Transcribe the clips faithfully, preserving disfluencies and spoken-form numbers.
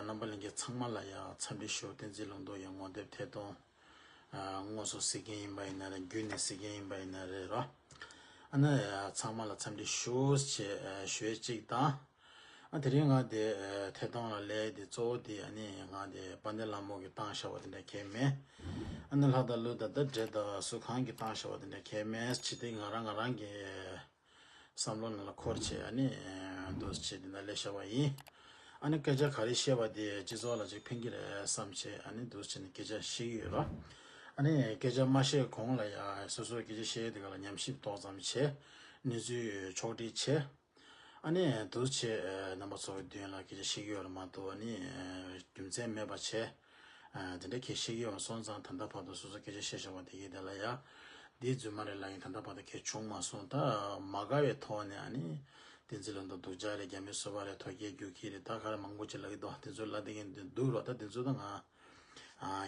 རྣམ་པ་ལྷན་རྒྱས་ཚང་མ་ལ་ཡང་འཚམས་འདྲི་ཞུ། བསྟན་འཛིན་ལུང་རྟོགས་ཀྱི་ངོ་དེབ་ཐད་གཏོང་དངོས་སུ་གཟིགས་མཁན་ཡིན་པ་ཡིན་ན་རེད། བརྒྱུད་ནས་གཟིགས་མཁན་ཡིན་པ་ཡིན་ན་རེད་རོ། ཨ་ནི་ཚང་མ་ལ་འཚམས་འདྲི་ཞུ་ཞེས་ཞུ་ཡས་གཅིག་དང་། ཨ་དེ་རིང་ང་དེ་ཐད་གཏོང་ལ་སླེབས་དེ་གཙོ་བོ་དེ་ཨ་ནི་ང་དེ་དཔལ་ལྡན་ལྷ་མོ་གི་བཏང་བཞག་པ་དེ་འདྲ་གས་མེད། ཨ་ནི་ལྷ་དང་ཀླུ་དང་ད་འདྲེ་དང་སུ་གང་གི་བཏང་བཞག་པ་དེ་འདྲ་གས་མེད། ཅི་སྟེ་ང་རང་ང་རང་གི་བསམ་བློ་ནང་ལ་འཁོར་བྱས་ཨ་ནི་འདུག་བྱས་དེ་འདྲ་སླེབས་བཞག་པ་ཡིན། ཨ་ནི་སྐད་ཆ་ག་རེ་བཤད་པ་དེ་སྤྱི་ཚོགས་ལ་ཅིག་ཕན་གྱི་རེད་བསམ་བྱས་ཨ་ནི་འདུག་བྱས་ནས་སྐད་ཆ་བཤད་ཀྱི་ཡོད་རོ། ཨ་ནི་སྐད་ཆ་མ་བཤད་གོང་ལ་ཡ་སོ་སོའི་སྐད་ཆ་བཤད་དེ་ག་ལ་ཉམས་ཞིབ་ཏོག་ཙམ་བྱས། གནས་ཚུལ་ཕྱོགས་སྒྲིག་བྱས། ཨ་ནི་འདུག་བྱས་རྣམ་པ་ཚོའི་མདུན་ལ་སྐད་ཆ་བཤད་ཀྱི་ཡོད་རེད་མ་གཏོགས་ཨ་ནི་རྒྱུ་མཚན་མེད་པ་བྱས། དེ་འདྲ་སྐད་ཆ་བཤད་ཀྱི་ཡོད་སོང་ཙང་ད་ལྟ་བར་དུ་སོ་སོ་སྐད་ཆ་བཤད་བཞག་པ་དེ་གའི་དེ་ལ་ཡ། འདི་རྫུན་མ་རེད་ལབ་ཡིན་ད་ལྟ་བར་དུ་གས་བྱུང་མ་སོང་། ད་མ་དགའ་བའི་ཐོག་ནས་ཨ་ནི། བསྟན་འཛིན་ལུང་རྟོགས་སྡུག་ཅག་རེད། རྒྱ་མི་སོ་པ་རེད། དོལ་རྒྱལ་རྒྱུག་ཁྱི་རེད། ད་ག་རེ་མང་པོ་ཅིག་ལབ་ཀྱི་འདུག་དེ་ཚོ་ལབ་བསྡད་མཁན་འདུག་རོ། ད་དེ་ཚོ་ད་ང་།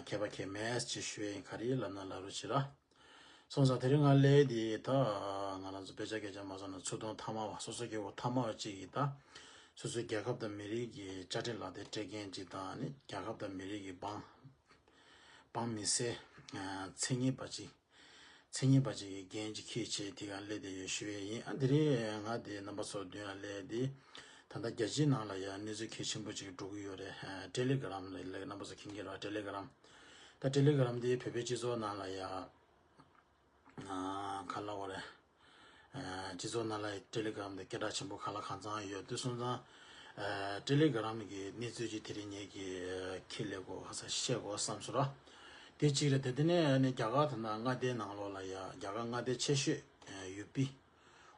མཁས་པ་མཁས་མེད་ཅེས་ཞུ་ཡིན། ག་རེ་ལབ་ན་ལབ་རོགས་བྱེད་ར། སོང་ཙང་དེ་རིང་ང་སླེབས་དེ་ད་ང་རང་ཚོ་དཔེ་ཆ་སྐད་ཆ་མ་སོང་ན་ཚུར་མཐོང་ཐ་མ་བ་སོ་སོ་སྐྱེ་བོ་ཐ་མ་བ་གཅིག་གིས་ད་སོ་སོའི་རྒྱལ་ཁབ་དང་མི་རིགས་ཀྱི་དཔྱ་ཁྲལ་ལག་དེབ་སྤྲད་མཁན་གཅིག་དང་ནི་རྒྱལ་ཁབ་དང་མི་རིགས་ཀྱི་འབངས་འབངས་མི་སེར་མཚན་སྙན་པ་གཅིག་མཚན་སྙན་པ་གཅིག་གི་འགན་གཅིག་འཁྱེར་བྱས་དེ་ག་སླེབས་བསྡད་ཡོད་ཞུ་ཡས་ཡིན། ཨ་དེ་རིང་ང་དེ་རྣམ་པ་ཚོ་མདུན་ལ་སླེབས་དེ་ད་ལྟ་རྒྱལ་སྤྱིའི་ནང་ལ་ཡང་གནས་ཚུལ་གལ་ཆེན་པོ་གཅིག་འགྲོ་གི་ཡོད་རེད། ཨ་ཊེ་ལི་གྷི་རམ་ལ་རྣམ་པ་ཚོ་མཁྱེན་གྱི་རེད། ཊེ་ལི་གྷི་རམ། ད་ཊེ་ལི་གྷི་རམ་དེ་བོད་པའི་སྤྱི་ཚོགས་ནང་ལ་ཡ། ཨ་ག་ལབ་དགོས་རེད། ཨ་སྤྱི་ཚོགས་ནང་ལ་ཊེ་ལི་གྷི་རམ་དེ་སྐད་གྲགས་ཆེན་པོ་ག་ལ་གང་འཚམ་ཡོད་དུས་སོང་ཙང་། ཨ་ཊེ་ལི་གྷི་རམ་གི་གནས་ཚུལ་ཅིག་དེ་རིང་ངེད་ཀྱིས་ཁྱེད་ལ་གོ་ཧ་ས་བཤད་དགོས་བསམ་སོང་ར། དེ་གཅིག་རེད། དེ་དེ་ནས་ནི་རྒྱ་གར་དེ་ན་མངའ་སྡེའི་ནང་ལོགས་ལ་ཡ་རྒྱ་གར་མངའ་སྡེ་ཆེ་ཤོས་ཡུ་པི།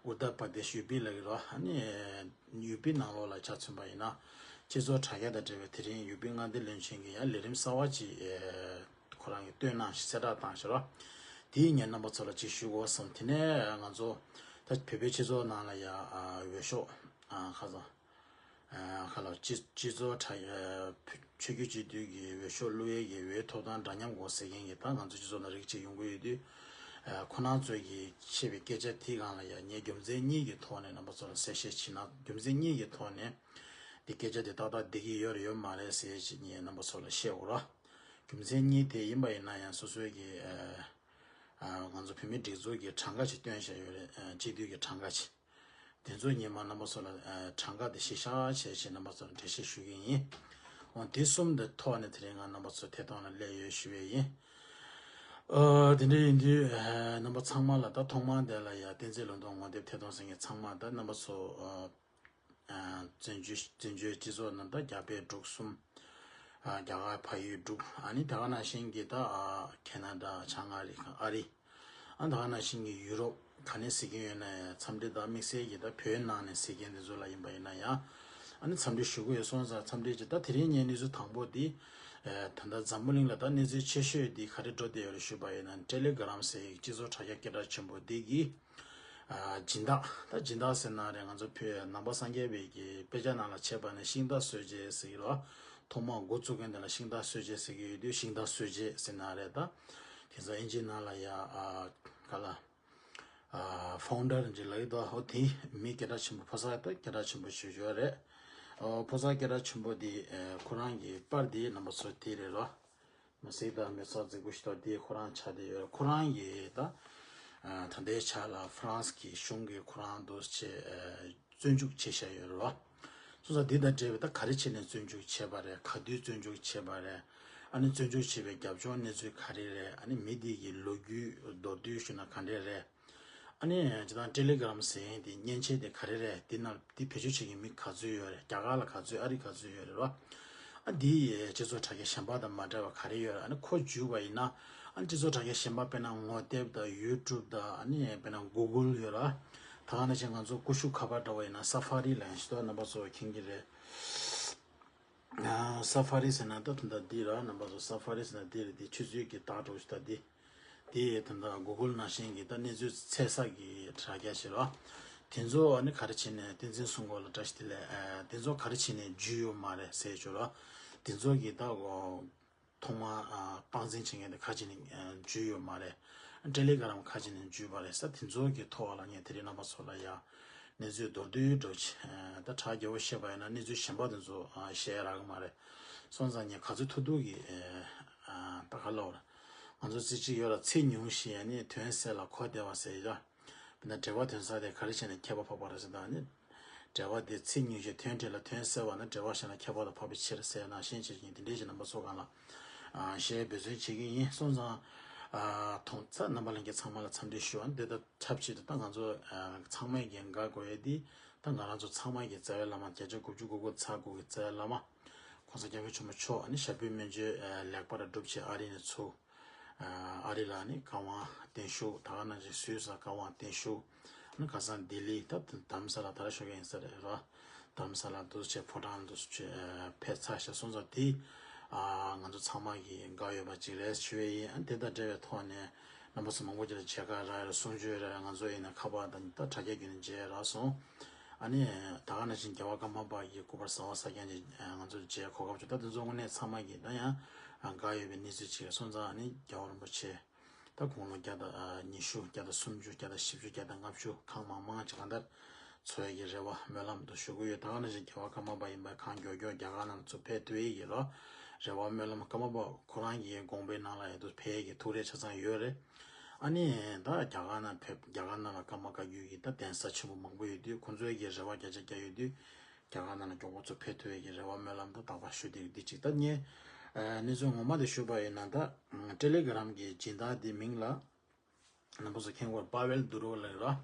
ཨུ་ཏར་པར་དེཤ་ཡུ་པི་ལབ་ཀྱི་རེད། ཨ་ནི་ཡུ་པི་ནང་ལོགས་ལ་ཆ་མཚོན་པ་ཡིན་ན། སྤྱི་ཚོགས་དྲ་རྒྱ་དང་འབྲེལ་བའི་དེ་རིང་ཡུ་པི་མངའ་སྡེ་བློན་ཆེན་གྱིས་ཡང་ལས་རིམ་གསར་བ་ཅིག་ཁོ་རང་གིས་བཏོན་གནང་ཞིག་གསལ་བསྒྲགས་བཏང་ཞིག་རོ། དེ་ངས་རྣམ་པ་ཚོ་ལ་ཅིག་ཞུ་དགོས་བསམ། དེ་ནས་ང་ཚོ་ད་བོད་པའི་སྤྱི་ཚོགས་ནང་ལ་ཡང་འོས་ཤོག་ཁ་སང་ཁ་ལ་སྤྱི་སྤྱི་ཚོགས་དྲ་ཆོས་བརྒྱུད་སྤྱི་འཐུས་ཀྱི་འོས་ཤོག་བླུག་ཡས་ཀྱི་འོས་ཐོབ་ཐང་འདྲ་མཉམ་དགོས་ཟེར་མཁན་གྱི་ད་ང་ཚོ་སྤྱི་ཚོགས་ནང་རིགས་གཅིག་ཡོང་གི་ཡོད་དུས། ཁོ་རང་ཚོས་ཀྱིས་བཤད་པའི་སྐད་ཆ་དེའི་སྒང་ལ་ཡང་ངས་རྒྱུ་མཚན་གཉིས་ཀྱི་ཐོག་ནས་རྣམ་པ་ཚོ་ལ་གསལ་བཤད་བྱས་ན། རྒྱུ་མཚན་གཉིས་ཀྱི་ཐོག་ནས་འདི་སྐད་ཆ་དེ་ཏག་ཏག་བསྡད་ཀྱི་ཡོད་རེད་ཡོད་མ་རེད་ཟེར་ཅིག་ངས་རྣམ་པ་ཚོ་ལ་བཤད་འོ་ར། རྒྱུ་མཚན་གཉིས་དེ་ཡིན་པ་ཡིན་ན་ཡང་སོ་སོའི་གི་ཨ་ང་ཚོ་བོད་མིའི་སྒྲིག་འཛུགས་ཀྱི་གྲངས་ཀ་ཅིག་བཏོན་བཞག་ཡོད་རེད། སྤྱི་འཐུས་ཀྱི་གྲངས་ཀ་ཅིག་དེ་ཚོ་ངས་མར་རྣམ་པ་ཚོ་ལ་ཨ་གྲངས་ཀ་དེ་གཞི་བཞག་བྱས་བྱས་རྣམ་པ་ཚོ་ལ་འགྲེལ་བཤད་ཞུ་གི་ཡིན། འོ་དེ་གསུམ་དེ་ཐོག་ནས་དེ་རིང་ང་རྣམ་པ་ཚོ་ཐད་གཏོང་ལ་སླེབས་ཡོད་ཞུ་བས་ཡིན། ཨ་དེ་འདྲ་ཡིན་དུས་ཨ་རྣམ་པ་ཚང་མ་ལ་ད་ཐོག་མར་དེ་ལ་ཡ་བསྟན་འཛིན་ལུང་རྟོགས་ངོ་དེབ་ཐད་གཏོང་ཟེར་མཁན་ཚང་མ་ད་རྣམ་པ་ཚོ་ཨ་བཙན་བྱོལ་བཙན་བྱོལ་སྤྱི་ཚོགས་ནང་ད་རྒྱ་བལ་འབྲུག་གསུམ། ཨ་རྒྱ་གར་བལ་ཡུལ་འབྲུག་ཨ་ནི་ད་ག་ནང་བཞིན་གྱི་ད་ཨ་ཁེ་ན་ཌ་བྱང་ཨ་རི་ཨ་ད་ག་ནང་བཞིན་གྱི་ཡུ་རོབ་ག་ནས་གཟིགས་ཀྱི་ཡོད་ན་ཡང་འཚམས་འདྲི་དང་དམིགས་བསལ་གྱི་ད་བོད་ནང་ནས་གཟིགས་མཁན་དེ་ཚོ་ལ་ཡིན་པ་ཡིན་ན་ཡང་ཨ་ནི་འཚམས་འདྲི་ཞུ་གི་ཡོད་སོང་ཙང་འཚམས་འདྲི་ཅིག་ད་དེ་རིང་ངའི་གནས་ཚུལ་དང་པོ་འདི་ཨ་ད་ལྟ་འཛམ་བུ་གླིང་ལ་ད་གནས་ཚུལ་ཆེ་ཤོས་འདི་ག་རེ་འགྲོ་བསྡད་ཡོད་རེད་ཞུས་པ་ཡིན་ན་ཊེ་ལི་གྷི་རམ་ཟེར་སྤྱི་ཚོགས་དྲ་རྒྱ་སྐད་གྲགས་ཆེན་པོ་འདི་གི་ཨ་སྦྱིན་བདག་ད་སྦྱིན་བདག་ཟེར་ན་རེད། ང་ཚོ་བོད་ནང་པ་སངས་རྒྱས་པའི་གི་དཔེ་ཆ་ནང་ལ་བྱས་པ་ནི་ཤིང་རྟ་གསོད་བྱེད་ཟེར་གི་རོ། ཐོག་མར་འགོ་བཙུགས་མཁན་དེ་ལ་ཤིང་རྟ་གསོད་བྱེད་ཟེར་གི་ཡོད་དུས་ཤིང་རྟ་གསོད་བྱེད་ཟེར་ན་རེད། ད་དེ་ཚོ་ཨིན་ཇི་ནང་ལ་ཡ་ཨ་ག་ལ་ཨ་ཕའུན་ཌར་ཅིག་ལབ་ཀྱི་འདུག་འོ་དེ་མི་སྐད་གྲགས་ཆེན་པོ་ཕོ་གསར་ད་སྐད་གྲགས་ཆེན་པོ་ཞིག་ཡོད་རེད། ཨོ་ཕོ་གསར་སྐད་གྲགས་ཆེན་པོ་དེ་ཨ་ཁོ་རང་གི་པར་དེ་རྣམ་པ་ཚོ་དེ་རེད་རོ། མ་གཟིགས་དང་མི་ཚོགས་རྫིག་པོ་ཞིག་ཏོ་དེ་ཁོ་རང་ཆགས་བསྡད་ཡོད་རེད། ཁོ་རང་གིས་ད་ཨ་ད་ལྟའི་ཆ་ལ་ཧྥ་རན་སི་གི་གཞུང་གིས་ཁོ་རང་འདུག་སེ་བཙོན་འཇུག་བྱས་བཞག་ཡོད་རེད་བ། སོང་ཙང་འདི་དང་འབྲེལ་བའི་ད་ག་རེ་བྱས་ནས་བཙོན་འཇུག་བྱས་པ་རེད། ག་དུས་བཙོན་འཇུག་བྱས་པ་རེད། ཨ་ནི་བཙོན་འཇུག་བྱས་པའི་རྒྱབ་ལྗོངས་གནས་ཚུལ་ག་རེ་རེད། ཨ་ནི་མི་འདི་གི་ལོ་རྒྱུས་མདོར་བསྡུས་ཞུ་ན་ག་འདྲས་རེད། ཨ་ནི་སྤྱིར་བཏང་ཊེ་ལི་གྷི་རམ་ཟེར་མཁན་དེ་མཉེན་ཆས་དེ་ག་རེ་རེད། དེ་ནང་དེ་བེད་སྤྱོད་བྱེད་མཁན་མི་ག་ཚོད་ཡོད་རེད། རྒྱ་གར་ལ་ག་ཚོད་ཨ་རི་ག་ཚོད་ཡོད་རེད་བ། ཨ་འདི་སྤྱི་ཚོགས་དྲ་རྒྱ་གཞན་པ་དང་མ་འདྲ་བ་ག་རེ་ཡོད་རེད། ཨ་ནི་ཁོ་འཇུས་པ་ཡིན་ན་ཨ་ནི་སྤྱི་ཚོགས་དྲ་རྒྱ་གཞན་པ་དཔེར་ན་ངོ་དེབ་དང་ཡུ་ཊུབ་དང་ཨ་ནི་དཔེར་ན་གུ་གུལ་ཡོད་ར། ད་ག་ནང་བཞིན་ང་ཚོ་ཀུ་ཤུ་ཁ་པར་འདྲ་བ་ཡིན་ན་ས་ཕ་རི་ལབ་ཡག་ཞིག་འདུག་རྣམ་པ་ཚོ་མཁྱེན་གྱི་རེད། ས་ཕ་རི་ཟེར་ན་ད་དོན་དག་འདི་ར། རྣམ་པ་ཚོ་ས་ཕ་རི་ཟེར་ན་འདི་རེད། འདི་ཆུ་ཚོད་ཀྱི་རྟགས་འདྲ་བོ་ཞིག་ད་འདི། དེ་ད་ལྟ་གུ་གུལ་ནང་བཞིན་གྱི་ད་གནས་ཚུལ་འཚོལ་ས་གི་དྲ་རྒྱ་ཞིག་རེད། དེ་ཚོ་ཨ་ནི་ག་རེ་བྱས་ནས་བསྟན་འཛིན་གསུང་སྐོར་ལ་བཀྲ་ཤིས་བདེ་ལེགས། ཨ་དེ་ཚོ་ག་རེ་བྱས་ནས་འཇུས་ཡོད་མ་རེད་ཟེར་ཞོར་ར། དེ་ཚོ་གི་ད་ཐོག་མ་ཨ་དཔང་འཛིན་བྱེད་མཁན་དེ་ག་རེ་བྱས་ནས་ཨ་འཇུས་ཡོད་མ་རེད། ཊེ་ལི་གྷི་རམ་ག་རེ་བྱས་ནས་འཇུས་པ་རེད་ཟེར། དེ་ཚོ་གི་ཐོག་ལ་ངས་དེ་རིང་རྣམ་པ་ཚོ་ལ་ཡ་ གནས་ཚུལ་མདོར་བསྡུས་འདྲ་པོ་ཅིག་ད་གྲ་རྒྱས་པོ་བཤད་པ་ཡིན་ན་གནས་ཚུལ་གཞན་པ་དེ་ཚོ་བཤད་ཡ་རག་གི་མ་རེད། སོང་ཙང་ངས་ག་ཚོད་ཐུབ་ཐུབ་ཀྱིས་ད་ག་ལབ་ར། ང་ཚོ་རྩིས་གཅིག་ཡོད་ར། ཚིག་ཉུང་ཞིང་ཡང་ནི་དོན་གསལ་ལ་གོ་བདེ་བ་ཟེར་ཡ། དཔེར་ན་འགྲེལ་པ་དོན་གསལ་དེ་ག་རེ་བྱས་ནས་ཁྱད་པར་འཕགས་པ་རེད་ཟེར་ད་ནི། འགྲེལ་པ་དེ་ཚིག་ཉུང་ཞིང་དོན་འགྲེལ་ལ་དོན་གསལ་བ་ན་འགྲེལ་པ་གཞན་ལ་ཁྱད་པར་དུ་འཕགས་པའི་ཕྱིར་ཟེར་ནང་བཞིན་བྱེད་ཀྱི་དེ་འདྲའི་ཞིག་རྣམ་པ་ཚོ་གང་ལ་བཤད་འབད་བརྩོན་བྱེད་ཀྱི་ཡིན། སོང་ཙང་། མཐོང་ཚད་རྣམ་པ་ལྷན་རྒྱས་ཚང་མ་ལ་འཚམས་འདྲི་ཞུ་བ་འདི་ལྟར་ཐབས་ཆེད་དུ་ད་ང་ཚོ་ཚང་མས་ཀྱི་དགའ་དགོས་ཡས་འདི་ད་ང་རང་ཚོ་ཚང་མ་གི་རྩ་བའི་བླ་མ་བརྒྱ་ཆ་དགུ་བཅུ་གོ་དགུ་ཚ་དགུ་གི་རྩ་བའི་བླ་མ་༸གོང་ས་༸སྐྱབས་མགོན་ཆེན་པོ་མཆོག་ཨ་ནི་ཞབས་པད་སྨན་བཅོས་ལེགས་པར་སྒྲུབ་ཆེད་ཨ་རི་ནས་ཚུར། ཨ་རི་ལ་ནི་བཀའ་དབང་བརྟན་བཞུགས། ད་ག་ནང་བཞིན་སུད་སི་ལ་བཀའ་དབང་བརྟན་བཞུགས། ཨ་ནི་ཁ་སང་ལྡི་ལི་ད་དྷ་རམ་ས་ལ་ད་ར་ཤོད་མཁན་ཡིན་ས་རེད་ར། དྷ་རམ་ས་ལ་འདུག་བྱས་ཕོ་བྲང་འདུག་བྱས་ཕེབས་ཚར་ཤག་སོང་ཙང་དེ་ང་ཚོ་ཚང་མ་གི་དགའ་ཡོད་པ་ཅིག་རེད་ཞུ་ཡས་ཡིན། ཨ་དེ་དང་འབྲེལ་བའི་ཐོག་ནས་རྣམ་པ་ཚོ་མང་པོ་ཅིག་ལ་མཇལ་ཁ་རག་ཡོད་རེད། གསུང་ཆོས་རེད། ང་ཚོ་ཡིན་ན་ཁ་པར་དང་ད་དྲ་རྒྱ་བརྒྱུད་ནས་མཇལ་རག་སོང་། ཨ་ནི་ད་ག་ནང་བཞིན་རྒྱལ་བ་ཀརྨ་པ་ཡི་སྐུ་པར་གསར་པ་གསར་རྐྱང་ཅིག་ང་ཚོར་མཇལ་གོ་སྐབས་བྱུང་། ད་དེ་ཚོ་དངོས་གནས་ཚང་མ་གི་ད་ཡང་དགའ་ཡོད་པའི་གནས་ཚུལ་ཅིག་རེད། སོང་ཙང་ཨ་ནི་རྒྱལ་བ་རིན་པོ་ཆེ་ད་དགུང་ལོ་བརྒྱ་དང་ཉི་ཤུ་བརྒྱ་དང་སུམ་ཅུ་བརྒྱ་དང་བཞི་བཅུ་བརྒྱ་དང་ལྔ་བཅུ་གང་མང་མང་ཅིག་གང་ལྟར་འཚོ་ཡས་ཀྱི་རེ་བ་སྨོན་ལམ་དུ་ཞུ་གི་ཡོད། ད་ག་ནང་བཞིན་རྒྱལ་བ་ཀརྨ་པ་ཡིན་པ་གང་མགྱོགས་མགྱོགས་རྒྱ་གར་ནང་ཚུར་ཕེབས་ཐུབ་ཡས་ཀྱི་རོ་རེ་བ་སྨོན་ལམ། ཀརྨ་པ་ཁོ་རང་གི་དགོངས་པའི་ནང་ལ་ཡང་དུ་ཕེབས་ཡས་ཀྱི་ཐུགས་རེ་ཆ་ཚང་ཡོད་རེད། ཨ་ནི་ད་རྒྱ་གར་ནང་ཕེབས་རྒྱ་གར་ནང་ལ་ཀརྨ་བཀའ་བརྒྱུད་ཀྱི་ད་གདན་ས་ཆེན་པོ་མང་པོ་ཡོད་དུས་ཁོང་ཚོའི་གི་རེ་བ་བརྒྱ་ཆ་བརྒྱ་ཡོད་དུས། རྒྱ་གར་ནང་ལ་མགྱོགས་པོ་ཚུར་ཕེབས་ཐུབ་ཡས་ཀྱི་རེ་བ་སྨོན་ལམ་དང་དག་པ་ཞུ་དེ་འདི་གཅིག་ད་ངས་གནས་ཚུལ་ངོ་མ་དེ་ཞུས་པ་ཡིན་ན་ད་ཊེ་ལི་གྷི་རམ་གྱི་སྦྱིན་བདག་དེ་མིང་ལ་རྣམ་པ་ཚོ་མཁྱེན་གྱི་ཡོད་རེད། པ་ཝེལ་དུ་རོ་ལབ་ཡོད་ར།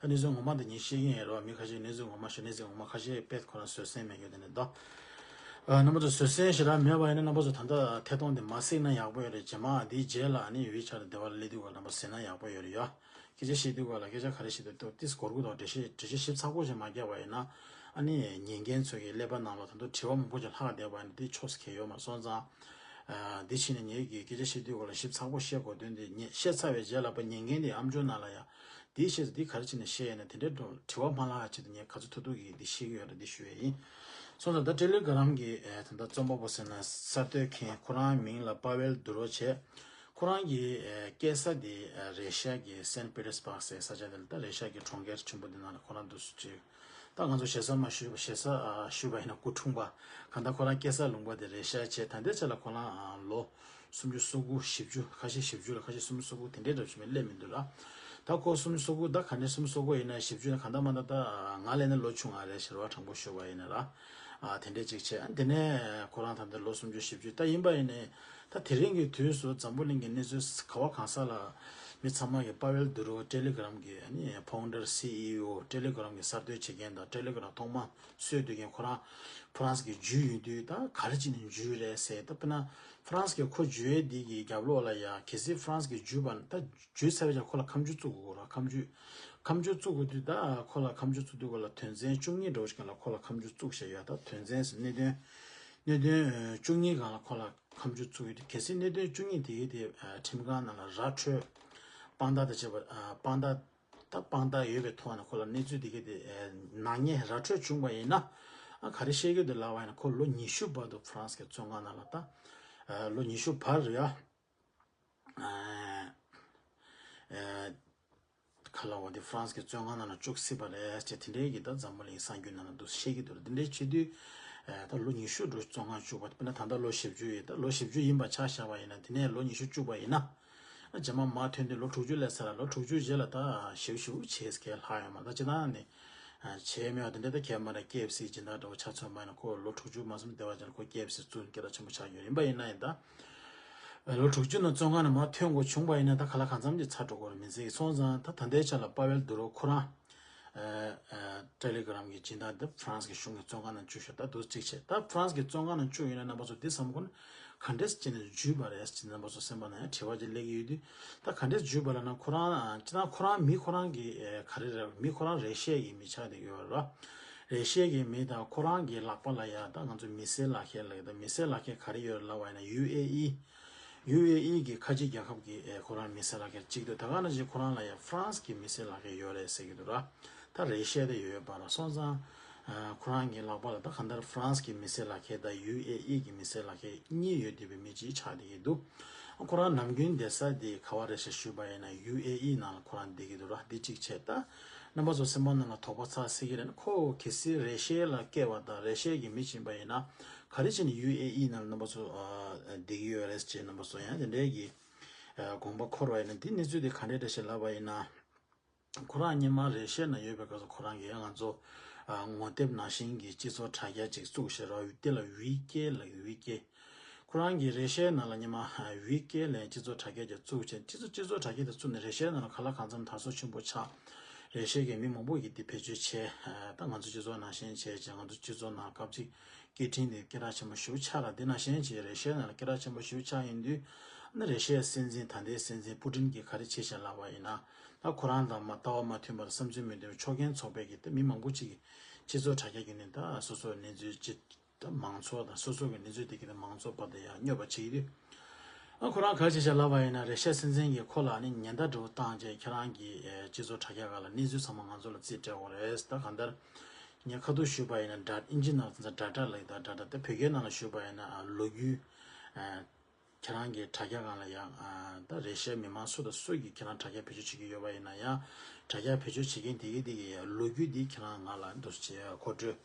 ད་གནས་ཚུལ་ངོ་མ་དེ་ངས་ཤེས་ཀྱི་ཡིན་ར། མི་ཁ་ཤས་གནས་ཚུལ་ངོ་མ་ཤོད་གནས་ཚུལ་ངོ་མ་ཁ་ཤས་དཔེ་ཁོ་རང་བཟོད་བསྲན་མེད་རྒྱུ་དེ་ནས་ད། རྣམ་པ་ཚོ་བཟོད་བསྲན་ཞེ་དྲག་མེད་པ་ཡིན་ན་རྣམ་པ་ཚོ་ད་ལྟ་ཐད་གཏོང་དེ་མ་གཟིགས་ན་ཡག་པོ་ཡོད་རེད། རྗེས་མ་དེའི་རྗེས་ལ་ནི་ཝི་ཆེ་ཊི་དེ་བ་ལ་སླེབས་དུས་ག་རྣམ་པ་གཟིགས་ན་ཡག་པོ་ཡོད་རེད་ཡ། སྐད་ཆ་བཤད་དུས་ག་ལ་སྐད་ཆ་ག་རེ་བཤད་དུས་ཏོ་ཏིས་གོར་གུ་དང་འགྲེལ་བཤད་འགྲེལ་བཤད་ཞིབ་ཚགས་པོ་ཞིག་མ་བརྒྱབ་པ་ཡིན་ན། ཨ་ནི་ཉན་མཁན་ཚོ་གི་ཀླད་པ་ནང་ལ་ད་དུང་དྲི་བ་མང་པོ་ཞིག་ལྷག་བསྡད་པ་ཡིན་ན་དེ་ཕྱོགས་སུ་འཁེལ་ཡོད་མ་སོང་ཙང་། ཨ་འདི་ཕྱིན་ནས་ངེད་ཀྱིས་སྐད་ཆ་བཤད་དུས་ག་ལ་ཞིབ་ཚགས་པོ་བཤད་དགོས་དོན་དེ་ངས་བཤད་ཚར་བའི་རྗེས་ལ་ཕར་ཉན་མཁན་དེ་ཨམ་ཅོག་ནང་ལ་ཡ། དེའི་ཕྱིར་དེ་ག་རེ་བྱས་ནས་བཤད་ཡོད་ན་དེ་འདྲའི་འགྲོ་དྲི་བ་མ་ལྷག་ཆེད་དུ་ངས་ག་ཚོད་ཐུབ་ཐུབ་ཀྱིས་དེ་བཤད་ཀྱི་ཡོད་རེད་དེ་ཞུ་ཡས་ཡིན། སོང་ཙང་ད་ཊེ་ལི་གྷི་རམ་གྱི་ཨ་ད་ལྟ་རྩོམ་པ་པོ་ཟེར་ན་གསར་གཏོད་མཁན་ཁོ་རང་མིང་ལ་པ་ཝེལ་དུ་རོ་བྱས། ཁོ་རང་གི་ཨ་སྐྱེས་ས་དེ་ཨ་རེ་ཤ་གི་སན་པི་ཏེར་སྦག་ཟེར་ས་ཆ་དེ་ལ་ད་རེ་ཤ་གི་གྲོང་ཁྱེར་ཆེན་པོ་དེ་ནང་ལ་ཁོ་རང་འདུག་སེ་བྱས། ད་ང་ཚོ་ཞེ་ས་མ་ཞུས་པ་ཞེ་ས་ཨ་ཞུས་པ་ཡིན་ན་སྐུ་འཁྲུངས་པ་གང་ལྟར་ཁོ་རང་སྐྱེས་ས་ལུང་པ་དེ་རེ་ཤ་བྱས། ད་ལྟའི་ཆ་ལ་ཁོ་རང་ཨ་ལོ་སུམ་ཅུ་སོ་དགུ་བཞི་བཅུ་ཁ་ཤས་བཞི་བཅུ་ལ་ཁ་ཤས་སུམ་ཅུ་སོ་དགུ་དེ་འདྲའི་འདྲ་བྱུང་བའི་སླེབས་མི་འདུག་ར། ད་ཁོ་སུམ་ཅུ་སོ་དགུ་ད་ག་ནས་སུམ་ཅུ་སོ་དགུ་ཡིན་ན་བཞི་བཅུ་ཡིན་ན་གང་ལྟར་མ་ལྟར་ད་ང་ལས་ན་ལོ་ཆུང་བ་རེད་ཟེར་བ་དྲང་པོ་ཞུ་བ་ཡིན་ན་ར། ཨ་དེ་འདྲས་ཅིག་བྱས། ཨ་དེ་ནས་ཁོ་རང་ད་ལྟ་ལོ་སུམ་ཅུ་བཞི་བཅུ་ད་ཡིན་པ་ཡིན་ནའི་ད་དེ་རིང་གི་དུས་སུ་འཛམ་བུ་གླིང་གི་གནས་ཚུལ་ག་བ་གང་ས་ལ་མི་ཚང་མ་གི་པ་ཝེལ་དུ་རོ་ཊེ་ལི་གྷི་རམ་གི་ཨ་ནི་ཕའུན་ཌར་སི་ཨི་ཨོ་ཊེ་ལི་གྷི་རམ་གི་གསར་གཏོད་བྱེད་མཁན་དང་ཊེ་ལི་གྷི་རམ་ཐོག་མ་སྲོལ་བཏོད་མཁན་ཁོ་རང་ཕ་རན་སི་གི་ཇུས་ཡིན་དུས་ད་ག་རེ་བྱས་ནས་ཇུས་རེད་ཟེར། ད་དཔེར་ན་ཕ་རན་སི་གི་ཁོ་ཇུས་འདི་གི་རྒྱབ་ལོགས་ལ་ཡ་གལ་སྲིད་ཕ་རན་སི་གི་ཇུས་པ་ད། ཇུས་ཟེར་བ་ཅིག་ཁོ་ལ་ཁ་མཆུ་བཙུགས་དགོས་ར། ཁ་མཆུ། ཁ་མཆུ་བཙུགས་དགོས་དུས་ད་ཁོ་ལ་ཁ་མཆུ་བཙུགས་དུས་ཁོ་ལ་དོན་ཚན་བཅུ་གཉིས་འདྲ་བོ་ཞིག་ལ་ཁོ་ལ་ཁ་མཆུ་བཙུགས་བཞག་ཡོད། ད་དོན་ཚན་ཟེར་གནད་དོན། གནད་དོན་བཅུ་གཉིས་སྒང་ལ་ཁོ་ལ་ཁ་མཆུ་བཙུགས་ཡོད་དུས་གལ་སྲིད་གནད་དོན་བཅུ་གཉིས་དེ་གའི་དེ་ཁྲིམས་ཁང་ནང་ལ་ར་འཕྲོད། དཔང་རྟགས་དང་བཅས་པ་དཔང་རྟགས་ད་དཔང་རྟགས་ཡོད་པའི་ཐོག་ནས་ཁོ་ལ་གནས་ཚུལ་དེ་གའི་དེ་ནག་ཉེས་ར་འཕྲོད་བྱུང་བ་ཡིན་ན་ཨ་ག་རེ་བཤད་ཀྱི་འདུག་ལབ་པ་ཡིན་ན་ཁོ་ལོ་ཉི་ཤུ་བར་དུ་ཕ་རན་སི་གི་བཙོན་ཁང་ནང་ལ་ད་ལོ་ཉི་ཤུ་བར་རེད་ཡ། ཁ་ལ་བ་དེ་ཧྥ་རན་སི་གི་བཙོན་ཁང་ནང་ལ་བཅུག་སྲིད་པ་རེད་ཅེས་དེ་འདྲའི་གི་ད་འཛམ་བུ་གླིང་གསར་འགྱུར་ནང་ལ་འདུག་བཤད་ཀྱི་འདུག་དེ་འདྲའི་བྱེད་དུས་ད་ལོ་ཉི་ཤུ་འགྲོ་བཙོན་ཁང་བཅུག་པ་དཔེར་ན་ད་ལྟ་ལོ་བཞི་བཅུ་ཡིན། ད་ལོ་བཞི་བཅུ་ཡིན་པ་ཆ་བཞག་པ་ཡིན་ན་དེ་ནས་ལོ་ཉི་ཤུ་བཅུག་པ་ཡིན་ན་རྗེས་མ་མར་ཐོན་དུས་ལོ་དྲུག་ཅུ་སླེབས་ཚར་ལ་ལོ་དྲུག་ཅུ་རྗེས་ལ་ད་ཞེ་པོ་ཞེ་པོ་བྱས་ཁས་ལྷག་ཡོད་མ་ད་ཅི་ད་ནི། བྱས་མེད་པ་དེ་འདྲ་ད་གལ་མ་རེད། ཀེ་ཨེཕ་སི་སྦྱིན་བདག་འདྲ་བོ་ཆ་མཚོན་པ་ཡིན་ན་ཁོ་ལོ་དྲུག་ཅུ་མ་སོང་བསྡད་པ་ཅིག་ལ་ཁོ་ཀེ་ཨེཕ་སི་བཙུགས་སྐད་གྲགས་ཆེན་པོ་ཆགས་ཡོད་ཡིན་པ་ཡིན་ན་ཡིན་ད། ལོ་དྲུག་ཅུ་ནང་བཙོན་ཁང་ནས་མར་ཐོན་དགོས་བྱུང་བ་ཡིན་ན་ད་ག་ལ་གང་འཚམ་ཅིག་ཚར་འགྲོ་དགོས་རེད་མི་ཚེ་གི་སོང་ཙང་ད་ད་ལྟའི་ཆ་ལ་པ་ཝེལ་དུ་རོ་ཁོ་རང་། ཊེ་ལི་གྷི་རམ་གྱི་སྦྱིན་བདག་འདི་ཧྥ་རན་སི་གི་གཞུང་གི་བཙོན་ཁང་ནང་བཅུག་ཤག་ད་འདུག་གཅིག་བྱས་ད་ཧྥ་རན་སི་གི་བཙོན་ཁང་ནང་བཅུག་ཡོད་ན་རྣམ་པ་ཚོ་འདི་བསམ་ཁོ་ན་ག་འདྲས་བྱས་ནས་འཇུས་པ་རེད་ཅེས་རྣམ་པ་ཚོ་སེམས་པ་ནང་ཡང་དྲི་བ་ཅིག་སླེབས་ཀྱི་ཡོད་དུས། ད་ག་འདྲས་འཇུས་པ་ལབ་ན་ཁོ་རང་ཅི་ད་ཁོ་རང་མི་ཁོ་རང་གི་ཨེ་ག་རེ་རེད། མི་ཁོ་རང་རེ་ཤ་ཡི་མི་ཆགས་བསྡད་ཡོད་རེད། རེ་ཤ་གི་མི་དང་ཁོ་རང་གི་ལག་པ་ལ་ཡ་ད་ང་ཚོ་མི་སེར་ལག་ཁྱེར་ལབ་ཀྱི་ད་མི་སེར་ལག་ཁྱེར་ག་རེ་ཡོད་རེད་ལབ་པ་ཡིན་ན་ཡུ་ཨེ་ཨི། ཡུ་ཨེ་ཨི་གི་ཁ་ཆེ་རྒྱལ་ཁབ་ཀྱི་ཨེ་ཁོ་རང་མི་སེར་ལག་ཁྱེར་གཅིག་འདུག་ད་ག་ནང་བཞིན་ཁོ་རང་ལ་ཡ་ཧྥ་རན་སི་གི་མི་སེར་ལག་ཁྱེར་ཡོད་རེད་ཟེར་གྱི་འདུག་ར། ད་རེ་ཤ་དེ་ཡོད་པ་ར་སོང་ཙང་། ཁོ་རང་གི་ལག་པ་ལ་ད་གང་ལྟར་ཧྥ་རན་སི་གི་མི་སེར་ལག་ཁྱེར་དང་ཡུ་ཨེ་ཨི་གི་མི་སེར་ལག་ཁྱེར་གཉིས་ཡོད་བསྡད་པའི་མི་གཅིག་ཆགས་བསྡད་ཀྱི་འདུག་ཁོ་རང་ནམ་རྒྱུན་བསྡད་ས་དེ་ག་བ་རེད་ཤག་ཞུས་པ་ཡིན་ན་ཡུ་ཨེ་ཨི་ནང་ལ་ཁོ་རང་བསྡད་ཀྱི་འདུག་ར། འདི་གཅིག་བྱས་ད། རྣམ་པ་ཚོ་སེམས་པ་ནང་ལ་དོགས་པ་ཚ་སྲིད་ཀྱི་རེད་ན། ཁོ་གལ་སྲིད་རེ་ཤའི་ལ་སྐྱེས་པ་དང་རེ་ཤའི་གི་མི་ཕྱིན་པ་ཡིན་ན། ག་རེ་བྱས་ནས་ཡུ་ཨེ་ཨི་ནང་ལ་རྣམ་པ་ཚོ་ཨ་བསྡད་ཀྱི་ཡོད་རེད་ཅེས། རྣམ་པ་ཚོ་ཡང་དེ་འདྲའི་གི་ཨ་དགོངས་པ་འཁོར་བ་ཡིན་ན། འདི་གནས་ཚུལ་དེ་ག་འདྲ་འདྲ་ཞིག་ལབ་པ་ཡིན་ན། ཁོ་རང་སྔོན་མ་རེ་ཤའི་ནང་ཡོད་པའི་སྐབས་སུ་ཁོ་རང་གིས་ང་ཚོ་ཨ་ངོ་དེབ་ནང་བཞིན་གྱི་སྤྱི་ཚོགས་དྲ་རྒྱ་ཅིག་བཙུགས་ཤག་ར། དེ་ལ་ཝི་ཀེ་ལབ་ཀྱི། ཝི་ཀེ། ཁོ་རང་གིས་རེ་ཤའི་ནང་ལ་སྔོན་མ་ཝི་ཀེ་ལབ་སྤྱི་ཚོགས་དྲ་རྒྱ་ཅིག་བཙུགས་བྱས། སྤྱི་ཚོགས་སྤྱི་ཚོགས་དྲ་རྒྱ་དེ་བཙུགས་ནས་རེ་ཤའི་ནང་ལ་གང་ལ་གང་འཚམ་དར་སྲོལ་ཆེན་པོ་ཆགས། རེ་ཤའི་གི་མི་མང་པོ་གིས་དེ་བེད་སྤྱོད་བྱས། ད་ང་ཚོ་སྤྱི་ཚོགས་ནང་བཞིན་བྱས་བྱས། ང་ཚོ་སྤྱི་ཚོགས་ནང་སྐབས་གཅིག་སྐད་འཕྲིན་དེ་སྐད་གྲགས་ཆེན་པོ་ཞེ་པོ་ཆགས་ལ། དེ་ནང་བཞིན་བྱས་རེ་ཤའི་ནང་ལ་སྐད་གྲགས་ཆེན་པོ་ཞེ་པོ་ཆགས་ཡིན་དུས། ནི་རེ་ཤའི་སྲིད་འཛིན། ད་ལྟའི་སྲིད་འཛིན་པུ་ཏིན་གྱིས་ག་རེ་བྱས་ཤག་ལབ་པ་ཡིན་ན། ད་ཁོ་རང་དང་མ་ལྟ་བ་མ་མཐུན་པ་དང་བསམ་ཚུལ་མི་མཐུན་པའི་ཕྱོགས་འགལ་ཚོགས་པའི་གི་ད་མི་མང་པོ་ཅིག་གིས་སྤྱི་ཚོགས་དྲ་རྒྱ་བརྒྱུད་ནས་ད་སོ་སོའི་གནས་ཚུལ་ཅིག་ད་མང་ཚོགས་དང་སོ་སོ་གི་གནས་ཚུལ་དེ་གི་ད་མང་ཚོགས་བར་དུ་ཡང་སྙོབ་པ་བྱེད་ཀྱི་དུས། ཨ་ཁོ་རང་ག་རེ་བྱས་ཤག་ལབ་པ་ཡིན་ན། རེ་ཤ་སྲིད་འཛིན་གྱིས་ཁོ་ལ་ནི་ཉེན་བརྡ་འདྲ་བོ་བཏང་རྗེས། ཁྱེད་རང་གི་ཨེ་སྤྱི་ཚོགས་དྲ་རྒྱ་སྒང་ལ་གནས་ཚུལ་ཚང་མ་ང་ཚོ་ལ་རྩིས་སྤྲད་དགོས་རེད། ད་གང་ལྟར་ངས་ཁ་ཐུག་ཞུས་པ་ཡིན་ན། ཌ་ཨིན་ཇི་ནང་ལ་ད་ཌ་ཊ་ལབ་ཀྱི། ད་ཌ་ཊ་དེ་བོད་སྐད་ནང་ལ་ཞུས་པ་ཡིན་ན་ཨ་ལོ་རྒྱུས། ཨ་ཁྱེད་རང་གི་དྲ་རྒྱ་སྒང་ལ་ཡང་ཨ་ད་རེ་ཤའི་མི་མང་སུ་དང་སུ་གིས་ཁྱེད་རང་དྲ་རྒྱ་བེད་སྤྱོད་བྱེད་ཀྱི་ཡོད་པ་ཡིན་ན་ཡང་། དྲ་རྒྱ་བེད་སྤྱོད་བྱེད་མཁན་དེ་གི་དེ་གི་ལོ་རྒྱུས་འདི་ཁྱེད་རང་ང་ལ་འདུག་སེ་བྱས། གོ་སྒྲིག་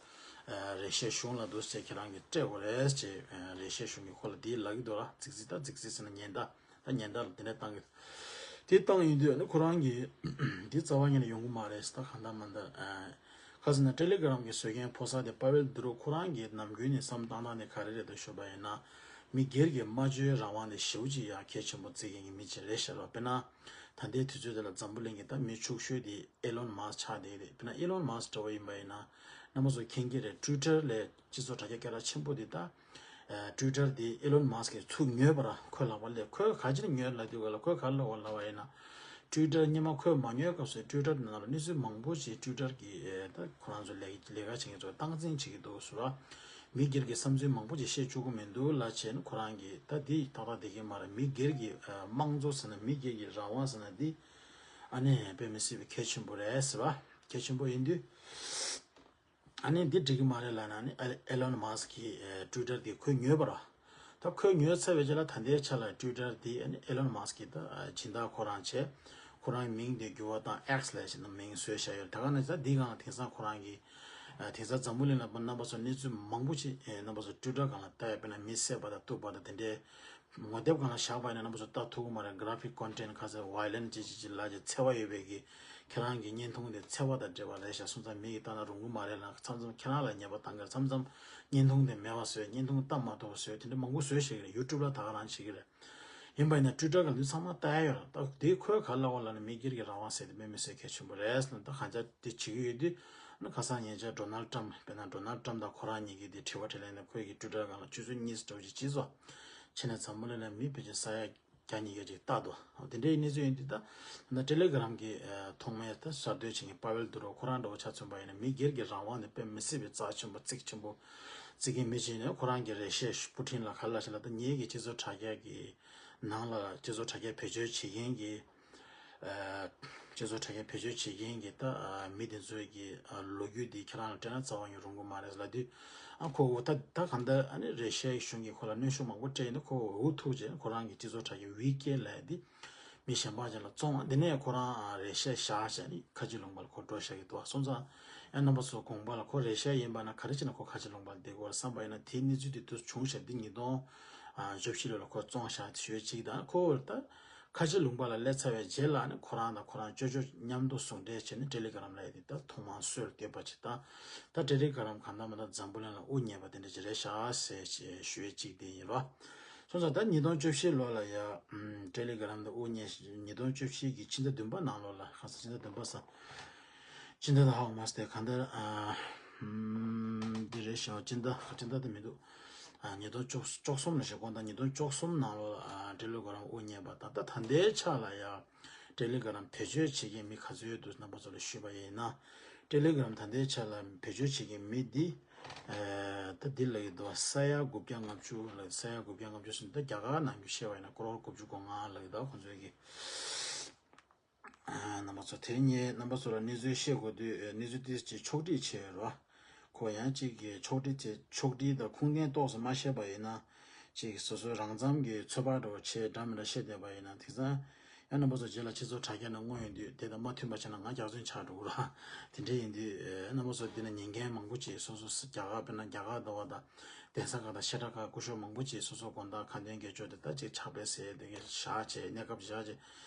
ཨ་རེ་ཤའི་གཞུང་ལ་འདུག་སེ་ཁྱེད་རང་གིས་སྤྲད་དགོས་རེད་ཅེས། ཨ་རེ་ཤའི་གཞུང་གིས་ཁོ་ལ་དེ་ལབ་ཀྱི་འདུག་ར། རྫིག་རྫིག་ད་རྫིག་རྫིག་ཟེར་ན་ཉེན་བརྡ། ད་ཉེན་བརྡ་ལ་དེ་འདྲ་བཏང་གི། དེ་བཏང་ཡོང་དུས་ནི་ཁོ་རང་གིས་དེ་རྩ་བ་ཉིད་ནས་ཡོང་གི་མ་རེད། ད་གང་ལྟར་མ་ལྟར་ཨ་ག་ཟེར་ན། ཊེ་ལི་གྷི་རམ་གྱི་བཟོ་མཁན་ཕོ་གསར་དེ་པ་ཝེལ་དུ་རུབ་ཁོ་རང་གིས་ནམ་རྒྱུན་ནས་བསམ་བློ་བཏང་སྟངས་དེ་ག་རེ་རེད་འདུག་ཞུས་པ་ཡིན་ན། མི་སྒེར་གྱི་སྨྲ་བརྗོད་རང་དབང་དེ་ཞེ་པོ་ཅིག་ཡང་གལ་ཆེན་པོ་བརྩི་མཁན་གྱི་མི་ཅིག་རེད་ཤག་ལ། དཔེར་ན་ད་ལྟའི་དུས་ཚོད་དེ་ལ་འཛམ་བུ་གླིང་གི་ད་མི་ཕྱུག་ཤོས་དེ་ཨེ་ལོན་མཱ་སི་ཆགས་བསྡད་རེད། དཔེར་ན་ཨེ་ལོན་མཱ་སི་འདྲ་བོ་ཡིན་པ་ཡིན་ན། རྣམ་པ་ཚོ་མཁྱེན་གྱི་རེད། ཊུའི་ཊར་ལས་སྤྱི་ཚོགས་དྲ་རྒྱ་སྐད་གྲགས་ཆེན་པོ་དེ་ད། ཨ་ཊུའི་ཊར་དེ་ཨེ་ལོན་མཱ་སི་ཀྱིས་ཚུར་ཉོས་པ་ར། ཁོས་ལག་པ་ལས། ཁོས་ག་ཅིར་ཉོས་ལབ་དུས་ག་ལ། ཁོས་ག་རེ་ལབ་པ་ལབ་པ་ཡིན་ན། ཊུའི་ཊར་སྔོན་མ་ཁོས་མ་ཉོས་སྐབས་སུ་ཊུའི་ཊར་ནང་ལ་གནས་ཚུལ་མང་པོ་ཞིག་ཊུའི་ཊར་གྱི་ཨེ་ད་ཁོ་རང་ཚོ་ལས་ལས་ཀ་བྱེད་མཁན་ཚོ་སྟངས་འཛིན་བྱེད་ཀྱི་འདུག་ཟེར་བ། མི་སྒེར་གྱི་བསམ་ཚུལ་མང་པོ་ཞིག་བཤད་བཅུག་གི་མི་འདུག་ལབ་བྱས་ནས། ཁོ་རང་གིས་ད་འདི་ཏག་ཏག་བསྡད་ཀྱི་མ་རེད། མི་སྒེར་གྱི་ཨ་དམངས་གཙོ་ཟེར་ན། མི་སྒེར་གྱི་རང་དབང་ཟེར་ན་འདི་ཨ་ནི་དཔེ་མི་སྲིད་པའི་གལ་ཆེན་པོ་རེད་ཟེར་བ། གལ་ཆེན་པོ་ཡིན་དུས། ཨ་ནི་འདི་འགྲིག་གི་མ་རེད་ལབ་ན་ནི། ཨེ་ཨེ་ལོན་མཱ་སི་ཀྱིས་ཨེ་ཊུའི་ཊར་དེ་ཁོས་ཉོས་པ་ར། ད་ཁོས་ཉོས་ཚར་བའི་རྗེས་ལ་ད་ལྟའི་ཆ་ལ་ཊུའི་ཊར་དེ་ཨ་ནི་ཨེ་ལོན་མཱ་སི་ཀྱིས་ད་ཨ་སྦྱིན་བདག་ཁོ་རང་བྱས། ཁོ་རང་མིང་དེ་འགྱུར་བ་བཏང་། ཨེགས་ལབ་བྱས་ནས་མིང་བཟོས་བཞག་ཡོད། ད་ག་ནང་བཞིན་འདི་སྒང་ལ་དེང་སང་ཁོ་རང་གིས་ཨ་དེང་སང་འཛམ་བུ་གླིང་ལ་རྣམ་པ་ཚོ་གནས་ཚུལ་མང་པོ་ཅིག་ཨེ་རྣམ་པ་ཚོ་ཊུའི་ཊར་སྒང་ལ་ལྟ་ཡ། དཔེར་ན་མི་བསད་པ་དང་གཏུབ་པ་དང་དེ་འདྲའི། ངོ་དེབ་སྒང་ལ་བཞག་པ་ཡིན་ན་རྣམ་པ་ཚོ་ལྟ་ཐུབ་ཀྱི་མ་རེད། གྷ་ར་ཕིག་ཀོན་ཊེན་ཊི་ག་ཚོད་ཝའི་ལེན་ཊི་ཅིག་ཅིག་ཅིག་ལབ་བྱས། འཚེ་བ་ཡོད་པའི་གི་ཁྱེད་རང་གི་བརྙན་ཐུང་དེ་འཚེ་བ་དང་འབྲེལ་བ་རེད་ཤག་སོང་ཙང་མི་གིས་ལྟ་ན་རུང་གི་མ་རེད་ལབ། མཚམས་མཚམས་ཁྱེད་རང་ལ་ཉེས་པ་བཏང་གི་རེད། མཚམས་མཚམས་བརྙན་ཐུང་དེ་མེད་པ་བཟོས། བརྙན་ཐུང་ལྟ་མ་ཐུབ་པ་བཟོས། དེ་འདྲ་མང་པོ་བཟོས་བཞག་གི་རེད། ཡུ་ཊུབ་ལ་ད་ག་རང་བྱེད་ཀྱི་རེད། ཡིན་པ་ཡིན་ན་ཊུའི་ཊར་སྒང་ལ་འདི་ཚང་མ་ལྟ་ཡ་ཡོད་རེད། ད་དེ་ཁོས་ག་རེ་ལབ་པ་ལབ་ན། མི་སྒེར་གྱི་རང་དབང་ཟེར་དེ་དཔེ་མི་སྲིད་གལ་ཆེན་པོ་རེད་ཟེར་ན། ད་གང་ཅག་དེ་བྱེད་ཀྱི་ཡོད་དུས། ཨ་ནི་ཁ་སང་ཉེ་ཆར་ཌོ་ནལ་ཊམ། དཔེར་ན་ཌོ་ནལ་ཊམ་དང་ཁོ་རང་གཉིས་ཀྱིས་དེ་དྲི་བ་དྲིས་ལན་ནས། ཁོས་ཀྱི་ཊུའི་ཊར་སྒང་ལ་ཆུ་ཚོད་གཉིས་འདྲ་བོ་ཅིག་བྱས་སོང་། བྱས་ནས་འཛམ་བུ་གླིང་ལ་མི་ཕལ་ཆེར་ས་ཡ་བརྒྱ་ཉིས་བརྒྱ་ཅིག་བཏགས་འདུག་དེ་འདྲའི་གནས་ཚུལ་ཡིན་དུས། ད་ད་ཊེ་ལི་གྷི་རམ་གྱི་ཨ་ཐོག་མའི་ད་གསར་གཏོད་བྱེད་མཁན་པ་ཝེལ་དུ་རུབ་ཁོ་རང་འདྲ་བོ་ཆ་མཚོན་པ་ཡིན་ན། མི་སྒེར་གྱི་རང་དབང་དེ་དཔེ་མི་སྲིད་པའི་རྩ་ཆེན་པོ་བརྩི་ཆེན་པོ་བརྩི་མཁན་མི་ཅིག་ཡིན་ན། ཁོ་རང་གིས་རེ་ཤའི་པུ་ཊིན་ལ་ག་རེ་ལབ་ཤག་ལབ། ད་ངེད་ཀྱི་སྤྱི་ཚོགས་དྲ་རྒྱ་གི་ནང་ལ་སྤྱི་ཚོགས་དྲ་རྒྱ་བེད་སྤྱོད་བྱེད་མཁན་གྱི་ཨ་སྤྱི་ཚོགས་དྲ་རྒྱ་བེད་སྤྱོད་བྱེད་མཁན་གྱི་ད་ཨ་མི་དེ་ཚོའི་གི་ཨ་ལོ་རྒྱུས་འདི་ཁྱེད་རང་ལ་སྤྲད་ན་རྩ་བ་ཉིད་རུང་གི་མ་རེད་ལབ་དུས། ཨ་ཁོ་འུ་ད་ད་གང་ལྟར་ཨ་ནི་རེ་ཤའི་གཞུང་གིས་ཁོ་ལ་གནོན་ཤུགས་མང་པོ་སྤྲད་ཡིན་ན། ཁོ་འུ་ཐུག་རྗེས་ཁོ་རང་གི་སྤྱི་ཚོགས་དྲ་རྒྱ་ཝི་ཀེ་ལབ་ཡ་འདི་མི་གཞན་པ་ཅིག་ལ་བཙོང་བ། འདི་ནས་ཁོ་རང་ཨ་རེ་ཤ་བཞག་བྱས་ནི་ཁ་ཆེ་ལུང་པ་ལ་ཁོ་འགྲོ་བཞག་གི་འདུག་སོང་ཙང་ཨ་རྣམ་པ་ཚོ་དགོངས་པ་ལ། ཁོ་རེ་ཤ་ཡིན་པ་ན་ག་རེ་བྱས་ན་ཁོ་ཁ་ཆེ་ལུང་པ་ལ་བསྡད་དགོས་བསམ་པ་ཡིན་ན། དེའི་གནས་ཚུལ་དེ་དུས་བྱུང་ཤག་འདི་ཉིས་སྟོང་བཅུ་བཞི་ལོ་ལ་ཁོ་བཙོང་བཞག་ཞུ་ཡ་གཅིག་དང་། ཁོ་ད་ཁ་ཆེ་ལུང་པ་ལ་སླེབས་ཚར་བའི་རྗེས་ལ་ནི་ཁོ་རང་དང་ཁོ་རང་ཅོ་ཅོ་མཉམ་དུ་ཟུང་འབྲེལ་བྱས་ནས་ཊེ་ལི་གྷི་རམ་ལབ་ཡ་དེ་ད་ཐོག་མར་སྲོལ་བཏོད་པ་ཅིག་དང་། ད་ཊེ་ལི་གྷི་རམ་གང་ལྟར་མ་ལྟར་འཛམ་བུ་གླིང་ལ་དབུ་བརྙེས་པ་དེ་འདྲ་ཅིག་རེད་ཤག་ཟེར་ཞེས་ཞུ་ཡ་གཅིག་དེ་ཡིན་རོ། སོང་ཙང་ད་ཉིས་སྟོང་བཅུ་བཞི་ལོ་ལ་ཡ་ཨམ་ཊེ་ལི་གྷི་རམ་དེ་དབུ་བརྙེས། ཉིས་སྟོང་བཅུ་བཞི་གི་ཕྱི་ཟླ་བདུན་པ་ནང་ལོགས་ལ། ཁ་སང་ཕྱི་ཟླ་བདུན་པ་ས། སྤྱི་ཟླ་དང་ཧ་གོ་མ་སོང་སྟེ། གང་ལྟར་ཨ་ཨམ་འདི་རེད་ཤག་སྤྱི་ཟླ་སྤྱི་ཟླ་དེ་མི་འདུག་ཨ་ཉིས་སྟོང་བཅུ་བཅུ་གསུམ་ལ་ཞིག་དགོངས་དག་ཉིས་སྟོང་བཅུ་གསུམ་ནང་ལོགས་ལ་ཨ་ཊེ་ལི་གྷི་རམ་དབུ་བརྙེས་པ་དང་། ད་ད་ལྟའི་ཆ་ལ་ཡ་ཊེ་ལི་གྷི་རམ་བེད་སྤྱོད་བྱེད་མཁན་མི་ག་ཚོད་ཡོད་འདུག་རྣམ་པ་ཚོ་ལ་ཞུས་པ་ཡིན་ན། ཊེ་ལི་གྷི་རམ་ད་ལྟའི་ཆ་ལ་བེད་སྤྱོད་བྱེད་མཁན་མི་འདི་ཨ་ད་འདི་ལབ་ཀྱི་འདུག་ས་ཡ་དགུ་བརྒྱ་ལྔ་བཅུ་ལ། ས་ཡ་དགུ་བརྒྱ་ལྔ་བཅུ་ཟེར་ན་ད་རྒྱ་གར་ནང་གི་བཤད་པ་ཡིན་ན་ཀོ་རོར་དགུ་བཅུ་གོ་ལྔ་ལབ་ཀྱི་འདུག་ཁོང་ཚོའི་གི། རྣམ་པ་ཚོ། དེ་རིང་ངས་རྣམ་པ་ཚོ་ལ་གནས་ཚུལ་བཤད་དགོས་དུས་གནས་ཚུལ་ཏོག་ཙམ་ཕྱོགས་སྒྲིག་བྱས་ཡོད་རེད་བ། ཁོ་ཡང་གཅིག་གིས་ཕྱོགས་སྒྲིག་བྱས། ཕྱོགས་སྒྲིག་དང་ཁུངས་ལྡན་ཏོག་ཙམ་མ་བཤད་པ་ཡིན་ན། གཅིག་སོ་སོའི་རང་རྩོམ་གྱི་ཚོད་དཔག་འདྲ་བོ་བྱས་འདྲ་མི་འདྲ་བཤད་བསྡད་པ་ཡིན་ན། དེང་སང་ ཡང་རྣམ་པ་ཚོ་རྗེས་ལ་སྤྱི་ཚོགས་དྲ་རྒྱ་ནང་མངོན་ཡོང་དུས་དེ་དང་མ་མཐུན་པ་བྱས་ན་ང་རྒྱག་མཚོན་ཆགས་འགྲོ་གི་ར། དེ་འདྲ་ཡིན་དུས་རྣམ་པ་ཚོ་འདི་ན་ཉན་མཁན་མང་པོ་ཅིག་སོ་སོ་རྒྱ་གར་དཔེར་ན་རྒྱ་གར་ཟླ་བ་དང་གདན་ས་ཁག་དང་བཤད་གྲྭ་ཁག་སྐུ་ཞབས་མང་པོ་ཅིག་སོ་སོ་དགོང་དག་ཁ་འདོན་དགེ་སྦྱོར་དེ་ལྟར་ཅིག་ཕྱག་དཔེ་ཟེར་དེ་གའི་བཞག་བྱས་གནས་སྐབས་བཞག་བྱས་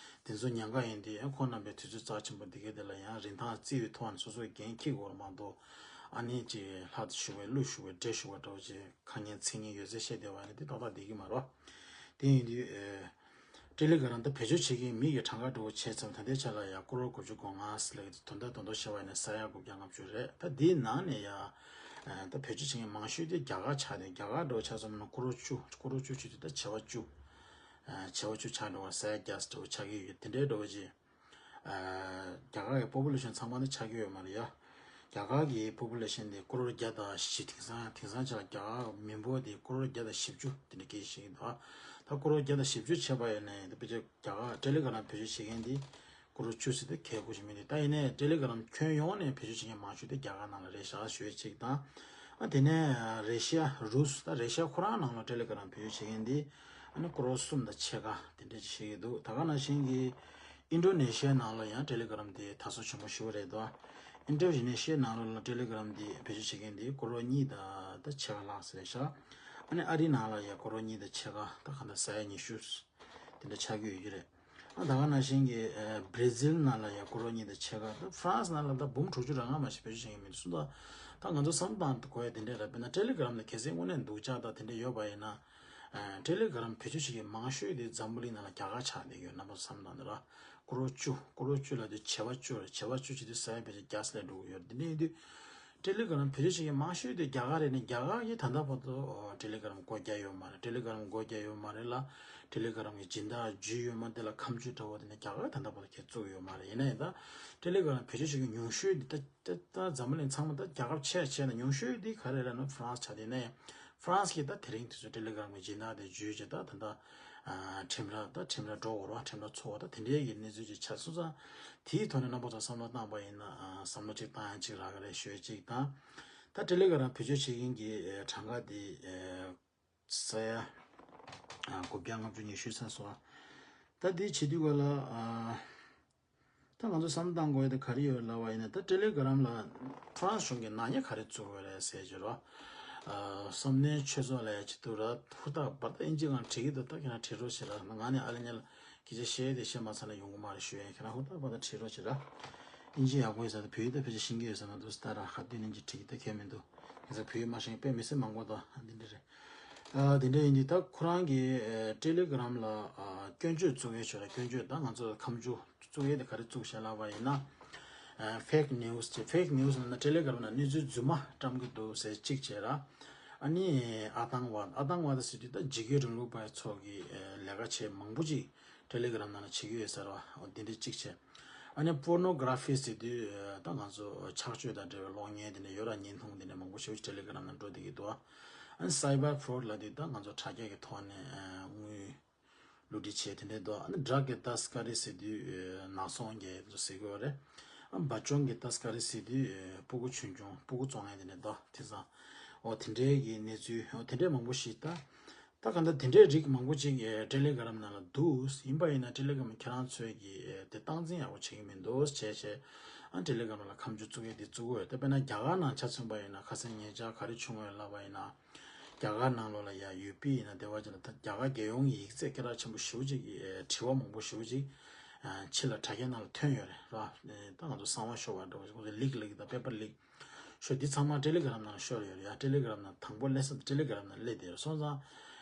དེ་ཚོ་ཉན་ག་ཡིན་དུས་ཡང་ཁོང་རྣམ་པའི་དུས་ཚོད་རྩ་ཆེན་པོ་འདི་གའི་དེ་ལ་ཡང་རིན་ཐང་བརྩི་བའི་ཐོག་ནས་སོ་སོའི་འགན་འཁྱེར་དགོས་ར་མ་གཏོགས་ཨ་ནི་ཅིག་ལྷ་ཞུ་བའི་ཀླུ་ཞུ་བའི་འདྲེ་ཞུ་བ་འདྲ་བོ་ཅིག་ཁ་ངན་མཚན་ངན་ཡོད་ཚད་བཤད་བསྡད་པ་ཡིན་ན་དེ་ཏག་ཏག་བསྡད་ཀྱི་མ་རེད། དེ་ཡིན་དུས་ཨེ། ཀྲེ་ལི་ག་རམ་ད་བེད་སྤྱོད་བྱེད་མཁན་མི་གི་གྲངས་ཀ་འདྲ་བོ་བྱས་ཙང་ད་ལྟའི་ཆ་ལ་ཡ་ཀོ་རོར་དགུ་བཅུ་གོ་ལྔ་ཟེར་ལབ་ཀྱི་དོན་དག་དོན་དག་བཤད་པ་ཡིན་ན་ས་ཡ་དགུ་བརྒྱ་ལྔ་བཅུ་རེད། ད་འདིའི་ནང་ནས་ཡ་ད་བེད་སྤྱོད་བྱེད་མཁན་མང་ཤོས་དེ་རྒྱ་གར་ཆགས་ཏེ་རྒྱ་གར་འདྲ་བོ་ཆགས་སོང་ན་ཀོ་རོར་བཅུ་ཀོ་རོར་བཅུ་བྱེད་དུས་ད་བྱེ་བ་བཅུ། བྱེ་བ་བཅུ་ཆགས་འགྲོ་བ་ས་ཡ་བརྒྱ་ཟེར་འདྲ་བོ་ཆགས་ཀྱི་ཡོད་དེ་འདྲའི་འདྲ་བོ་ཅིག་རྒྱ་གར་གྱི་པོ་པུ་ལེ་ཤན་ཚང་མ་ནི་ཆགས་ཀྱི་ཡོད་མ་རེད་ཡ། རྒྱ་གར་གྱི་པོ་པུ་ལེ་ཤན་དེ་ཀོ་རོར་བརྒྱ་དང་བཞི་དེང་སང་དེང་སང་ཆ་ལ་རྒྱ་གར་མི་འབོར་དེ་ཀོ་རོར་བརྒྱ་དང་བཞི་བཅུ་དེ་འདྲ་སྐད་ཆ་བཤད་ཀྱི་འདུག་ད་ཀོ་རོར་བརྒྱ་དང་བཞི་བཅུ་བྱས་པ་ཡིན་ན་ཡང་དེ་ཕལ་ཆེར་རྒྱ་གར་ཀྲེ་ལི་ག་རམ་བེད་སྤྱོད་བྱེད་མཁན་དེ་ཀོ་རོར་བཅུ་ཟེར་དེ་གལ་དགོས་ཀྱི་མི་འདུག་ད་ཡིན་ནའི་ཀྲེ་ལི་ག་རམ་ཁྱོན་ཡོངས་ནས་བེད་སྤྱོད་བྱེད་མཁན་མང་ཤོས་དེ་རྒྱ་གར་ནང་ལ་རེད་ཤག་ཞུ་ཡས་གཅིག་དང་། ཨ་དེ་ནས་རེ་ཤི་ཡ་རུས་ད་རེ་ཤི་ཡ་ཁོ་རང་ནང་ལ་ཀྲེ་ལི་ག་རམ་བེད་སྤྱོད་བྱེད་མཁན་དེ་ཨ་ནི་ཀོ་རོར་གསུམ་དང་ཕྱེད་ཀ་དེ་འདྲ་ཅིག་བཤད་ཀྱི་འདུག་ད་ག་ནང་བཞིན་གྱི། ཨིན་ཌོ་ནེ་ཤི་ཡའི་ནང་ལ་ཡང་ཀྲེ་ལི་ག་རམ་དེ་དར་སྲོལ་ཆེན་པོ་ཞེ་པོ་རེད་དོ། ཨིན་ཌོ་ནེ་ཤི་ཡའི་ནང་ལོགས་ལ་ཀྲེ་ལི་ག་རམ་དེ་བེད་སྤྱོད་བྱེད་མཁན་དེ་ཀོ་རོར་གཉིས་དང་ད་ཕྱེད་ཀ་ལྷག་ཙམ་རེད་ཤག་ཨ་ནི་ཨ་རིའི་ནང་ལ་ཡང་ཀོ་རོར་གཉིས་དང་ཕྱེད་ཀ་ད་ག་འདྲ་ས་ཡ་ཉི་ཤུ་དེ་འདྲ་ཆགས་ཀྱི་ཡོད་ཀྱི་རེད། ཨ་ད་ག་ནང་བཞིན་གྱི་ཨ་བྷི་ར་ཛིལ་ནང་ལ་ཡང་ཀོ་རོར་གཉིས་དང་ཕྱེད་ཀ་ད་ཧྥ་རན་སི་ནང་ལ་ད་འབུམ་དྲུག་ཅུ་རེ་ལྔ་མ་ཞིག་བེད་སྤྱོད་བྱེད་མཁན་མི་འདུག་གསུངས་ད། ད་ང་ཚོ་བསམ་བློ་བཏང་དགོས་ཡ་དེ་འདྲ་རེད། དཔེར་ན་ཀྲེ་ལི་ག་རམ་ནི་གལ་སྲིད་དངོས་གནས་སྡུག་ཅག་ད་དེ་འདྲ་ཡོད་པ་ཡིན་ན། ཨ་ཀྲེ་ལི་ག་རམ་བེད་སྤྱོད་བྱེད་མཁན་མང་ཤོས་དེ་འཛམ་བུ་གླིང་ནང་ལ་རྒྱ་གར་ཆགས་བསྡད་ཡོད། རྣམ་པ་ཚོ་བསམ་བློ་བཏང་དང་ར། ཀོ་རོར་བཅུ། ཀོ་རོར་བཅུ་ལབ་དུས་བྱེ་བ་བཅུ་རེད། བྱེ་བ་བཅུ་བྱེད་དུས་ས་ཡ་ཕལ་ཆེར་བརྒྱ་ཙམ་ལས་འགྲོ་གི་ཡོད་རེད། འདི་འདྲ་ཡིན་དུས། ཀྲེ་ལི་ག་རམ་བེད་སྤྱོད་བྱེད་མཁན་མང་ཤོས་དེ་རྒྱ་གར་རེད། ནི་རྒྱ་གར་གྱིས་ད་ལྟ་བར་དུ་ཨོ་ཀྲེ་ལི་ག་རམ་སྒོ་རྒྱག་ཡོད་མ་རེད། ཀྲེ་ལི་ག་རམ་སྒོ་རྒྱག་ཡོད་མ་རེད་ལ། ཀྲེ་ལི་ག་རམ་གྱི་སྦྱིན་བདག་རྒྱུས་ཡོད་མ་དེ་ལ་ཁ་མཆུ་འདྲ་བོ་དེ་ནི་རྒྱ་གར་ད་ལྟ་བར་དུ་ཁྱེད་བཙུགས་ཡོད་མ་རེད། ཡིན་ན་ཡང་ད་ཀྲེ་ལི་ག་རམ་བེད་སྤྱོད་བྱེད་མཁན་ཉུང་ཤོས་དེ་ད་ད་ད་འཛམ་བུ་གླིང་ཚང་མ་ད་རྒྱལ་ཁབ་ཆེ་ཆེ་ན་ཉུང་ཤོས་དེ་ག་རེ་རེད་ན་ཧྥ་རན་སི་ཆགས། དེ་ནས་ཧྥ་རན་སི་གིས་ད་དེ་རིང་དུས་ཚོད་ཀྲེ་ལི་ག་རམ་གྱི་སྦྱིན་བདག་དེ་བརྗོད་བྱས་ད་ད་ད་ཁྲིམས་ར་ད་ཁྲིམས་ར་འགྲོ་དགོས་ར། ཁྲིམས་ར་ཚོགས་པ་ད་དེ་འདྲའི་གི་གནས་ཚུལ་ཅིག་ཆགས་སོང་ཙང་། དེའི་ཐོག་ནས་རྣམ་པ་ཚོ་བསམ་བློ་བཏང་པ་ཡིན་ན་བསམ་བློ་ཅིག་བཏང་ཡ་ཅིག་རག་གི་རེད་ཞུ་ཡ་ཅིག་དང་། ད་ཀྲེ་ལི་ག་རམ་བེད་སྤྱོད་བྱེད་མཁན་གྱི་གྲངས་ཀ་དེ་ས་ཡ་དགུ་བརྒྱ་ལྔ་བཅུ་ཉི་ཤུ་ཚར་སོང་། ད་དེ་བྱེད་དུས་ག་ལ། ད་ང་ཚོ་བསམ་བློ་བཏང་དགོས་ཡ་དེ་ག་རེ་ཡོད་ལབ་པ་ཡིན་ན། ད་ཀྲེ་ལི་ག་རམ་ལ་ཧྥ་རན་སི་གཞུང་གིས་ནག་ཉེས་ག་རེ་བཙུགས་ཡོད་རེད་ཟེར་གྱི་རོ། བསམ་གནས་ཆོས་ཚོགས་ལ་ཡ་བྱེད་དུས་ར་ཧུར་ཐག་བར་ད་ཨིན་ཇི་སྒང་བྲིས་ཀྱི་འདུག་ད་ཁྱེད་རང་བྲིས་རོགས་བྱེད་ར། ང་ནས་ཨ་ལེ་ཉལ་སྐད་ཆ་བཤད་དེ་བཤད་མ་ཚར་ན་ཡོང་གི་མ་རེད་ཞུ་ཡ། ཁྱེད་རང་ཧུར་ཐག་བར་ད་བྲིས་རོགས་བྱེད་ར། ཨིན་ཇི་ཡག་པོ་ཡོད་ས་དང་བོད་ཡིག་ད་ཕལ་ཆེར་ཤེས་ཀྱི་ཡོད་ས་མ་འདུག་ད་ར་ཁ་བཏོན་ནས་ཅིག་བྲིས་ཀྱི་ད་ཁྱད་མི་འདུག་ང་ཚོ་བོད་ཡིག་མ་ཤེས་དཔེ་མི་སྲིད་མང་པོ་དང་འདི་འདྲ་རེད། ཨ་དེ་འདྲ་ཡིན་དུས་ད་ཁོ་རང་གིས་ཨ་ཀྲེ་ལི་ག་རམ་ལ་ཨ་སྐྱོན་བརྗོད་བཙུགས་ཡས་ཆོག་ར། སྐྱོན་བརྗོད་ད་ང་ཚོ་ཁ་མཆུ་བཙུགས་ཡས་དེ་ག་རེ་བཙུགས་བཞག་ལབ་པ་ཡིན་ན། ཨ་ཕེག་ནིའུ་སི་ཅེ། ཕེག་ནིའུ་སི་ལབ་ན་ཀྲེ་ལི་ག་རམ་ནང་གནས་ཚུལ་རྫུན་མ་བཀྲམ་གྱི་འདུག་ཟེར་གཅིག་བྱས་ར། ཨ་ནི་ཨ་ཏང་ཝ་ཨ་ཏང་ཝ་ད་ཟེར་དུས་ད་འཇིགས་སྐུལ་རིང་ལུགས་པ་ཚོ་གི་ཨ་ལས་ཀ་བྱེད་མང་པོ་ཅིག་ཀྲེ་ལི་ག་རམ་ནང་ལ་བྱེད་ཀྱི་ཡོད་ཟེར་བ། འོ་འདི་འདྲ་གཅིག་བྱས། ཨ་ནི་པོར་ནོ་གྷ་ར་ཕི་ཟེར་དུས་ཨ་ད་ང་ཚོ་ཆགས་སྤྱོད་དང་འབྲེལ་བའི་གློག་བརྙན་དེ་འདྲ་ཡོད་ར། བརྙན་ཐུང་དེ་འདྲ་མང་པོ་ཞིག་ཀྲེ་ལི་ག་རམ་ནང་འགྲོ་བསྡད་ཀྱི་འདུག་ཨ་ནི་སའི་བར་ཕོ་རོཌ་ལབ་དུས་ད་ང་ཚོ་དྲ་རྒྱ་གི་ཐོག་ནས་ཨ་དངུལ་བླུ་འབྲི་བྱས་དེ་འདྲ་འདུག་ཨ་ནི་ཌྲག་གི་ཏཱས་ཀ་རི་ཟེར་དུས་ཨ་ནག་ཚོང་རྒྱག་ཡས་ཟེར་གྱི་ཡོད་རེད། ཨ་འབའ་ཅོང་གི་ཏཱས་ཀ་རི་ཟེར་དུས་ཨ་སྤུ་གུ་ཆུང་ཆུང་སྤུ་གུ་བཙོང་ཡས་དེ་འདྲ་འདུག་དེང་སང་། འོ་དེ་འདྲའི་གི་གནས་ཚུལ་འོ་དེ་འདྲའི་མང་པོ་ཞིག་ད། ད་གང་ལྟར་དེ་འདྲའི་རིགས་མང་པོ་ཅིག་ཨེ་ཀྲེ་ལི་ག་རམ་ནང་ལ་འདུག་ཡིན་པ་ཡིན་ན་ཀྲེ་ལི་ག་རམ་ཁྱེད་རང་ཚོས་ཀྱི་ཨེ་དེ་སྟངས་འཛིན་ཡག་པོ་བྱེད་ཀྱི་མི་འདུག་བྱས་བྱས། ཨ་ཀྲེ་ལི་ག་རམ་ལ་ཁ་མཆུ་བཙུགས་ཡས་དེ་བཙུགས་དགོས་ཡོད། ད་དཔེར་ན་རྒྱ་གར་ནང་ཆ་མཚོན་པ་ཡིན་ན་ཁ་སང་ཉེ་ཆར་ག་རེ་བྱུང་ཡོད་ལབ་པ་ཡིན་ན། རྒྱ་གར་ནང་ལོགས་ལ་ཡ་ཡུ་པི་ཡིན་ན་དེ་བ་ཅིག་ལ་ད་རྒྱ་གར་རྒྱལ་ཡོངས་ཀྱི་ཡིག་ཚད་སྐད་གྲགས་ཆེན་པོ་ཞེ་པོ་ཅིག་གི་ཨེ་དྲི་བ་མང་པོ་ཞེ་པོ་ཅིག་ཨ་ཕྱི་ལ་དྲ་རྒྱ་ནང་ལ་ཐོན་ཡོད་རེད་ར། ཨེ་ད་ང་ཚོ་གསང་བ་ཤོར་བ་འདྲ་བོ་ཞིག་ཁོང་ཚོ་ལིག་ལིག་དང་པེ་པར་ལིག་ཤོ་འདི་ཚང་མ་ཀྲེ་ལི་ག་རམ་ནང་ཤོར་ཡོད་རེད་ཡ། ཀྲེ་ལི་ག་རམ་ནང་དང་པོ་སླེབས་ས་ཀྲེ་ལི་ག་རམ་ནང་སླེབས་བསྡད་རེད། སོང་ཙང་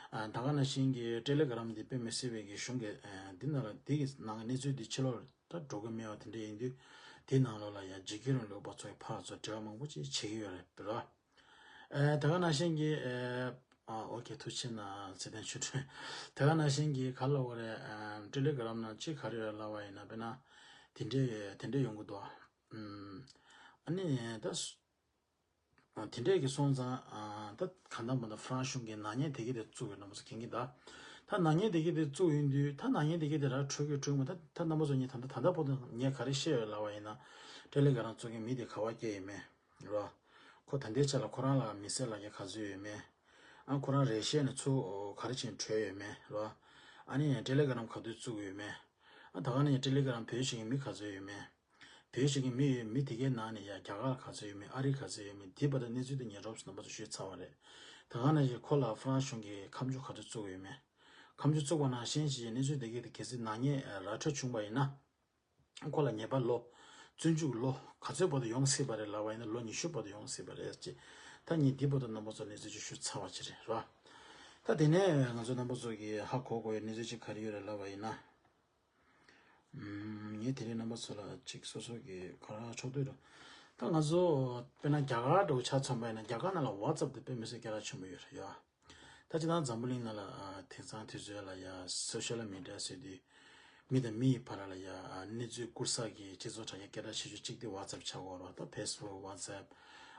ཨ་ད་ག་ནང་བཞིན་གྱི་ཀྲེ་ལི་ག་རམ་འདི་དཔེ་མི་སྲིད་པའི་གི་གཞུང་གི་ཨ་འདི་ནང་ལ་འདི་གི་ནང་གི་གནས་ཚུལ་འདི་ཕྱི་ལོགས་ད་འགྲོ་གི་མེད་པ་དེ་འདྲ་ཡིན་དུས་དེའི་ནང་ལོགས་ལ་ཡ་འཇིགས་སྐུལ་རིང་ལུགས་པ་ཚོ་གི་ཕར་ཚུར་འབྲེལ་བ་མང་པོ་ཅིག་བྱེད་ཀྱི་ཡོད་རེད་ར། ཨ་ད་ག་ནང་བཞིན་གྱི་ཨ་ཨོ་ཁེ་ཐུགས་རྗེ་ཆེ་གནང་ཚེ་བརྟན་ཆོས་སྒྲོན། ད་ག་ནང་བཞིན་གྱི་ག་ལབ་དགོས་རེད། ཨ་ཀྲེ་ལི་ག་རམ་ནང་ཅིག་ག་རེ་རེད་ལབ་པ་ཡིན་ན་དཔེར་ན་དེ་འདྲའི་དེ་འདྲའི་ཡོང་གི་འདུག་ཨ་ནི་ད། དེ་འདྲས་ཀྱི་སོང་ཙང་ད་གང་ལྟར་མ་ད་ཧྥ་རན་སི་གཞུང་གིས་ནག་ཉེས་དེ་གི་དེ་བཙུགས་ཡོད་རྣམ་པ་ཚོ་མཁྱེན་གྱི་ད། ད་ནག་ཉེས་དེ་གི་དེ་བཙུགས་ཡོད་དུས་ད་ནག་ཉེས་དེ་གི་དེ་ར་འཕྲོད་གི་འཕྲོད་མ་ད་ད་རྣམ་པ་ཚོ་ངས་ད་ད་ད་ལྟ་བར་དུ་ངས་ག་རེ་བཤད་ཡོད་ལབ་པ་ཡིན་ན། ཀྲེ་ལི་ག་རམ་བཙུགས་མཁན་མི་དེ་ག་བ་སྐྱེ་ཡོད་མེད་ར། ཁོ་ད་ལྟའི་ཆ་ལ་ཁོ་རང་ལ་མི་སེར་ལ་རྒྱ་ག་ཚོད་ཡོད་མེད། ཨ་ཁོ་རང་རེ་ཤེས་ནས་ཚུར་ག་རེ་བྱས་ནས་བྲོས་ཡོད་མེད་ར། ཨ་ནི་ཀྲེ་ལི་ག་རམ་ག་དུས་བཙུགས་ཡོད་མེད། ཨ་ད་ག་ནས་ཀྲི་ལི་གྷི་རམ་བེད་སྤྱོད་བྱེད་མཁན་མི་ག་ཚོད་ཡོད་མེད། བེད་སྤྱོད་བྱེད་མཁན་མི་ཡོད་མི་དེ་གའི་ནང་ནས་ཡ་རྒྱ་གར་ག་ཚོད་ཡོད་མེད། ཨ་རི་ག་ཚོད་ཡོད་མེད། དེ་བར་དུ་གནས་ཚུལ་དེ་ངས་རོབ་ཙམ་རྣམ་པ་ཚོ་ཞུས་ཚར་བ་རེད། ད་ག་ནང་བཞིན་ཁོ་ལ་ཧྥ་རན་སི་གཞུང་གིས་ཁ་མཆུ་ག་ཚོད་བཙུགས་ཡོད་མེད། ཁ་མཆུ་བཙུགས་པ་ནང་བཞིན་གྱི་གནས་ཚུལ་དེ་གའི་དེ་གལ་སྲིད་ནག་ཉེས་ར་འཕྲོད་བྱུང་བ་ཡིན་ན། ཁོ་ལ་ཉེས་པ་ལོ། བཙོན་འཇུག་ལོ་ག་ཚོད་བར་དུ་ཡོང་སྲིད་པ་རེད་ལབ་པ་ཡིན་ན། ལོ་ཉི་ཤུ་བར་དུ་ཡོང་སྲིད་པ་རེད་ཅེས། ད་ངས་འདི་བར་དུ་རྣམ་པ་ཚོར་གནས་ཚུལ་ཅིག་ཞུས་ཚར་བ་ཅིག་རེད་ར། ད་དེ་ནས་ང་ཚོ་རྣམ་པ་ཚོ་གིས་ཧ་གོ་དགོས་པའི་གནས་ཚུལ་ཅིག་ག་རེ་ཡོད་རེད་ལབ་པ་ཡིན་ན། ངས་དེ་རིང་རྣམ་པ་ཚོ་ལ་ཅིག་སོ་སོ་གི་ག་རེ་ཕྱོགས་བསྡུས་རུ། ད་ང་ཚོ་དཔེར་ན་རྒྱ་གར་འདྲ་བོ་ཆ་མཚོན་པ་ཡིན་ན། རྒྱ་གར་ནང་ལ་ཝ་ཙབ་དེ་དཔེ་མི་སྲིད་སྐད་གྲགས་ཆེན་པོ་ཡོད་རེད་ཡ། ད་སྤྱིར་བཏང་འཛམ་བུ་གླིང་ནང་ལ་ཨ་དེང་སང་དུས་ཚོད་ལ་ཡ་སོ་ཤལ་མི་ཌི་ཡ་ཟེར་དུས། མི་དང་མི་ཡི་བར་ལ་ཡ་ཨ་གནས་ཚུལ་བསྐུར་ས་གི་སྤྱི་ཚོགས་དྲ་རྒྱ་སྐད་གྲགས་ཆེ་ཤོས་གཅིག་དེ་ཝ་ཙབ་ཆགས་ཀྱི་ཡོད་རེད་བ། ད་ཕེ་སི་བུག་ཝ་ཙབ།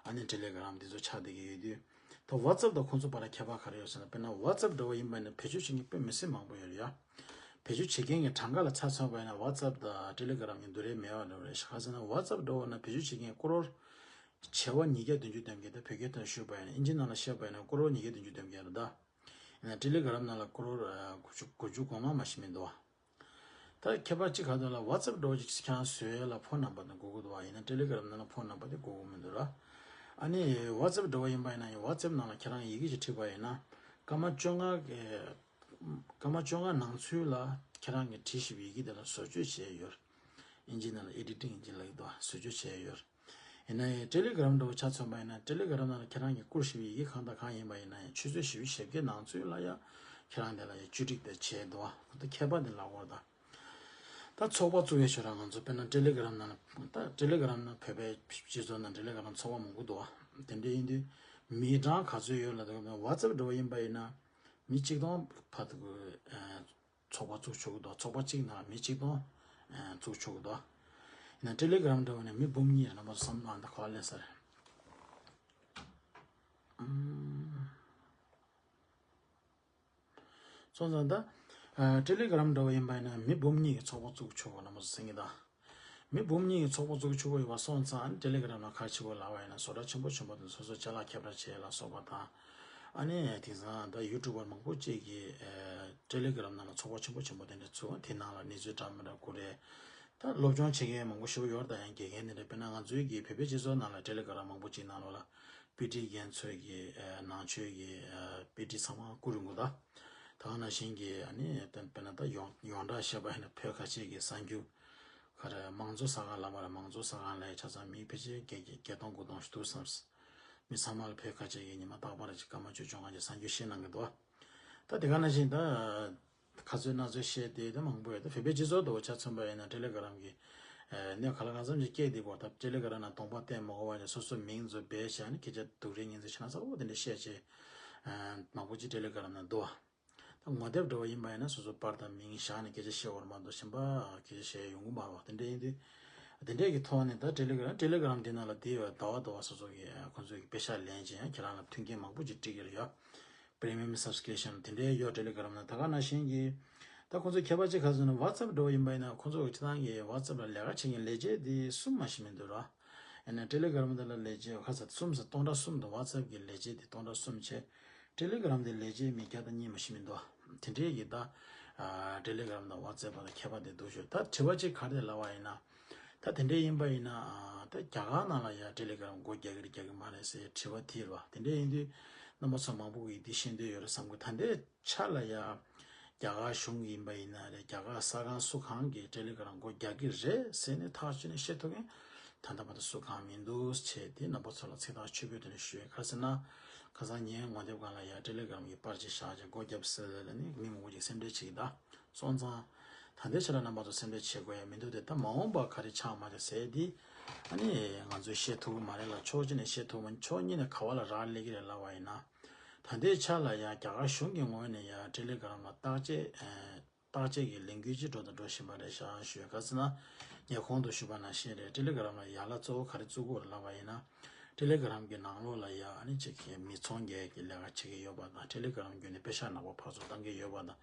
ཨ་ནི་ཊེ་ལེ་གྷི་རམ་འདི་ཚོ་ཆགས་བསྡད་ཀྱི་ཡོད་དུས། ད་ཝ་ཙབ་དང་ཁོང་ཚོ་བར་ལ་ཁྱད་པར་ག་རེ་ཡོད་ཟེར་ན། དཔེར་ན་ཝ་ཙབ་འདྲ་བོ་ཡིན་པ་ཡིན་ན་བེད་སྤྱོད་བྱེད་མཁན་དཔེ་མི་སྲིད་མང་པོ་ཡོད་རེད་ཡ། བེད་སྤྱོད་བྱེད་མཁན་གྱི་གྲངས་ཀ་ལ་ཆ་མཚོན་པ་ཡིན་ན། ཝ་ཙབ་དང་ཊེ་ལེ་གྷི་རམ་གཉིས་བསྡུར་ཡས་མེད་པ་འདྲ་བོ་རེད། ག་རེ་ཟེར་ན་ཝ་ཙབ་འདྲ་བོ་ན་བེད་སྤྱོད་བྱེད་མཁན་ཀོ་རོར་བྱེ་བ་ཉིས་བརྒྱ་བདུན་ཅུ་དོན་བརྒྱད། ད་བོད་སྐད་ཐོག་ནས་ཞུས་པ་ཡིན་ན། ཨིན་ཇི་ནང་ལ་བཤད་པ་ཡིན་ན་ཀོ་རོར་ཉིས་བརྒྱ་བདུན་ཅུ་དོན་བརྒྱད་རེད་ད། ཡིན་ན་ཊེ་ལེ་གྷི་རམ་ནང་ལ་ཀོ་རོར་ཨ་དགུ་བཅུ་དགུ་བཅུ་གོ་ལྔ་མ་ཞིག་མི་འདུག་བ། ད་ཁྱད་པར་གཅིག་ག་འདུག་ལ། ཝ་ཙབ་འདྲ་བོ་ཅིག་ཁྱེད་རང་བཟོ་ཡས་ལ་ཕོན་ནམ་བར་དེ་དགོས་ཀྱི་འདུག་བ། ཡིན་ན་ཊེ་ལེ་གྷི་རམ་ནང་ལ་ཕོན་ནམ་བར་དེ་དགོས་ཀྱི་མི་འདུག་ར། ཨ་ནི་ཝ་ཙབ་འདྲ་བོ་ཡིན་པ་ཡིན་ན་ཡང་། ཝ་ཙབ་ནང་ལ་ཁྱེད་རང་ཡི་གེ་ཅིག་བྲིས་པ་ཡིན་ན། སྐར་མ་བཅོ་ལྔ་གི་སྐར་མ་བཅོ་ལྔ་ནང་ཚུད་ལ་ཁྱེད་རང་གིས་བྲིས་བཞག་པའི་ཡི་གེ་དེ་ལ་བཟོ་བཅོས་བྱས་ཡོད། ཨིན་ཇི་ནང་ལ་ཨེ་ཌི་ཊིང་ཨིན་ཇི་ལབ་ཀྱི་འདུག་བ། བཟོ་བཅོས་བྱས་ཡོད། ཡིན་ན་ཡང་ཊེ་ལེ་གྷི་རམ་འདྲ་བོ་ཆ་མཚོན་པ་ཡིན་ན། ཊེ་ལེ་གྷི་རམ་ནང་ལ་ཁྱེད་རང་གིས་བསྐུར་བཞག་པའི་ཡི་གེ་གང་དང་གང་ཡིན་པ་ཡིན་ན་ཡང་། ཆུ་ཚོད་བཞི་བཅུ་ཞེ་བརྒྱད་ནང་ཚུད་ལ་ཡ་ཁྱེད་རང་དེ་ལ་ཡ་བཅོས་སྒྲིག་དེ་བྱས་འདུག་བ། ད་ཁྱད་པར་དེ་ལབ་དགོས་རེད་ད། ད་ཚོགས་པ་བཙུགས་ཡས་ཞོར་ལ་ང་ཚོ་དཔེར་ན་ཊེ་ལེ་གྷི་རམ་ནང་ལ། ད་ཊེ་ལེ་གྷི་རམ་ནང་བོད་པའི་སྤྱི་ཚོགས་ནང་ཊེ་ལེ་གྷི་རམ་ཚོགས་པ་མང་པོ་འདུག་བ། དེ་འདྲ་ཡིན་དུས་མི་གྲངས་ག་ཚོད་ཡོད་ལབ་དུས། ཝ་ཙབ་འདྲ་བོ་ཡིན་པ་ཡིན་ན་མི་གཅིག་སྟོང་བར་དུ་ཚོགས་པ་བཙུགས་ཆོག་གི་འདུག་ཚོགས་པ་གཅིག་ནང་མི་གཅིག་སྟོང་བཙུགས་ཆོག་གི་འདུག་ཡིན་ན་ཊེ་ལེ་གྷི་རམ་འདྲ་བོ་ནི་མི་འབུམ་གཉིས་རེད། རྣམ་པ་ཚོ་བསམ་བློ་ཨ་ད་ག་པར་སླེབས་ས་རེད། སོང་ཙང་ད། ཨ་ཊེ་ལེ་གྷི་རམ་འདྲ་བོ་ཡིན་པ་ཡིན་ན་མི་འབུམ་གཉིས་ཀྱི་ཚོགས་པ་བཙུགས་ཆོག་པ་རྣམ་པ་ཚོ་གསན་གྱི་ད། མི་འབུམ་གཉིས་ཀྱི་ཚོགས་པ་བཙུགས་ཆོག་པ་ཡོད་པ་སོང་ཙང་། ཨ་ནི་ཊེ་ལེ་གྷི་རམ་ནང་ག་རེ་བྱེད་དགོས་ལབ་པ་ཡིན་ན། བཟོ་གྲྭ་ཆེན་པོ་ཆེན་པོ་དེ་ཚོ་སོ་སོའི་ཅ་ལག་ཁྱབ་བསྒྲགས་བྱེད་ཡས་ལ་སོགས་པ་དང་། ཨ་ནི་དེང་སང་ད་ཡུ་ཊུབ་པར་མང་པོ་ཅིག་གིས་ཨ་ཊེ་ལེ་གྷི་རམ་ནང་ལ་ཚོགས་པ་ཆེན་པོ་ཆེན་པོ་དེ་འདྲ་བཙུགས། དེ་ནང་ལ་གནས་ཚུལ་འདྲ་མི་འདྲ་བསྐུར་རེད། ད་སློབ་སྦྱོང་བྱེད་མཁན་མང་པོ་ཞིག་ཡོད་རེད། ད་ཡང་དགེ་རྒན་དེ་འདྲ། དཔེར་ན་ང་ཚོའི་གི་བོད་པའི་སྤྱི་ཚོགས་ནང་ལ་ཊེ་ལེ་གྷི་རམ་མང་པོ་ཅིག་ནང་ལོགས་ལ་པི་ཊི་རྒན་ཚོས་ཀྱི་ཨ་ནང་ཆོས་ཀྱི་ཨ་པི་ཊི་ཚང་མ་བསྐུར་ཡོང་གི་ད། ད་ག་ནང་བཞིན་གྱི་ཨ་ནི་དཔེར་ན་ད་ཡོངས་ཡོངས་གྲགས་བཤད་པ་ཡིན་ན་བོད་ཁ་ཆེ་གི་གསར་འགྱུར་ག་རེ། མང་གཙོ་གསར་ཁང་ལབ་པ་རེད། མང་གཙོ་གསར་ཁང་ལ་ཆ་ཚང་མི་ཕལ་ཆེར་བརྒྱད་བརྒྱད་བརྒྱད་སྟོང་དགུ་སྟོང་ཞིག་འདུག་བསམ། མི་ཚང་མ་ལ་བོད་ཁ་ཆེ་གི་ཉི་མ་རྟག་པར་ཅིག་སྐར་མ་བཅུ་བཅོ་ལྔ་ཅིག་གསར་འགྱུར་བཤད་གནང་གི་འདུག་ད་དེ་ག་ནང་བཞིན་ད། ཁ་ཚོད་སྣ་ཚོད་བཤད་དེ་ད་མང་པོ་ཡོད། ད་བོད་པའི་སྤྱི་ཚོགས་དུ་ཆ་མཚོན་པ་ཡིན་ན་ཊེ་ལེ་གྷི་རམ་གྱི་ཨ་གནས་ག་ལ་གང་འཚམ་ཞིག་སྐད་དེ་བོར། ད་ཊེ་ལེ་གྷི་རམ་ནང་གདོང་པ་བསྟན་མ་དགོས་པ་ནས་སོ་སོ་མིང་ཚོ་སྦས་བྱས་ནས་སྐད་ཆ་སྡུག་རུས་ངན་ཚོ་ཆ་ན་ཚ་བོ་དེ་འདྲ་བཤད་བྱས། ཨ་མང་པོ་ཅིག་ཊེ་ལེ་གྷི་རམ་ནང་འདུག་ད་ངོ་དེབ་འདྲ་བོ་ཡིན་པ་ཡིན་ན་སོ་སོ་པར་དང་མིང་བཞག་ནས་སྐད་ཆ་བཤད་དགོས་རེད་མ་གཏོགས་གཞན་པ་སྐད་ཆ་བཤད་ཡོང་གི་མ་རེད་བ། དེ་འདྲ་ཡིན་དུས་དེ་འདྲས་ཀྱི་ཐོག་ནས་ད་ཊེ་ལེ་གྷི་རམ་ཊེ་ལེ་གྷི་རམ་དེ་ནང་ལ་དེ་ཡོད། ཟླ་བ་ཟླ་བ་སོ་སོ་གི་ཁོང་ཚོའི་པེ་ཤག་ལེན་བྱས་ཡང་ཁྱེད་རང་ལ་མཐུན་རྐྱེན་མང་པོ་ཅིག་སྤྲད་ཀྱི་རེད་ཡ། པི་རི་མི་ཡམ་སབ་སི་ཀི་རིབ་ཤན་དེ་འདྲའི་ཡོད། ཊེ་ལེ་གྷི་རམ་ནང་ད་ག་ནང་བཞིན་གྱི། ད་ཁོང་ཚོ་ཁྱད་པར་ཅིག་ག་རེ་ཟེར་ན། ཝ་ཙབ་འདྲ་བོ་ཡིན་པ་ཡིན་ན་ཁོང་ཚོ་སྤྱིར་བཏང་གི་ཝ་ཙབ་ལ་ལས་ཀ་བྱེད་མཁན་ལས་བྱེད་དེ་གསུམ་མ་ཞིག་མི་འདུག་ར། ཡང་ན་ཊེ་ལེ་གྷི་རམ་དེ་ལ་ལས་བྱེད་ཁ་ཚ་གསུམ་ཟེར། སྟོང་ཕྲག་གསུམ་འདུག་ཝ་ཙབ་གི་ལས་བྱེད་དེ་སྟོང་ཕྲག་གསུམ་བྱས། ཊེ་ལེ་གྷི་རམ་དེ་ལས་བྱེད་མི་བརྒྱ་དང་གཉིས་མ་ཞིག་མི་འདུག་དེ་འདྲའི་གི་ད་ཨ་ཊེ་ལེ་གྷི་རམ་དང་ཝ་ཙབ་བར་ལ་ཁྱད་པར་དེ་འདུག་ཞུ། ད་དྲི་བ་ཅིག་ག་རེ་ལབ་པ་ཡིན་ན། ད་དེ་འདྲའི་ཡིན་པ་ཡིན་ན་ཨ་ད་རྒྱ་གར་ནང་ལ་ཡ་ཊེ་ལེ་གྷི་རམ་སྒོ་རྒྱག་གི་རེད་རྒྱག་གི་མ་རེད་ཟེར་དྲི་བ་དེ་རེད་བ། དེ་འདྲའི་ཡིན་དུས་རྣམ་པ་ཚོ་མང་པོ་གིས་འདི་ཤེས་འདོད་ཡོད་རེད་བསམ་གི། ད་ལྟའི་ཆ་ལ་ཡ་རྒྱ་གར་གཞུང་གི་ཡིན་པ་ཡིན་ན་རེད། རྒྱ་གར་གསར་ཁང་སུ་གང་གིས་ཊེ་ལེ་གྷི་རམ་སྒོ་རྒྱག་གི་རེད་ཟེར་ནས་ཐག་གཅོད་ནས་བཤད་ཐུབ་མཁན་ད་ལྟ་བར་དུ་སུ་གང་མི་འདུག་བྱས་ཏེ་རྣམ་པ་ཚོ་ལ་ཚིག་ཐག་ཆོད་པོའི་ཐོག་ནས་ཞུ་ཡས། ག་རེ་ཟེར་ན། ཁ་སང་ངའི་ངོ་དེབ་སྒང་ལ་ཡ་ཊེ་ལེ་གྷི་རམ་གྱི་པར་ཅིག་བཞག་བྱས་སྒོ་བརྒྱབ་ཟེར་ལ་ནི་མི་མང་པོ་ཅིག་སེམས་ཁྲལ་བྱེད་ཀྱི་གདའ། སོང་ཙང་། ད་ལྟའི་ཆ་ལ་རྣམ་པ་ཚོ་སེམས་ཁྲལ་བྱེད་དགོས་ཡ་མི་འདུག་སྟེ། ད་མ་འོངས་པ་ག་རེ་ཆགས་མ་ཆགས་ཟེར་དེ་ཨ་ནི་ང་ཚོས་བཤད་ཐུབ་ཀྱི་མ་རེད་ལ། ཕྱོགས་གཅིག་ནས་བཤད་ཐུབ་མ། ཕྱོགས་གཉིས་ནས་ག་བ་ལ་རག་ལས་ཀྱི་རེད་ལབ་པ་ཡིན་ན། ད་ལྟའི་ཆ་ལ་ཡ་རྒྱ་གར་གཞུང་གི་ངོས་ནས་ཡ་ཊེ་ལེ་གྷི་རམ་ལ་བརྟག་དཔྱད་ཨ་བརྟག་དཔྱད་ཀྱི་ལས་འགུལ་ཅིག་འགྲོ་དང་འགྲོ་བཞིན་པ་རེད་ཤག་ཞུ་ཡ། ག་རེ་ཟེར་ན། ངས་གོང་དུ་ཞུས་པ་ནང་བཞིན་རེད། ཊེ་ལེ་གྷི་རམ་ལ་ཡ་ལ་གཙོ་བོ་ག་རེ་བཙུགས་དགོས་རེད་ལབ་པ་ཡིན་ན། ཊེ་ལེ་གྷི་རམ་གྱི་ནང་ལོགས་ལ་ཡ་ཨ་ནི་ཅིག་གི་མི་ཚོང་རྒྱག་གི་ལས་ཀ་བྱེད་ཀྱི་ཡོད་པ་དང་། ཊེ་ལེ་གྷི་རམ་བརྒྱུད་ནས་པེ་ཤག་ནག་པོ་ཕར་ཚུར་བཏང་གི་ཡོད་པ་དང་།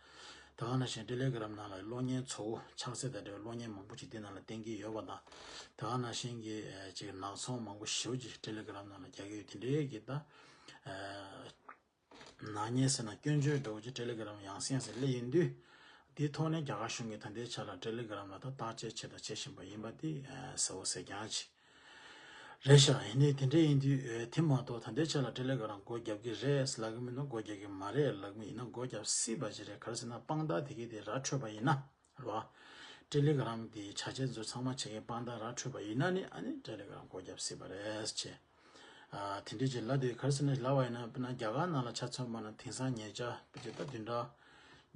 ད་ག་ནང་བཞིན་ཊེ་ལེ་གྷི་རམ་ནང་ལ་གློག་བརྙན་བཙོག་པོ་ཆགས་སྲེད་དང་འབྲེལ་བའི་གློག་བརྙན་མང་པོ་ཅིག་དེ་ནང་ལ་བསྟན་གྱི་ཡོད་པ་དང་། ད་ག་ནང་བཞིན་གྱི་ཨ་ཅིག་ནག་ཚོང་མང་པོ་ཞེ་པོ་ཅིག་ཊེ་ལེ་གྷི་རམ་ནང་ལ་རྒྱག་གི་ཡོད། དེ་འདྲའི་གི་ད་ཨ་ནག་ཉེས་ཟེར་ན་སྐྱོན་བརྗོད་འདྲ་བོ་ཅིག་ཊེ་ལེ་གྷི་རམ་ཡང་སེ་ཡང་སེ་སླེབས་ཡོང་དུས། དེའི་ཐོག་ནས་རྒྱ་གར་གཞུང་གིས་ད་ལྟའི་ཆ་ལ་ཊེ་ལི་གྷི་རམ་ལ་ད་བརྟག་དཔྱད་བྱས་དང་བྱེད་བཞིན་པ་ཡིན་པ་དེ་གསལ་བོ་གསལ་རྐྱང་ཅིག་རེད་ཤག་ཡིན་ནའི་དེ་འདྲ་ཡིན་དུས་དེ་མ་གཏོགས་ད་ལྟའི་ཆ་ལ་ཊེ་ལི་གྷི་རམ་སྒོ་རྒྱབ་ཀྱི་རེད་ལབ་ཀྱི་མིན་ནོ། སྒོ་རྒྱབ་ཀྱི་མ་རེད་ལབ་ཀྱི་མིན། ཡིན་ན་སྒོ་རྒྱབ་སྲིད་པ་ཞིག་རེད། ག་རེ་ཟེར་ན་དཔང་རྟགས་དེ་གའི་དེ་ར་འཕྲོད་པ་ཡིན་ན། རེད་བ། ཊེ་ལི་གྷི་རམ་དེའི་བྱ་བྱེད་ཚོ་ཚང་མ་བྱེད་མཁན་དཔང་རྟགས་ར་འཕྲོད་པ་ཡིན་ན་ནི་ཨ་ནི་ཊེ་ལི་གྷི་རམ་སྒོ་རྒྱབ་སྲིད་པ་རེད་ཅེས། ཨ་དེ་འདྲའི་ཅིག་ལབ་དུས་ག་རེ་ཟེར་ན་ལབ་པ་ཡིན་ན་དཔེར་ན་རྒྱ་གར་ནང་ལ་ཆ་མཚོན་པ་ན་དེང་སང་ཉེ་ཆར་དཔེ་ཆ་ད་བདུན་ཕྲག་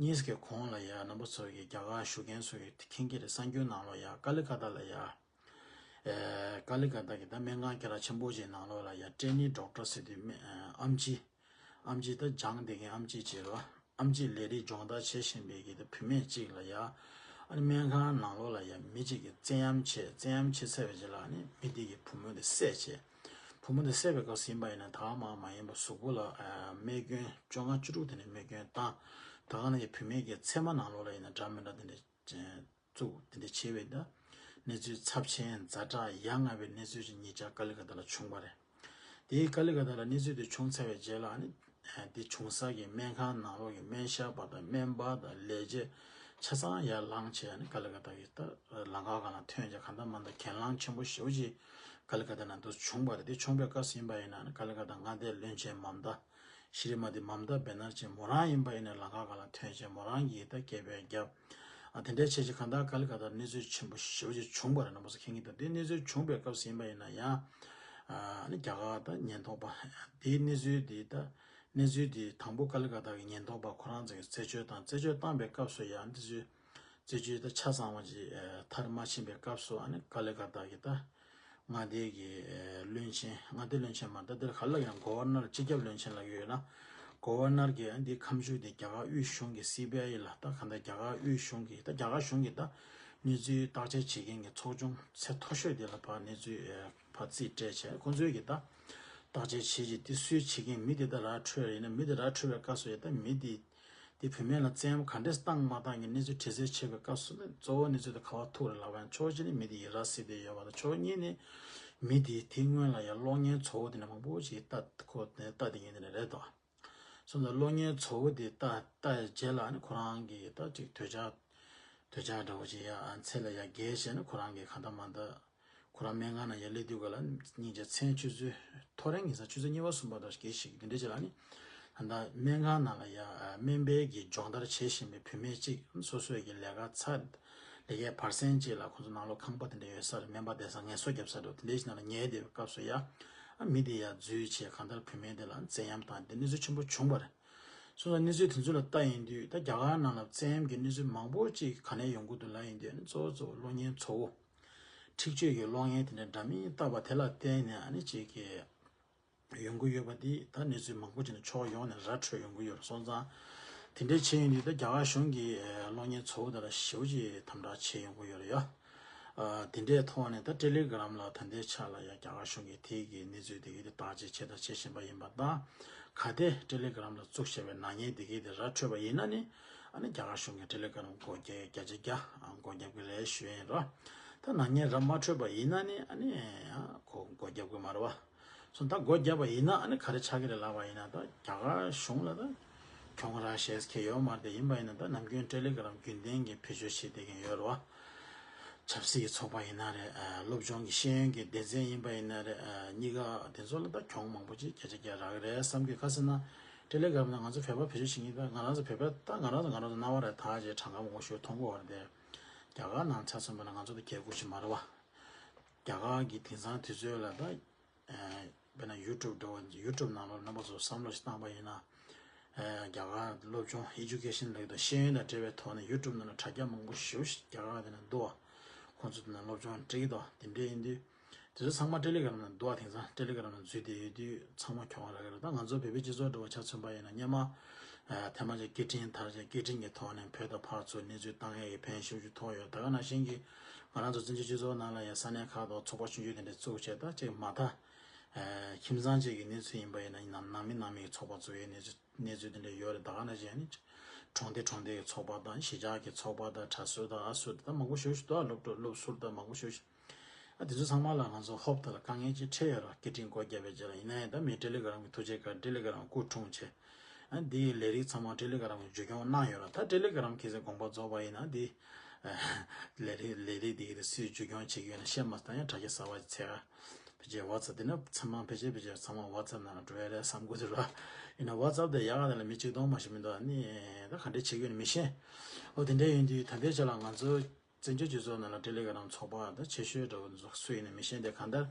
གཉིས་ཀྱི་གོང་ལ་ཡ་རྣམ་པ་ཚོ་གིས་རྒྱ་གར་བཞུགས་མཁན་ཚོ་གིས་མཁྱེན་གྱི་རེད། གསར་འགྱུར་ནང་ལོགས་ཡ་ཀ་ལི་ཀ་ཏ་ལ་ཡ་ཨེ་ཀ་ལི་ཀ་ཏ་གི་ད་སྨན་ཁང་སྐད་གྲགས་ཆེན་པོ་ཅིག་ནང་ལོགས་ལ་ཡ་ཊེ་ནི་ཌོག་ཊར་ཟེར་དུས་སྨན་ཨམ་ཆི་ཨམ་ཆི་ད་སྦྱངས་བསྡད་མཁན་ཨམ་ཆི་ཅིག་རེད་བ། ཨམ་ཆི་ལས་རིགས་སྦྱོང་བརྡར་བྱེད་བཞིན་པའི་གི་ད་བུད་མེད་ཅིག་ལ་ཡ། ཨ་ནི་སྨན་ཁང་ནང་ལོགས་ལ་ཡ་མི་ཅིག་གིས་བཙན་གཡེམ་བྱས། བཙན་གཡེམ་བྱས་ཚར་བའི་རྗེས་ལ་ཨ་ནི་མི་དེ་གི་བུ་མོ་དེ་བསད་བྱས། བུ་མོ་དེ་བསད་པའི་སྐབས་སུ་ཡིན་པ་ཡིན་ན་ད་མ་མ་ཡིན་པ་གཟུགས་པོ་ལ་ཨ་རྨས་སྐྱོན་བཅོ་ལྔ་བཅུ་དྲུག་དེ་ནས་རྨས་སྐྱོན་བཏང་། ད་ག་ནང་བཞིན་བུད་མེད་ཀྱི་མཚན་མ་ནང་ལོགས་ལ་ཡིན་ན་འདྲ་མི་འདྲ་དེ་འདྲ་བཙུགས། དེ་འདྲ་བྱས་པའི་ད་གནས་ཚུལ་ཚབས་ཆེན་ཛ་དྲག་ཡ་ང་བའི་གནས་ཚུལ་ཅིག་ཉེ་ཆར་ཀ་ལི་ཀ་ཏ་ལ་བྱུང་བ་རེད། དེའི་ཀ་ལི་ཀ་ཏ་ལ་གནས་ཚུལ་དེ་བྱུང་ཚར་བའི་རྗེས་ལ་ཨ་ནི་དེ་བྱུང་ས་གི་སྨན་ཁང་ནང་ལོགས་ཀྱི་སྨན་ཞབས་པ་དང་སྨན་པ་དང་ལས་བྱེད་ཆ་ཚང་ཡར་ལངས་བྱས། ཨ་ནི་ཀ་ལི་ཀ་ཏ་གི་ད་ལམ་ཁ་སྒང་ལ་ཐོན་བྱས་གང་ལྟར་མ་ལྟར་གྱེན་ལངས་ཆེན་པོ་ཞེ་པོ་ཅིག་ཀ་ལི་ཀ་ཏ་ནང་དུ་བྱུང་བ་རེད། དེ་བྱུང་བའི་སྐབས་སུ་ཡིན་པ་ཡིན་ན་ཨ་ནི་ཀ་ལི་ཀ་ཏ་མངའ་སྡེའི་བློན་ཆེན་མམ་ད་ཤི་རི་མ་ཏི་མམ་ད་བེ་ནར་ཇི་མོ་རང་ཡིན་པ་ཡིན་ན་ལམ་ཁ་སྒང་ལ་ཐོན་བྱས་མོ་རང་གིས་ད་སྐད་འབོད་བརྒྱབ། ཨ་དེ་འདྲའི་བྱས་བྱས་གང་ལྟར་ཀ་ལི་ཀ་ཏ་གནས་ཚུལ་ཆེན་པོ་ཞེ་པོ་ཅིག་བྱུང་བ་རེད། རྣམ་པ་ཚོ་མཁྱེན་གྱི་འདུག་དེ་གནས་ཚུལ་བྱུང་བའི་སྐབས་སུ་ཡིན་པ་ཡིན་ན་ཡང་ཨ་ནི་རྒྱ་གར་ད་ཉེན་རྟོག་པ་དེའི་གནས་ཚུལ་དེ་ད་གནས་ཚུལ་དེ་དང་པོ་ཀ་ལི་ཀ་ཏ་གི་ཉེན་རྟོག་པ་ཁོ་རང་ཚོ་གིས་རྩད་གཅོད་བཏང་། རྩད་གཅོད་བཏང་པའི་སྐབས་སུ་ཡང་འདི་ཚོའི་རྩད་གཅོད་ད་ཆ་ཚང་བ་ཅིག་མཐར་མ་ཕྱིན་པའི་སྐབས་སུ་ཨ་ནི་ཀ་ལི་ཀ་ཏ་གི་ད་མངའ་སྡེ་གི་བློན་ཆེན། མངའ་སྡེ་བློན་ཆེན་མ་ད་འདིར་ག་ལ་ཡང་གོ་བར་ནར་སྤྱི་ཁྱབ་བློན་ཆེན་ལ་ཡོད་ན། གོ་བར་ནར་གྱི་འདི་ཁ་མཆུ་དེ་རྒྱ་གར་དབུས་གཞུང་གི་སི་བི་ཨའི་ལ་ད་ག་འདྲ་རྒྱ་གར་དབུས་གཞུང་གི་ད་རྒྱ་གར་གཞུང་གི་ད་གནས་ཚུལ་བརྟག་དཔྱད་བྱེད་མཁན་གྱི་ཚོགས་ཆུང་ཚད་མཐོ་ཤོས་དེ་ལ་ཕར་གནས་ཚུལ་ཕར་རྩིས་སྤྲད་བྱས་ཁོང་ཚོས་གི་ད་བརྟག་དཔྱད་བྱེད་ཀྱི་དེ་སུས་བྱེད་མཁན་མི་དེ་ད་ར་འཕྲོད་ཡིན་ན་མི་དེ་ར་འཕྲོད་པའི་སྐབས་སུ་ཡ་ད་མི་དེ། དེ་བུད་མེད་ལ་བཙན་གཡེམ་ག་འདྲས་བཏང་མ་བཏང་གི་གནས་ཚུལ་དྲི་རྩད་བྱེད་པའི་སྐབས་སུ་ནི་གཙོ་བོ་གནས་ཚུལ་དེ་ག་པར་ཐུག་རེད་ལབ་པ་ཡང་ཕྱོགས་གཅིག་ནས་མི་དེ་ཡི་ར་སྲིད་དེ་ཡོད་པ་དང་ཕྱོགས་གཉིས་ནས་མི་དེ་དེ་སྔོན་ལ་ཡང་གློག་བརྙན་བཙོག་པོ་དེ་འདྲ་མང་པོ་ཞིག་ལྟ་ཁོ་ལྟ་དེ་ཡིན་དེ་འདྲ་རེད་དོ། སོང་ཙང་གློག་བརྙན་བཙོག་པོ་དེ་ལྟ་ལྟ་རྗེས་ལ་ནི་ཁོ་རང་གིས་ད་ཅིག་འདོད་ཆགས་འདོད་ཆགས་འདྲ་བོ་ཅིག་ཡ་ཚེ་ལ་ཡ་རྒས་བྱས་ནས་ཁོ་རང་གིས་གང་ལྟར་མ་ལྟར། ཁོ་རང་སྨན་ཁང་ནང་ཡར་སླེབས་དུས་ག་ལ་སྙིང་རྗེ་མཚན་ཆུ་ཚོད་ཐོ་རེ་ཉིན་གང་ཆུ་ཚོད་གཉིས་པ་གསུམ་པ་དང་སྐད་ཞིག་དེ་འདྲ་ཅིག་ལ་ནི། ད་ལྟ་སྨན་ཁང་ནང་ལ་ཡ་སྨན་པའི་གི་སྦྱོང་བརྡར་བྱེད་བཞིན་པའི་བུད་མེད་ཅིག་སོ་སོའི་གི་ལས་ཀ་ཚར། ལས་ཀའི་བར་གསེང་ཅིག་ལ་ཁོ་ཚོ་ནང་ལོགས་ཁང་པ་དེ་འདྲ་ཡོད་ས་རེད། སྨན་པ་བསྡད་ས་ངལ་གསོ་རྒྱབ་ས་རེད། དེ་འདྲ་ཞིག་ནང་ལ་ཉལ་བསྡད་པའི་སྐབས་སུ་ཡ་མི་དེ་ཡ་འཛུལ་བྱས་གང་ལྟར་བུད་མེད་དེ་ལ་བཙན་གཡེམ་བཏང་དེ་གནས་ཚུལ་ཆེན་པོ་བྱུང་བ་རེད། སོང་ཙང་གནས་ཚུལ་དེ་ཚོ་ལ་ལྟ་ཡིན་དུས་ད་རྒྱ་གར་ནང་ལ་བཙན་གཡེམ་གྱི་གནས་ཚུལ་མང་པོ་ཅིག་ག་ནས་ཡོང་གི་འདུག་ལབ་ཡིན་དུས་ནི་གཙོ་བོ་གཙོ་བོ་གློག་བརྙན་བཙོག་པོ། འཁྲིག་སྤྱོད་ཀྱི་གློག་བརྙན་དེ་འདྲ་འདྲ་མིན་བཏབ་པ་དེ་ལ་བརྟེན་ནས་ཨ་ནི་ཅིག་གི་ཡོང་གི་ཡོད་པ་འདི་ད་གནས་ཚུལ་མང་པོ་ཅིག་ནས་ཕྱོགས་ཡོངས་ནས་ར་འཕྲོད་ཡོང་གི་ཡོད་རེད། སོང་ཙང་དེ་འདྲའི་བྱས་ཡོང་དུས་ད་རྒྱ་གར་གཞུང་གིས་གློག་བརྙན་བཙོག་པོ་དེ་ལ་ཞེ་པོ་ཅིག་དམ་དྲག་བྱས་ཡོང་གི་ཡོད་རེད་ཡ། དེ་འདྲའི་ཐོག་ནས་ད་ཊེ་ལི་གྷི་རམ་ལ་ད་ལྟའི་ཆ་ལ་ཡ་རྒྱ་གར་གཞུང་གིས་དེ་གི་གནས་ཚུལ་དེ་གི་དེ་བརྟག་དཔྱད་བྱས་དང་བྱེད་བཞིན་པ་ཡིན་པ་དང་། གལ་ཏེ་ཊེ་ལི་གྷི་རམ་ལ་བཙུགས་བཞག་པའི་ནག་ཉེས་དེ་གི་དེ་ར་འཕྲོད་པ་ཡིན་ན་ནི་ཨ་ནི་རྒྱ་གར་གཞུང་གིས་ཊེ་ལི་གྷི་རམ་སྒོ་རྒྱག་བརྒྱ་ཆ་བརྒྱ་སྒོ་རྒྱབ་ཀྱི་རེད་ཞུ་ཡིན་རོ། ད་ནག་ཉེས་ར་མ་འཕྲོད་པ་ཡིན་ན་ནི་ཨ་ནི་ཁོ་སྒོ་རྒྱབ་ཀྱི་མ་རེད་བ། སོང་ད་སྒོ་བརྒྱབ་པ་ཡིན་ན་ཨ་ནི་ག་རེ་ཆགས་ཀྱི་རེད་ལབ་པ་ཡིན་ན་ད་རྒྱ་གར་གཞུང་ལ་ད་གྱོང་རག་ཤེས་ཁེ་ཡོད་མ་རེད། དེ་ཡིན་པ་ཡིན་ན་ད་ནམ་རྒྱུན་ཊེ་ལི་གྷི་རམ་རྒྱུན་ལྡན་གྱི་བེད་སྤྱོད་བྱེད་བསྡད་མཁན་ཡོད་རེད་བ། ཆབ་སྲིད་ཀྱི་ཚོགས་པ་ཡིན་ན་རེད། སློབ་སྦྱོང་གི་ཤེས་ཡོན་གྱི་སྡེ་ཚན་ཡིན་པ་ཡིན་ན་རེད། གཉིས་ཀ་དེ་ཚོ་ལ་ད་གྱོང་མང་པོ་ཅིག་བརྒྱ་ཆ་བརྒྱ་རག་གི་རེད་བསམ་གྱི། ག་ཟེར་ན་ཊེ་ལི་གྷི་རམ་ནང་ང་ཚོ་བོད་པ་བེད་སྤྱོད་བྱེད་མཁན་ད་ང་རང་ཚོ་བོད་པ་ད་ང་རང་ཚོ་ང་རང་ཚོ་རྣ་བ་རེད་ད་ཅེས་གྲངས་ཀ་མང་པོ་ཞིག་མཐོང་གི་ཡོད་རེད་དེ། རྒྱ་གར་ནང་ཆ་མཚོན་པ་ན་ང་ཚོ་ད་རྒྱལ་ཁབ་ཅིག་མ་རེད་བ། རྒྱ་གར་གྱི་དེང་སང་དུས་ཚོད་ལ་ད། དཔེར་ན་ཡུ་ཊུབ་འདྲ་བོ་ཡུ་ཊུབ་ནང་ལོགས་རྣམ་པ་ཚོ་བསམ་བློ་ཞིག་བཏང་པ་ཡིན་ན། རྒྱ་གར་སློབ་སྦྱོང་ཨེ་ཌུ་ཀེ་ཤན་ལབ་ཀྱི་འདུག་ཤེས་ཡོན་དང་འབྲེལ་བའི་ཐོག་ནས་ཡུ་ཊུབ་ནང་ལ་དྲ་རྒྱ་མང་པོ་ཞེ་པོ་ཞིག་རྒྱ་གར་དེ་ན་འདུག་བ། ཁོང་ཚོ་དེ་ན་སློབ་སྦྱོང་སྤྲད་ཀྱི་འདུག་དེ་འདྲ་ཡིན་དུས། དེ་ཚོ་ཚང་མ་ཊེ་ལི་གྷི་རམ་ནང་འདུག་བ། དེང་སང་ཊེ་ལི་གྷི་རམ་ནང་འཛུལ་བསྡད་ཡོད་དུས་ཚང་མ་གྱོང་རག་གི་རེད། ད་ང་ཚོ་བོད་པའི་སྤྱི་ཚོགས་འདྲ་བོ་ཆ་མཚོན་པ་ཡིན་ན་སྔོན་མ། ཐེངས་མ་ཅིག་སྐད་འཕྲིན་དར་རྗེས་སྐད་འཕྲིན་གྱི་ཐོག་ནས་བོད་དང་ཕར་ཚུར་གནས་ཚུལ་བཏང་ཡས་ཀྱི་ཕན་ཞེ་པོ་ཅིག་ཐོགས་ཡོད། ད་ག་ནང་བཞིན་གྱི་ང་རང་ཚོ་བཙན་བྱོལ་སྤྱི་ཚོགས་ནང་ལ་ཡང་ས་གནས་ཁག་ཏུ་ཚོགས་པ་ཆུང་ཆུང་དེ་འདྲ་བཙུགས་བྱས་ད་ཅིག་མ་མཐའ། ཁྱིམ་ཚང་གཅིག་གི་གནས་ཚུལ་ཡིན་པ་ཡིན་ན་ནང་མི་ནང་མི་ཡི་ཚོགས་པ་བཙུགས་ཡས་གནས་ཚུལ་གནས་ཚུལ་དེ་འདྲ་ཡོད་རེད། ད་ག་ནང་བཞིན་ནི་གྲོང་སྡེ་གྲོང་སྡེ་ཡི་ཚོགས་པ་དང་གཞིས་ཆགས་ཀྱི་ཚོགས་པ་དང་གྲྭ་ཟུར་དང་ཨ་ཟུར་དང་མང་པོ་ཞེ་པོ་ཅིག་འདུག་སློབ་གྲྭ་སློབ་ཟུར་དང་མང་པོ་ཞེ་པོ་ཅིག་ཨ་དེ་ཚོ་ཚང་མ་ལ་ང་ཚོ་ཧོབ་ཏེ་ལ་དཀའ་ངལ་ཅིག་འཕྲད་ཡོད་ར། སྐད་འཕྲིན་སྒོ་བརྒྱབ་པའི་རྗེས་ལ་ཡིན་ན་ཡང་ད་མི་ཊེ་ལི་གྷི་རམ་གྱི་ཐུགས་རྗེ་ཀ་ཊེ་ལི་གྷི་རམ་སྐུ་འཁྲུངས་བྱས། ཨ་འདིའི་ལས་རིགས་ཚང་མ་ཊེ་ལི་གྷ་རམ་གྱི་བརྒྱུད་སྐྱོང་གནང་ཡོད་ར། ད་ཊེ་ལི་གྷ་རམ་གལ་སྲིད་དགོངས་པ་རྫོགས་པ་ཡིན་ན་འདི་ལས་རིགས་ལས་རིགས་འདི་གི་སུས་བརྒྱུད་སྐྱོང་བྱེད་ཀྱི་ཡོད་ན་བཤད་མ་ཐག་ཡང་དྲ་རྒྱ་གསར་པ་ཅིག་ཚད་ག་ཕལ་ཆེར་ཝ་ཚབ་དེ་ནི་ཚང་མ་ཕལ་ཆེར་ཕལ་ཆེར་ཚང་མ་ཝ་ཚབ་ནང་ལ་འགྲོ་ཡ་རེད་བསམ་གི་འདུག་ར། ཡིན་ན་ཝ་ཚབ་དེ་ཡག་ག་དེ་ལ་མི་གཅིག་སྟོང་མ་ཞིག་མི་འདུག་ཨ་ནི་ད་ག་འདྲས་བྱེད་ཀྱི་ཡོད་ན་མི་ཤེས། ཨོ་དེ་འདྲས་ཡིན་དུས་ད་ལྟའི་ཆ་ལ་ང་ཚོ་བཙན་བྱོལ་སྤྱི་ཚོགས་ནང་ལ་ཊེ་ལི་གྷ་རམ་ཚོགས་པ་ད་ཆེ་ཤོས་འདྲ་བོ་ཚོ་སུ་ཡིན་ན་མི་ཤེས་དེ་གང་ལྟར་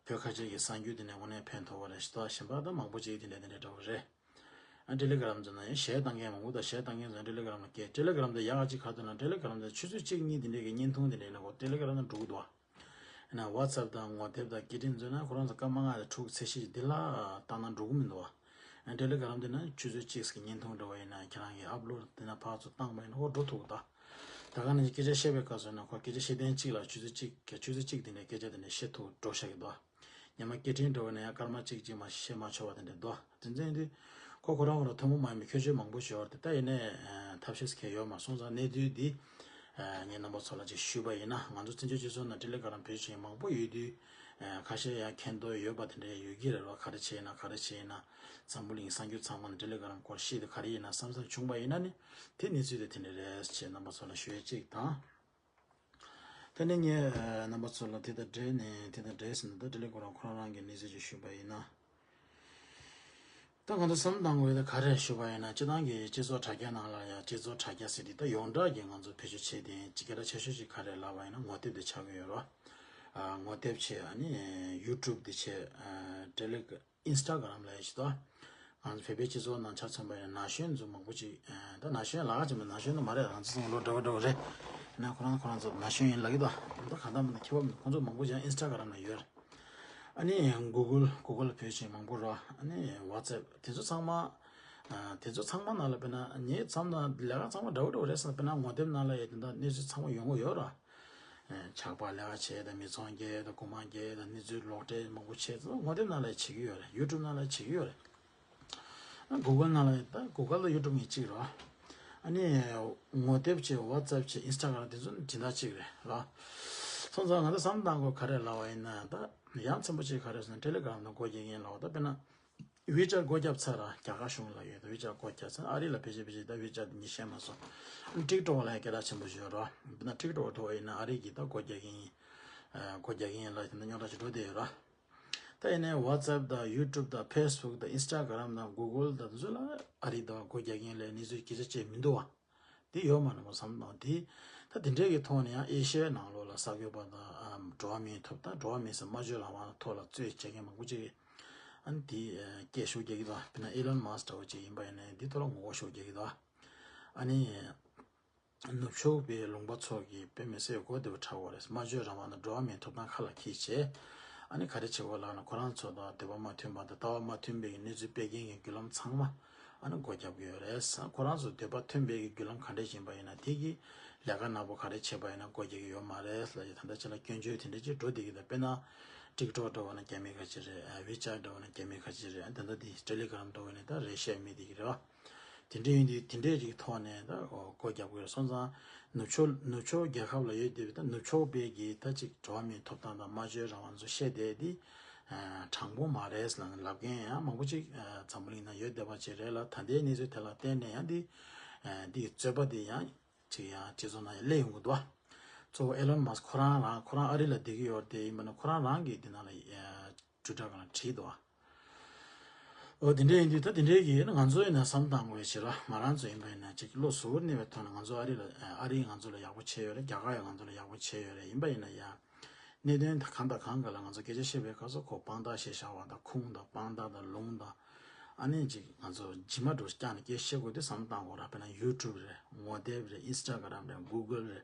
བོད་ཁ་ཆེ་གི་གསར་འགྱུར་དེ་ནས་དངོས་གནས་ཕན་ཐོགས་པ་རེད་ཤག་ད་གཞན་པ་ད་མང་པོ་ཅིག་དེ་འདྲས་དེ་འདྲས་འདྲ་བོ་རེད། ཨ་ཊེ་ལི་གྷ་རམ་ཚོ་ན་ཡང་གཞས་བཏང་མཁན་མང་པོ་དང་གཞས་བཏང་མཁན་ཚོ་ཊེ་ལི་གྷ་རམ་ལ་སྐད། ཊེ་ལི་གྷ་རམ་དེ་ཡག་ག་ཅིག་ག་ཚོད་ན་ཊེ་ལི་གྷ་རམ་དེ་ཆུ་ཚོད་གཅིག་གཉིས་དེ་འདྲས་ཀྱི་བརྙན་ཐུང་དེ་འདྲས་ནང་གོ་ཊེ་ལི་གྷ་རམ་ནང་འགྲོ་གི་འདུག་ཨ། ཡིན་ན་ཝ་ཚབ་དང་ངོ་དེབ་དང་སྐད་འཕྲིན་ཚོ་ན་ཁོ་རང་ཚོ་སྐར་མ་ལྔ་དང་དྲུག་ཚེས་གཞི་འདི་ལ་བཏང་ན་འགྲོ་གི་མི་འདུག་ཨ། ཨ་ཊེ་ལི་གྷ་རམ་དེ་ན་ཆུ་ཚོད་གཅིག་གི་བརྙན་ཐུང་འདྲ་བོ་ཡིན་ན་ཁྱེད་རང་གིས་ཨབ་ལོཌ་དེ་ན་ཕར་ཚུར་བཏང་པ་ཡིན་ན་ཨོ་འགྲོ་ཐུབ་གི་འདུག་ཨ། ད་ག་ནང་བཞིན་སྐད་ཆ་བཤད་པའི་སྐབས་སུ་ན་ཁོ་སྐད་ཆ་བཤད་ཐེངས་གཅིག་ལ་ཆུ་ཚོད་གཅིག་གི་ཆུ་ཚོད་གཅིག་དེ་འདྲའི་སྐད་ཆ་དེ་འདྲ་བཤད་ཐུབ་འགྲོ་ཤག་གི་འདུག་ཨ། ཉི་མ་སྐད་འཕྲིན་འདྲ་བོ་ན་ཡང་སྐར་མ་གཅིག་གཅིག་མ་བཤད་མ་ཆོག་པ་དེ་འདྲ་འདུག་དེ་ཚོ་ཡིན་དུས་ཁོ་ཁོ་རང་ཁོ་རང་ཐུན་མོང་མ་ཡིན་པའི་ཁྱད་ཆོས་མང་པོ་ཞིག་ཡོད་རེད་དེ། ད་ཡིན་ནའི་ཐབས་ཤེས་ཁེལ་ཡོད་མ་སོང་ཙང་གནས་ཚུལ་འདི་ངས་རྣམ་པ་ཚོ་ལ་ཅིག་ཞུས་པ་ཡིན་ན། ང་ཚོ་བཙན་བྱོལ་སྤྱི་ཚོགས་ནང་ཊེ་ལི་གྷ་རམ་བེད་སྤྱོད་མང་པོ་ཡོད་དུས་ཁ་ཤས་ཡང་མཁྱེན་རྟོགས་ཡོད་པ་དེ་འདྲ་ཡོད་ཀྱི་རེད་བ། ག་རེ་བྱས་ན་ག་རེ་བྱས་ན་འཛམ་བུ་གླིང་གསར་འགྱུར་ཚང་མ་ནི་ཊེ་ལི་གྷ་རམ་སྐོར་ཤེས་དེ་ག་རེ་ཡིན་ན་བསམ་བསམ་བྱུང་པ་ཡིན་ན་ནི་དེ་གནས་ཚུལ་དེ་དེ་འདྲ་རེད་ཅེས་རྣམ་པ་ཚོ་ལ་ཞུ་ཡས་གཅིག་དང་། དེ་ནས་ངས་རྣམ་པ་ཚོ་ལ་དེ་དང་འབྲེལ་ནས་དེ་དང་འབྲེལ་ཟིན་ན་ད་ཊེ་ལི་གྷ་རམ་ཁོ་རང་རང་གི་གནས་ཚུལ་ཅིག་ཞུས་པ་ཡིན་ན། ད་ང་ཚོ་བསམ་བཏང་དགོས་ད་ག་རེ་ཞུས་པ་ཡིན་ན་སྤྱི་བཏང་གི་སྤྱི་ཚོགས་དྲ་རྒྱ་ནང་ལ་ཡང་སྤྱི་ཚོགས་དྲ་རྒྱ་ཟེར་དེ་ད་ཡོངས་གྲགས་ཀྱི་ང་ཚོ་བེད་སྤྱོད་བྱེད་དེ་སྤྱི་སྐད་ཆ་ཆེ་ཤོས་ཅིག་ག་རེ་ལབ་པ་ཡིན་ན་ངོ་དེབ་དེ་ཆགས་ཀྱི་ཡོད་རེད་བ། ངོ་དེབ་བྱས་ཨ་ནི་ཡུ་ཊུབ་དེ་བྱས་ཊེ་ལི་ཨིན་སི་ཊ་གྷ་རམ་ལབ་ཡ་ཞིག་འདུག་ང་ཚོ་བོད་པའི་སྤྱི་ཚོགས་ནང་ཆ་མཚོན་པ་ཡིན་ན་ན་གཞོན་ཚོ་མང་པོ་ཅིག་ད་ན་གཞོན་ལག་ཅིག་མ་ན་གཞོན་ནི་མ་རེད། ང་ཚོ་ཚང་མ་ལོ་འདྲ་བོ་འདྲ་བོ་རེད། ཡིན་ན་ཁོ་རང་ཁོ་རང་ཚོ་ན་གཞོན་ཡིན་ལབ་ཀྱི་འདུག་ད་གང་ལྟར་མིན་ན་ཁྱད་པར་མི་འདུག་ཁོང་ཚོ་མང་པོ་ཅིག་ཨིན་སི་ཊ་གྷ་རམ་ལ་ཡོད་རེད། ཨ་ནི་གུ་གལ་གུ་གལ་ལ་བོད་ཆེན་མང་པོ་རེད། ཨ་ནི་ཝ་ཚེབ་དེ་ཚོ་ཚང་མ་དེ་ཚོ་ཚང་མ་ནང་ལ་དཔེར་ན་ངའི་མཚམས་ན་ལས་ཀ་ཚང་མ་འདྲ་བོ་འདྲ་བོ་རེད་ཟེར་ན་དཔེར་ན་ངོ་དེབ་ནང་ལ་ཡོད་དེ་འདྲ་གནས་ཚུལ་ཚང་མ་ཡོང་གི་ཡོད་རེད། ཇག་པ་ལས་ཀ་བྱས་དང་མི་ཚོང་རྒྱག་དང་རྐུ་མ་རྒྱག་དང་གནས་ཚུལ་ལོག་འགྲེལ་མང་པོ་བྱས་ཚོ་ངོ་དེབ་ནང་ལ་བྱེད་ཀྱི་ཡོད་རེད། ཡུ་ཊུབ་ནང་ལ་བྱེད་ཀྱི་ཡོད་རེད། ཨ་གུ་གལ་ནང་ལ་ད་གུ་གལ་དང་ཡུ་ཊུབ་གཉིས་གཅིག་རེད། ཨ་ནི་ངོ་དེབ་བྱས་ཝ་ཚེབ་བྱས་ཨིན་སི་ཊ་གྷ་རམ་དེ་ཚོ་ནི་སྦྱིན་བདག་གཅིག་རེད་ལ། སོང་ཙང་ང་ཚོ་བསམ་བཏང་དགོས་ག་རེ་ལབ་པ་ཡིན་ན་ད་ཡ་མཚན་པོ་གཅིག་ག་རེ་ཟེར་ན་ཊེ་ལི་གྷ་རམ་དང་སྒོ་རྒྱག་མཁན་ལབ་པ་ད་དཔེར་ན། ཝི་ཅེཊ་སྒོ་བརྒྱབ་ཚར་ར་རྒྱ་གར་གཞུང་ལ་ཡོད་དོ། ཝི་ཅེཊ་སྒོ་བརྒྱབ་ཚར། ཨ་རི་ལ་ཕལ་ཆེར་ཕལ་ཆེར་ད་ཝི་ཅེཊ་ཉིད་ཤེས་མ་སོང་། ཊིག་ཊོག་ལ་ཡང་སྐད་གྲགས་ཆེན་པོ་ཞིག་ཡོད་ར། དཔེར་ན་ཊིག་ཊོག་ཐོག་ཡིན་ན་ཨ་རི་གི་ད་སྒོ་རྒྱག་གིན་ཡིན། སྒོ་རྒྱག་གིན་ཡིན་ལ་དེ་ན་རྙོག་དྲ་ཞིག་འགྲོ་བསྡད་ཡོད་ར། ད་ཡིན་ནའི་ཝ་ཚེབ་དང་ཡུ་ཊུབ་དང་ཕེ་སི་བུག་དང་ཨིན་སི་ཊ་གྷ་རམ་དང་གུ་གལ་དང་དེ་ཚོ་ལ་ཨ་རི་དང་སྒོ་རྒྱག་གིན་ལས་གནས་ཚུལ་སྐད་ཆ་བྱས་མི་འདུག་བ། དེ་ཡོད་མ་རེད་མ་བསམ་དང་དེ། ད་དེ་འདྲའི་གི་ཐོག་ནས་ཡང་ཨེ་ཤི་ཡའི་ནང་ལོགས་ལ་གསར་འགོད་པ་དང་འགྲོ་བ་མིའི་ཐོབ་ཐང་འགྲོ་བ་མིའི་སམ་སྨྲ་བརྗོད་རང་དབང་ཐོག་ལ་རྩོད་བྱེད་མཁན་མང་པོ་ཅིག་གིས་ཨ་ནི་དེ་སྐད་ཤུགས་རྒྱག་གི་འདུག་དཔེར་ན་ཨི་ལོན་མཱ་སི་ཀ་འདྲ་བོ་ཅིག་ཡིན་པ་ཡིན་ནའི་དེ་ཐོག་ལ་ངོ་རྒོལ་ཤུགས་རྒྱག་གི་འདུག་ཨ་ནི་ནུབ་ཕྱོགས་པའི་ལུང་པ་ཚོ་གིས་དཔེ་མི་སྲིད་གོ་བདེ་བོ་ཆགས་ཡོད་རེད། སྨྲ་བརྗོད་རང་དབང་དང་འགྲོ་བ་མིའི་ཐོབ་ཐང་ཁ་ལ་འཁྱེར་བྱས་ཨ་ནི་ག་རེ་བྱེད་དགོས་ལབ་ན་ཁོ་རང་ཚོ་དང་འདོད་པ་མ་མཐུན་པ་དང་ལྟ་བ་མ་མཐུན་པའི་གནས་ཚུལ་སྤེལ་མཁན་གྱི་བརྒྱུད་ལམ་ཚང་མ། ཨ་ནི་སྒོ་བརྒྱབ་ཀྱི་ཡོད་རེད། ཁོ་རང་ཚོ་འདོད་པ་མཐུན་པའི་གི་བརྒྱུད་ལམ་ག་འདྲས་ཡིན་པ་ཡིན་ན་དེ་གི་ལས་ཀ་ནག་པོ་ག་རེ་བྱས་པ་ཡིན་ན་སྒོ་རྒྱག་གི་ཡོད་མ་རེད་ལབ་ཡོད། ད་ལྟ་ཆ་ལ་སྐྱོན་བརྗོད་དེ་འདྲས་ཅིག་འགྲོ་བསྡད་ཀྱི་འདུག་དཔེར་ན་ཊིག་ཊོག་འདྲ་བོ་ན་རྒྱ་མི་ཁ་ཅིག་རེད། ཝི་ཅེཊ་འདྲ་བོ་ན་རྒྱ་མི་ཁ་ཅིག་རེད། ད་ལྟ་དེ་ཊེ་ལི་གྷ་རམ་འདྲ་བོ་ནས་ད་རེ་ཤ་མི་དེ་གི་རེད་བ། དེ་འདྲས་ཡིན་དུས་དེ་འདྲས་ཀྱི་ཐོག་ནས་ད་སྒོ་རྒྱབ་ཀྱི་རེད། སོང་ཙང་ནུབ་ཕྱོགས་ནུབ་ཕྱོགས་རྒྱལ་ཁབ་ལ་ཡོད་བསྡད་པའི་ད་ནུབ་ཕྱོགས་པའི་གི་ད་ཅིག་འགྲོ་བ་མིའི་ཐོབ་ཐང་དང་སྨྲ་བརྗོད་རང་དབང་ཚོ་བཤད་བསྡད་དེ། དྲང་པོ་མ་རེད་ཟེར་ལབ་མཁན་ཡང་མང་པོ་ཅིག་འཛམ་བུ་གླིང་ནང་ཡོད་བསྡད་པ་ཅིག་རེད་ལ། ད་ལྟའི་གནས་ཚུལ་དེ་ལ་བརྟེན་ནས་ཡང་འདི་འདི་རྩོད་པ་འདི་ཡང་ཅིག་ཡང་སྤྱི་ཚོགས་ནང་ཡང་སླེབས་ཡོང་གི་འདུག་གཙོ་བོ་ཨེ་ལོན་མཱ་སི་ཁོ་རང་རང་ཁོ་རང་ཨ་རི་ལ་བསྡད་ཀྱི་ཡོད་རེད་དེ། ཡིན་པ་ན་ཁོ་རང་རང་གིས་འདི་ནང་ལ་ཊུའི་ཊར་སྒང་ལ་བྲིས་འདུག་འོ་དེ་འདྲས་ཡིན་དུས་ད་དེ་འདྲས་ཀྱི་ང་ཚོ་ཡིན་ན་བསམ་བཏང་དགོས་ཕྱིར་ང་རང་ཚོ་ཡིན་པ་ཡིན་ན་ཅིག་བློ་གཟུ་བོར་གནས་པའི་ཐོག་ནས་ང་ཚོ་ཨ་རི་ལ་ཨ་རིས་ང་ཚོ་ལ་ཡག་པོ་བྱས་ཡོད་རེད། རྒྱ་གར་ཡང་ང་ཚོ་ལ་ཡག་པོ་བྱས་ཡོད་རེད། ཡིན་པ་ཡིན་ན་ཡང་གནད་དོན་གང་དང་གང་ག་ལ་ང་ཚོ་སྐད་ཆ་བཤད་པའི་སྐབས་སུ་ཁོ་དཔང་རྟགས་བཤད་བཞག་པ་དང་ཁུངས་དང་དཔང་རྟགས་དང་ལུང་དང་ཨ་ནི་ཅིག་ང་ཚོ་ཇི་མ་འགྲོ་བཀྱག་ནས་སྐད་བཤད་དགོས་དུས་བསམ་བཏང་དགོས་ར། དཔེར་ན་ཡུ་ཊུབ་རེད། ངོ་དེབ་རེད། ཨིན་སི་ཊ་གྷ་རམ་རེད། གུ་གལ་རེད།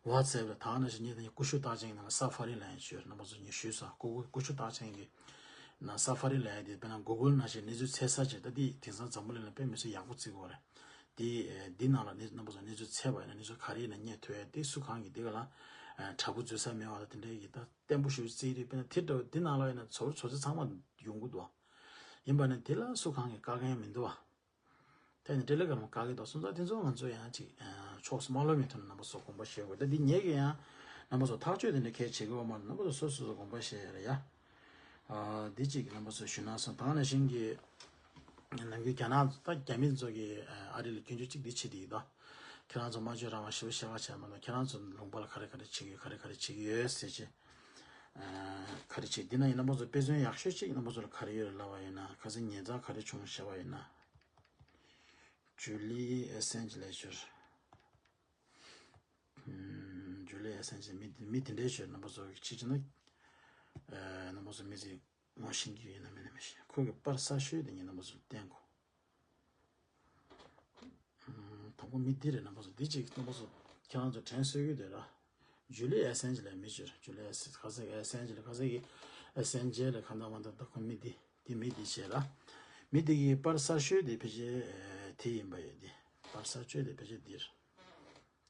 ཝ་ཚེབ་རེད། ད་ག་ནང་བཞིན་ངས་ད་ཀུ་ཤུ་རྟགས་ཅན་གྱི་ནང་ལ་ས་ཕ་རི་ལབ་ཡ་ཅིག་ཡོད་རེད། རྣམ་པ་ཚོ་ངས་ཞུས་སོང་། ཀུ་ཀུ་ཤུ་རྟགས་ཅན་གྱི་ན་ས་ཕ་རི་ལབ་ཡ་དེ་དཔེར་ན་གུ་གལ་ནང་བཞིན་གནས་ཚུལ་འཚོལ་ས་ཅིག་ད་འདི་དེང་སང་འཛམ་བུ་གླིང་ལ་དཔེ་མི་སྲིད་ཡག་པོ་བརྩི་དགོས་རེད། དེ་འདི་ནང་ལ་ནི་རྣམ་པ་ཚོ་གནས་ཚུལ་འཚོལ་བ་ཡིན་ན་གནས་ཚུལ་ག་རེ་ཡིན་ན་རྙེད་ཐུབ་ཡ་དེ་སུ་གང་གིས་དེ་ག་ལ་དྲ་འབུ་འཛུལ་ས་མེད་པ་དང་དེ་འདྲའི་གི་ད་བརྟན་པོ་ཞིག་བརྩིས་དུས་དཔེར་ན་དེ་འདྲ་འདི་ནང་ལ་ཡིན་ན་ཚོར་ཚོར་ཚོད་ཚང་མ་ཡོང་གི་འདུག་ཡིན་པ་ནི་དེ་ལ་སུ་གང་གིས་བཀག་མཁན་མི་འདུག་བ། དེ་ནི་ཊེ་ལི་གྷ་རམ་བཀག་གི་འདུག་སོང་ཙང་དེ་ཚོ་ང་ཚོ་ཡང་ཅིག་ཕྱོགས་སུ་མ་ལྷོད་མི་ཐོག་ནས་རྣམ་པ་ཚོ་དགོངས་པ་བཞེས་དགོས། ད་འདི་ངེད་ཀྱིས་ཡང་རྣམ་པ་ཚོ་ཐག་གཅོད་དེ་འདྲ་གལ་བྱེད་ཀྱི་ཡོད་མ་རེད། རྣམ་པ་ཚོ་སོ་སོ་སོ་དགོངས་པ་བཞེས་ཡ་རེད་ཡ། འདི་གཅིག་གི་རྣམ་པ་ཚོ་ཞུ་ན་སོང་། ད་ག་ནང་བཞིན་གྱི་ ནམ་རྒྱུན་རྒྱ་ནག་ད་རྒྱ་མི་ཚོ་གི་ཨ་རི་ལ་སྐྱོན་བརྗོད་གཅིག་འདི་བྱེད་དེ་ཡིན་ད། ཁྱེད་རང་ཚོ་སྨྲ་བརྗོད་རང་དབང་ཞེ་པོ་བཤད་པ་བྱས་མ་གཏོགས་ཁྱེད་རང་ཚོ་ལུང་པ་ལ་ག་རེ་ག་རེ་བྱེད་ཀྱི་ཡོད། ག་རེ་ག་རེ་བྱེད་ཀྱི་ཡོད་ཟེར་ཅིག་ག་རེ་བྱེད། འདི་ན་ཡིན་རྣམ་པ་ཚོ་དཔེ་མཚོན་ཡག་ཤོས་གཅིག་རྣམ་པ་ཚོ་ལ་ག་རེ་ཡོད་རེད་ལབ་པ་ཡིན་ན། ཁ་སང་ཉེ་ཆར་ག་རེ་བྱུང་བཤད་པ་ཡིན་ན། ཇུ་ལི་ཨེ་སན་ཇི་ལེ་ཆུར། ཇུ་ལི་ཨེ་སན་ཇི་མི་མི་དེ་འདྲའི་ཆོས་རྣམ་པ་ཚོ་གི་ཕྱི་ཕྱི་ན། རྣམ་པ་ཚོ་མི་ཚེ་ངོ་ཤེས་ཀྱི་ཡིན་ན་མིན་ན་མི་ཤེས། ཁོ་གི་པར་གསར་ཤོས་དེ་ངས་རྣམ་པ་ཚོ་བསྟན་གོ། དང་པོ་མི་འདི་རེད། རྣམ་པ་ཚོ་འདི་གཅིག་རྣམ་པ་ཚོ་ཁྱེད་རང་ཚོ་དྲན་གསོ་གི་དེ་ར། ཇུ་ལི་ཨེ་སན་ཇི་ལེ་མི་ཆོས་ར། ཇུ་ལི་ཨེ་སན་ཁ་སང་ཨེ་སན་ཇི་ལེ་ཁ་སང་གི་ཨེ་སན་ཇི་ལེ་ག་འདྲ་མ་འདྲ་ད་ཁོ་མི་འདི་འདི་མི་འདི་བྱས་ར། མི་འདི་གི་པར་གསར་ཤོས་དེ་ཕལ་ཆེར་དེ་ཡིན་པ་ཡོད། འདི་པར་གསར་ཤོས་དེ་ཕལ་ཆེར་འདི་ར།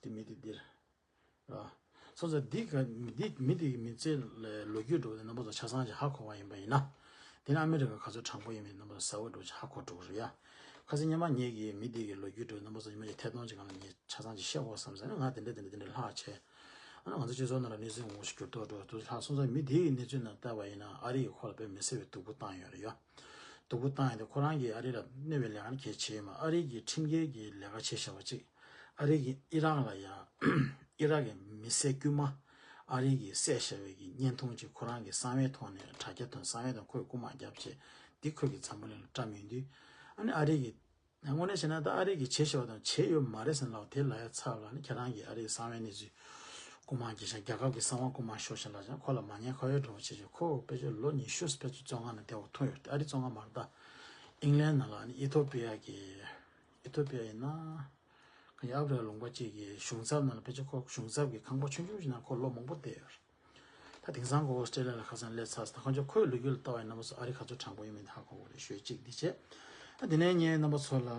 འདི་མི་འདི་འདི་ར། ར། སོང་ཙང་འདི་ག་འདི་མི་འདི་གི་མི་ཚེ་ལོ་རྒྱུས་འགྲོ་བའི་རྣམ་པ་ཚོ་ཆ་ཚང་ཅིག་ཧ་གོ་བ་ཡིན་པ་ཡིན་ན། དེ་ནི་ཨ་མི་རི་ཀ་ག་ཚོད་དྲང་པོ་ཡིན་མིན་རྣམ་པ་ཚོ་གསལ་པོ་འགྲོ་ཅིག་ཧ་གོ་འགྲོ་གི་རེད་ཡ། ཁ་སང་སྔོན་མ་ངེད་ཀྱིས་མི་འདི་གི་ལོ་རྒྱུས་འགྲོ་རྣམ་པ་ཚོ་ཉི་མ་ཅིག་ཐད་གཏོང་ཅིག་སྒང་ལ་ངས་ཆ་ཚང་ཅིག་བཤད་དགོས་བསམ་ཟེར་ནས། ང་དེ་འདྲ་དེ་འདྲ་དེ་འདྲ་ལྷག་བྱས། ཨ་ནི་ང་ཚོ་སྤྱི་ཚོགས་ནང་ལ་གནས་ཚུལ་ངོ་ཤེས་འགྱུར་ལྡོག་འགྲོ་དུས་ལྷག་སོང་ཙང་མི་འདི་གི་གནས་ཚུལ་ནང་བལྟས་པ་ཡིན་ན་ཨ་རི་ཡིས་ཁོ་ལ་དཔེ་མི་སྲིད་པའི་སྡུག་པོ་བཏང་ཡོད་རེད་ཡ། སྡུག་པོ་བཏང་ཡོད་དེ་ཁོ་རང་གིས་ཨ་རི་ལ་གནོད་པའི་ལས་ཀ་ནི་གལ་ཆེ་ཡོད་མ། ཨ་རི་གི་ཁྲིམས་འགལ་གྱི་ལས་ཀ་བྱས་བཞག་པ་གཅིག་ཨ་རི་གིས་ཨི་རག་ལ་ཡ། ཨི་རག་གི་མི་སེར་དཀྱུས་མ་ཨ་རི་གིས་བསད་བཞག་པའི་གི་བརྙན་ཐུང་ཅིག་ཁོ་རང་གི་གསང་བའི་ཐོག་ནས་དྲ་རྒྱ་ཐོག་གསང་བའི་ཐོག་ཁོས་རྐུ་མ་བརྒྱབ་བྱས། འདི་ཁོས་གི་འཛམ་བུ་གླིང་ལ་བཀྲམ་ཡོང་དུས། ཨ་ནི་ཨ་རི་གི་དངོས་གནས་བྱས་ན་ད་ཨ་རི་གིས་བྱས་བཞག་པ་དང་བྱས་ཡོད་མ་རེད་ཟེར་ལབ་དེ་ལབ་ཡ་ཚབ་ལ་ནི་ཁྱེད་རང་གིས་ཨ་རིའི་གསང་བའི་གནས་ཚུལ་རྐུ་མ་བརྒྱབ་ཤག་རྒྱལ་ཁབ་ཀྱི་གསང་བ་རྐུ་མ་ཤོར་ཤག་ལབ་ཀྱང་ཁོ་ལ་མ་ཉན་ཁ་ཡོད་འགྲོ་བྱས་བྱས་ཁོ་དཔེ་ཆ་ལོ་ཉི་ཤུ་དཔེ་ཆ་བཙོན་ཁང་ནང་བསྡད་པ་མཐོང་ཡོད་རེད། ཨ་རི་བཙོན་ཁང་མ་རེད་ད། ཨིང་ལན་ནང་ལ་ནི་ཨི་ཐོ་པི་ཡ་གི་ཨི་ཐོ་པི་ཡ་ཡིན་ན། ཁ་ཉིན་ཨབ་རི་ལུང་པ་གཅིག་གི་གཞུང་ཚབ་ནང་ལ་ཕལ་ཆེར་ཁོ་གཞུང་ཚབ་ཀྱི་ཁང་པ་ཆུང་ཆུང་ཞིག་ནང་ཁོ་ལོ་མང་པོ་བསྡད་ཡོད་རེད། ད་དེང་སང་ཁོ་ཨོ་སི་ཀྲེ་ལི་ཡ་ལ་ཁ་སང་སླེབས་ཚར་སོང་། ད་ཁོང་ཚོ་ཁོའི་ལོ་རྒྱུས་ལ་ལྟ་བ་ཡིན་ན་མ་སོང་ཨ་རི་ག་ཚོད་དྲང་པོ་ཡིན་མིན་ཧ་གོ་གི་རེད། ཞུས་གཅིག་འདི་བྱས། ད་དེ་ནས་ངས་རྣམ་པ་ཚོ་ལ་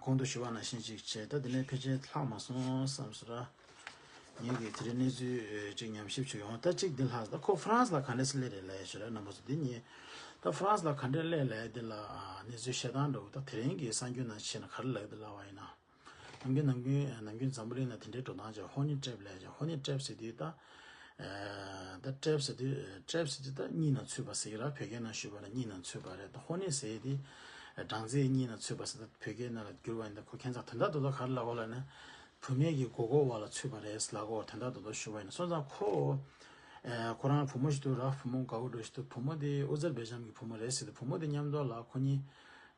གོང་དུ་ཞུ་བ་ནང་བཞིན་ཅིག་བྱས། ད་དེ་ནས་ཕལ་ཆེར་ལྷག་མ་སོང་བསམ་སོང་ར། ངས་ཀྱི་དེ་རིང་གནས་ཚུལ་ཅིག་ཉམས་ཞིབ་བྱུང་ཡོང་། ད་གཅིག་འདི་ལྷག་ད་ཁོ་ཧྥ་རན་སི་ལ་ག་འདྲས་སླེབས་རེད་ལབ་ཡ་ཞུ་ར་རྣམ་པ་ཚོ་འདི་ཉིད། ད་ཧྥ་རན་སི་ལ་ག་འདྲས་སླེབས་ལབ་ཡ་འདི་ལ་གནས་ཚུལ་བཤད་སྟངས་འདྲ་བོ་ད་དེ་རིང་གི་གསར་འགྱུར་ནང་བྱས་ན་ག་རེ་ལབ་ཀྱི་འདུག་ལབ་པ་ཡིན་ན། ནམ་རྒྱུན་ནམ་རྒྱུན་ནམ་རྒྱུན་འཛམ་བུ་གླིང་ན་དེ་འདྲའི་འགྲོ་སྟངས་ཅིག་ཧོ་ནི་ཊེབ་ལབ་ཅིག་ཧོ་ནི་ཊེབ་ཟེར་དུས་ད། ད་ཊེབ་ཟེར་དུས་ཊེབ་ཟེར་དུས་ད་གཉིས་ནང་ཚུད་པ་ཟེར་གྱི་ར། བོད་སྐད་ནང་ཞུས་པ་ན་གཉིས་ནང་ཚུད་པ་རེད། ད་ཧོ་ནི་ཟེར་དུས་སྦྲང་རྩི་གཉིས་ནང་ཚུད་པ་ཟེར། ད་བོད་སྐད་ནང་ལ་བསྒྱུར་བ་ཡིན་ད་ཁོ་ཁྱད་མཚར་དོན་དག་རྡོག་རྡོག་ག་རེ་ལབ་དགོས་ལབ་ན། བུད་མེད་ཀྱི་མགོ་སྐོར་བ་ལ་ཚུད་པ་རེད་ལབ་དགོས། དོན་དག་རྡོག་རྡོག་ཞུ་བ་ཡིན་ན་སོང་ཙང་ཁོ། ཁོ་རང་བུ་མོ་ཞིག་འདུག་ར། བུ་མོ་དགའ་བོ་འདྲ་ཞིག་འདུག་བུ་མོ་དེ་ཨུ་ཛར་བེ་ཇན་གྱི་བུ་མོ་རེད་ཟེར་དུས་བུ་མོ་དེ་མཉམ་དུ་ལ་ཁོ་གཉིས་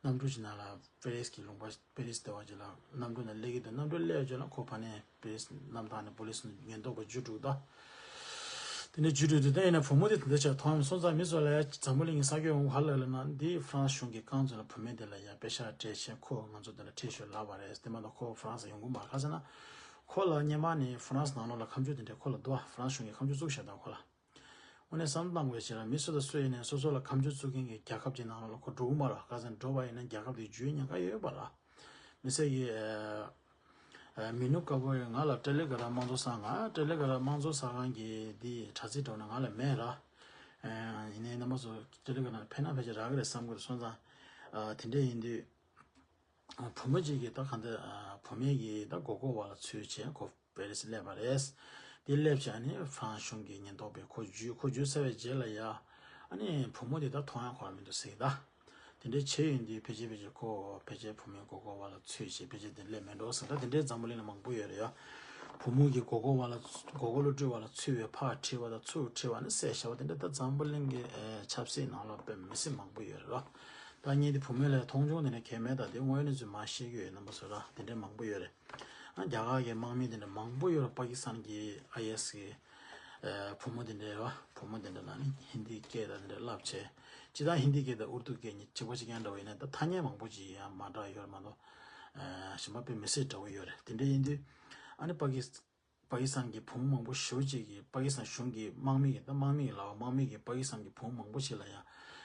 གནམ་གྲུ་ཞིག་ནང་ལ་པེ་རིས་ཀྱི་ལུང་པ། པེ་རིས་བསྡད་པ་ཅིག་ལ་གནམ་གྲུ་ནང་སླེབས་ཀྱི་འདུག་གནམ་གྲུ་སླེབས་ཡོད་ཅོག་ལ་ཁོ་ཕར་ནས་པེ་རིས་གནམ་ཐང་ནས་པོ་ལི་སི་ཉེན་རྟོག་པ་འཇུ་འགྲོ་གི་འདུག་དེ་ནས་འཇུ་འགྲོ་དུས་ད་ཡིན་ན་བུ་མོ་དེ་དེ་འདྲ་ཆགས་མཐོང་སོང་ཙང་མི་ཚོ་ལ་འཛམ་བུ་གླིང་གི་གསར་འགྱུར་འོང་ག་ལབ་ལབ་ན་འདི་ཧྥ་རན་སི་གཞུང་གིས་རྐང་བཙུགས་ལ་བུད་མེད་དེ་ལ་ཡ་པེ་ཤག་སྤྲད་བྱས་ཁོ་ང་ཚོ་དེ་ལ་ཁྲིད་ཤོག་ལབ་པ་རེད། དེ་མ་གཏོགས་ཁོ་ཧྥ་རན་སི་ཡོང་གི་མ་རེད། ག་ཟེར་ན་ཁོ་ལ་སྔོན་མ་ནས་ཧྥ་རན་སི་ནང་ལོགས་ལ་ཁ་མཆུ་དེ་འདྲ་ཁོ་ལ་འདུག་ཧྥ་རན་སི་གཞུང་གིས་ཁ་མཆུ་བཙུགས་བཞག་འདུག་ཁོ་ལ། དངོས་གནས་བསམ་བློ་བཏང་དགོས་ཤེས་ར། མི་སུ་དང་སུ་ཡིན་ནའི་སོ་སོ་ལ་ཁ་མཆུ་བཙུགས་མཁན་གྱི་རྒྱལ་ཁབ་ཅིག་ནང་ལོགས་ལ་ཁོ་འགྲོ་གི་མ་རེད། ག་ཟེར་ན་འགྲོ་བ་ཡིན་ན་རྒྱལ་ཁབ་དེ་འཇུ་ཉེན་ཁ་ཡོད་པ་ར། མི་སེར་གྱི་ཨ་མི་ནུ་ཀ་པོ་ཡིས་ང་ལ་ཏྲེ་ལི་ག་རམ་དམངས་གཙོ་གསར། ང་ཏྲེ་ལི་ག་རམ་དམངས་གཙོ་གསར་ཁང་གི་འདི་དྲ་ཚིགས་འགྲོ་ན་ང་ལ་མེད་ར། ཡིན་ནའི་རྣམ་པ་ཚོ་ཏྲེ་ལི་ག་རམ་ཕན་ན་ཕལ་ཆེར་རག་གི་རེད་བསམ་གི་རེད། སོང་ཙང་ཨ་དེ་འདྲ་ཡིན་དུས། བུ་མོ་གཅིག་གིས་ད་གང་ལྟར་བུད་མེད་ཀྱི་ད་མགོ་སྐོར་བ་ལ་ཚུད་བྱས་ཁོ་པེ་རི་སི་སླེབས་པ་རེད། དེ་སླེབས་བྱས་ནས་ཧྥ་རན་སི་གཞུང་གི་ཉེན་རྟོག་པས་ཁོ་འཇུས། ཁོ་འཇུས་ཚར་བའི་རྗེས་ལ་ཡ། ཨ་ནི་བུ་མོ་དེ་ད་མཐོང་ཡ་ཁོ་རང་མི་འདུག་ཟེར་གི་ད། དེ་འདྲའི་བྱས་ཡོང་དུས་ཕལ་ཆེར་ཕལ་ཆེར་ཁོ་ཕལ་ཆེར་བུད་མེད་མགོ་སྐོར་བ་ལ་ཚུད་བྱས་ཕལ་ཆེར་དེ་སླེབས་མེད་འགྲོ་ཟེར། ད་དེ་འདྲའི་འཛམ་བུ་གླིང་ལ་མང་པོ་ཡོད་རེད་ཡ། བུ་མོ་གི་མགོ་སྐོར་བ་ལ་མགོ་སྐོར་གློ་བཀྲུས་བ་ལ་ཚུད་པའི་ཕར་ཁྲིད་པ་དང་ཚུར་ཁྲིད་པ་ནི་བསད་བཞག་པ་དེ་འདྲ་ད་འཛམ་བུ་གླིང་གི་ཆབ་སྲིད་ནང་ལ་དཔེ་མི་སྲིད་མང་པོ་ཡོད་རེད་རོ། ད་ངས་འདི་བུ་མོ་ལ་མཐོང་ཆུང་དེ་འདྲ་གང་ཡང་མེད། ད་དེ་དངོས་གནས་ཚུལ་མར་བཤད་ཀྱི་ཡོད། རྣམ་པ་ཚོ་ར་དེ་འདྲ་མང་པོ་ཡོད་རེད། ཨ་རྒྱ་གར་གྱི་དམག་མི་དེ་འདྲ་མང་པོ་ཡོད་རེད། པ་ཀི་སི་ཐན་གྱི་ཨའི་ཨེ་སི་གི་བུ་མོ་དེ་འདྲ་རེད་བ། བུ་མོ་དེ་འདྲ་ལ་ནི་ཧིན་དིའི་སྐད་དང་དེ་འདྲ་བསླབ་བྱས། སྤྱིར་བཏང་ཧིན་དིའི་སྐད་དང་ཨུར་དུ་སྐད་གཉིས་གཅིག་པ་གཅིག་རྐྱང་འདྲ་བོ་ཡིན་ན་ད་ཐ་སྙད་མང་པོ་ཅིག་ཡང་མ་འདྲ་ཡོད་རེད་མ་གཏོགས། གཞན་པ་དཔེ་མི་སྲིད་འདྲ་བོ་ཡོད་རེད། དེ་འདྲ་ཡིན་དུས་ཨ་ནི་པ་ཀི་སི། པ་ཀི་སི་ཐན་གྱི་བུ་མོ་མང་པོ་ཞེ་པོ་ཅིག་གིས་པ་ཀི་སི་ཐན་གཞུང་གི་དམག་མི་གིས་ད་དམག་མི་གིས་ལབ་པ། དམག་མི་གིས་པ་ཀི་སི་ཐན་གྱི་བུ་མོ་མང་པོ་ཞིག་ལ་ཡང་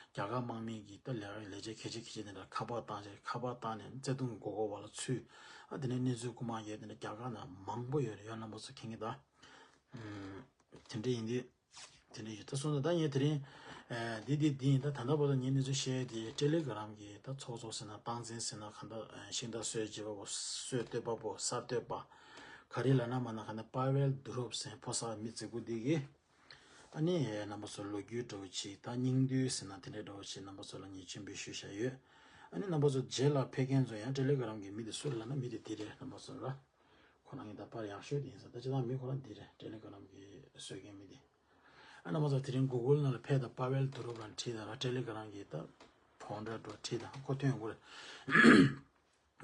རྒྱ་གར་དམག་མི་གིས་ད་ལས་ཀ་ལས་བྱེད་གལ་ཆེ་གལ་ཆེ་དེ་འདྲ་ཁ་པར་བཏང་བྱས། ཁ་པར་བཏང་ནས་བརྩེ་དུང་གི་མགོ་སྐོར་བ་ལ་ཚུད། ཨ་དེ་ནས་གནས་ཚུལ་རྐུ་མ་ཡས་དེ་འདྲ་རྒྱ་གར་ནང་མང་པོ་ཡོད་རེད་ཡ། རྣམ་པ་ཚོ་མཁྱེན་གྱི་ད། དེ་འདྲ་ཡིན་དུས། དེ་འདྲ་ཡོད། ད་སོང་ཙང་ད་ངས་དེ་རིང་འདི་འདི་འདི་ཡིན། ད་ད་ལྟ་བར་དུ་ངས་གནས་ཚུལ་བཤད་དེ་ཏྲེ་ལི་ག་རམ་གྱི་ད་ཚོགས་གཙོ་ཟེར་ན་སྟངས་འཛིན་ཟེར་ན་གང་ལྟར་ཤིང་རྟ་སྲོལ་འབྱེད་པ་པོ་སྲོལ་གཏོད་པ་པོ་གསར་གཏོད་པ་ག་རེ་ལབ་ན་མ་ན་གང་ལྟར་པ་ཝེལ་དུ་རོབ་ཟེར་ཕོ་གསར་མི་རྫིག་པོ་འདི་གིས་ཨ་ནི་རྣམ་པ་ཚོ་ལོ་རྒྱུས་འདྲ་བོ་ཅིག་ད་སྙིང་བསྡུས་ཟེར་ན་དེ་འདྲ་འདྲ་བོ་ཅིག་རྣམ་པ་ཚོ་ལ་ངས་སྤྱན་འབུལ་ཞུས་བཞག་ཡོད། ཨ་ནི་རྣམ་པ་ཚོ་རྗེས་ལ་ཕེབས་མཁན་ཚོ་ཡང་ཊེ་ལི་གྷི་རམ་གྱི་མི་དེ་སུ་རེད་ལབ་ན་མི་དེ་དེ་རེད། རྣམ་པ་ཚོ་ར། ཁོ་རང་གི་ད་པར་ཡག་ཤོས་དེ་ཡིན་ས། ད་ཅི་ད་མི་ཁོ་རང་དེ་རེད། ཊེ་ལི་གྷི་རམ་གྱི་བཟོ་མཁན་མི་དེ། ཨ་རྣམ་པ་ཚོ་དེ་རིང་གུ་གུལ་ནང་ལ་ཕེབས་དང་པ་ཝེལ་དུ་རུབ་རང་བྲིས་དང་ར། ཊེ་ལི་གྷི་རམ་གྱི་ད་ཕོན་ཌར་འགྲོ་བྲིས་དང་ཁོ་ཐོན་ཡོང་གི་རེད།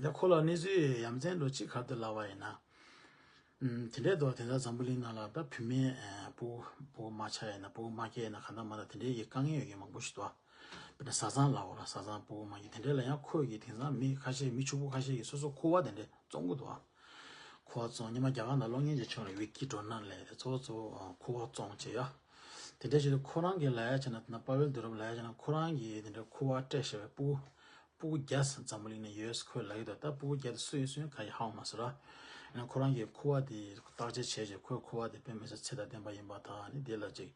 ད་ཁོ་ལ་གནས་ཚུལ་ཡ་མཚན་འགྲོ་གཅིག་ག་རེ་ལབ་པ་ཡིན་ན། ཨུམ། དེ་འདྲའི་འདུག་དེ་འདྲ་འཛམ་བུ་གླིང་ནང་ལ་ད་བུད་མེད་ཨ་སྤུ་གུ་སྤུ་གུ་མ་ཆགས་ཡིན་ན་སྤུ་གུ་མ་སྐྱེས་ཡིན་ན་གང་ལྟར་མ་ལྟར་དེ་འདྲའི་ཡི་དཀའ་ངལ་ཡོད་མཁན་མང་པོ་ཞིག་འདུག་དཔེར་ན་བཟའ་ཚང་ལབ་དགོས་ར། བཟའ་ཚང་སྤུ་གུ་མ་སྐྱེས་དེ་འདྲའི་ལ་ཡང་ཁོ་གིས་དེང་སང་མི་ཁ་ཤས་མི་ཕྱུག་པོ་ཁ་ཤས་ཀྱིས་སོ་སོ་ཁུ་བ་དེ་འདྲའི་བཙོང་གི་འདུག་ཁུ་བ་བཙོང་། སྔོན་མ་རྒྱ་གར་ནང་གློག་བརྙན་ཅིག་བྱུང་རེད། ཝི་ཀི་ཌོ་ནལ་ལབ་གཙོ་བོ་གཙོ་བོ་ཁུ་བ་བཙོང་བྱས་ཡ། དེ་འདྲ་བྱས་ཏེ་ཁོ་རང་གིས་ལབ་ཡ་བྱས་ན་ད་པ་ཝེལ་དུ་རུབ་ལབ་ཡ་བྱས་ན་ཁོ་རང་གིས་དེ་འདྲ་ཁུ་བ་སྤྲད་བཞག་པའི་སྤུ་གུ་སྤུ་གུ་བརྒྱ་འཛམ་བུ་གླིང་ནས་ཡོད་ཟེར་ཁོས་ལབ་ཀྱི་འདུག་ད་སྤུ་གུ་བརྒྱ་དེ་སུ་ཡིན་སུ་ཡིན་ག་ཡིན་ཧ་གོ་མ་སོང་ར། ཡིན་ན་ཁོ་རང་གིས་ཁུ་བ་དེ་བརྟག་དཔྱད་བྱས་རྗེས་ཁོས་ཁུ་བ་དེ་དཔེ་མི་སྲིད་ཚད་དང་ལྡན་པ་ཡིན་པ་དང་ནི་དེ་ལ་ཅིག་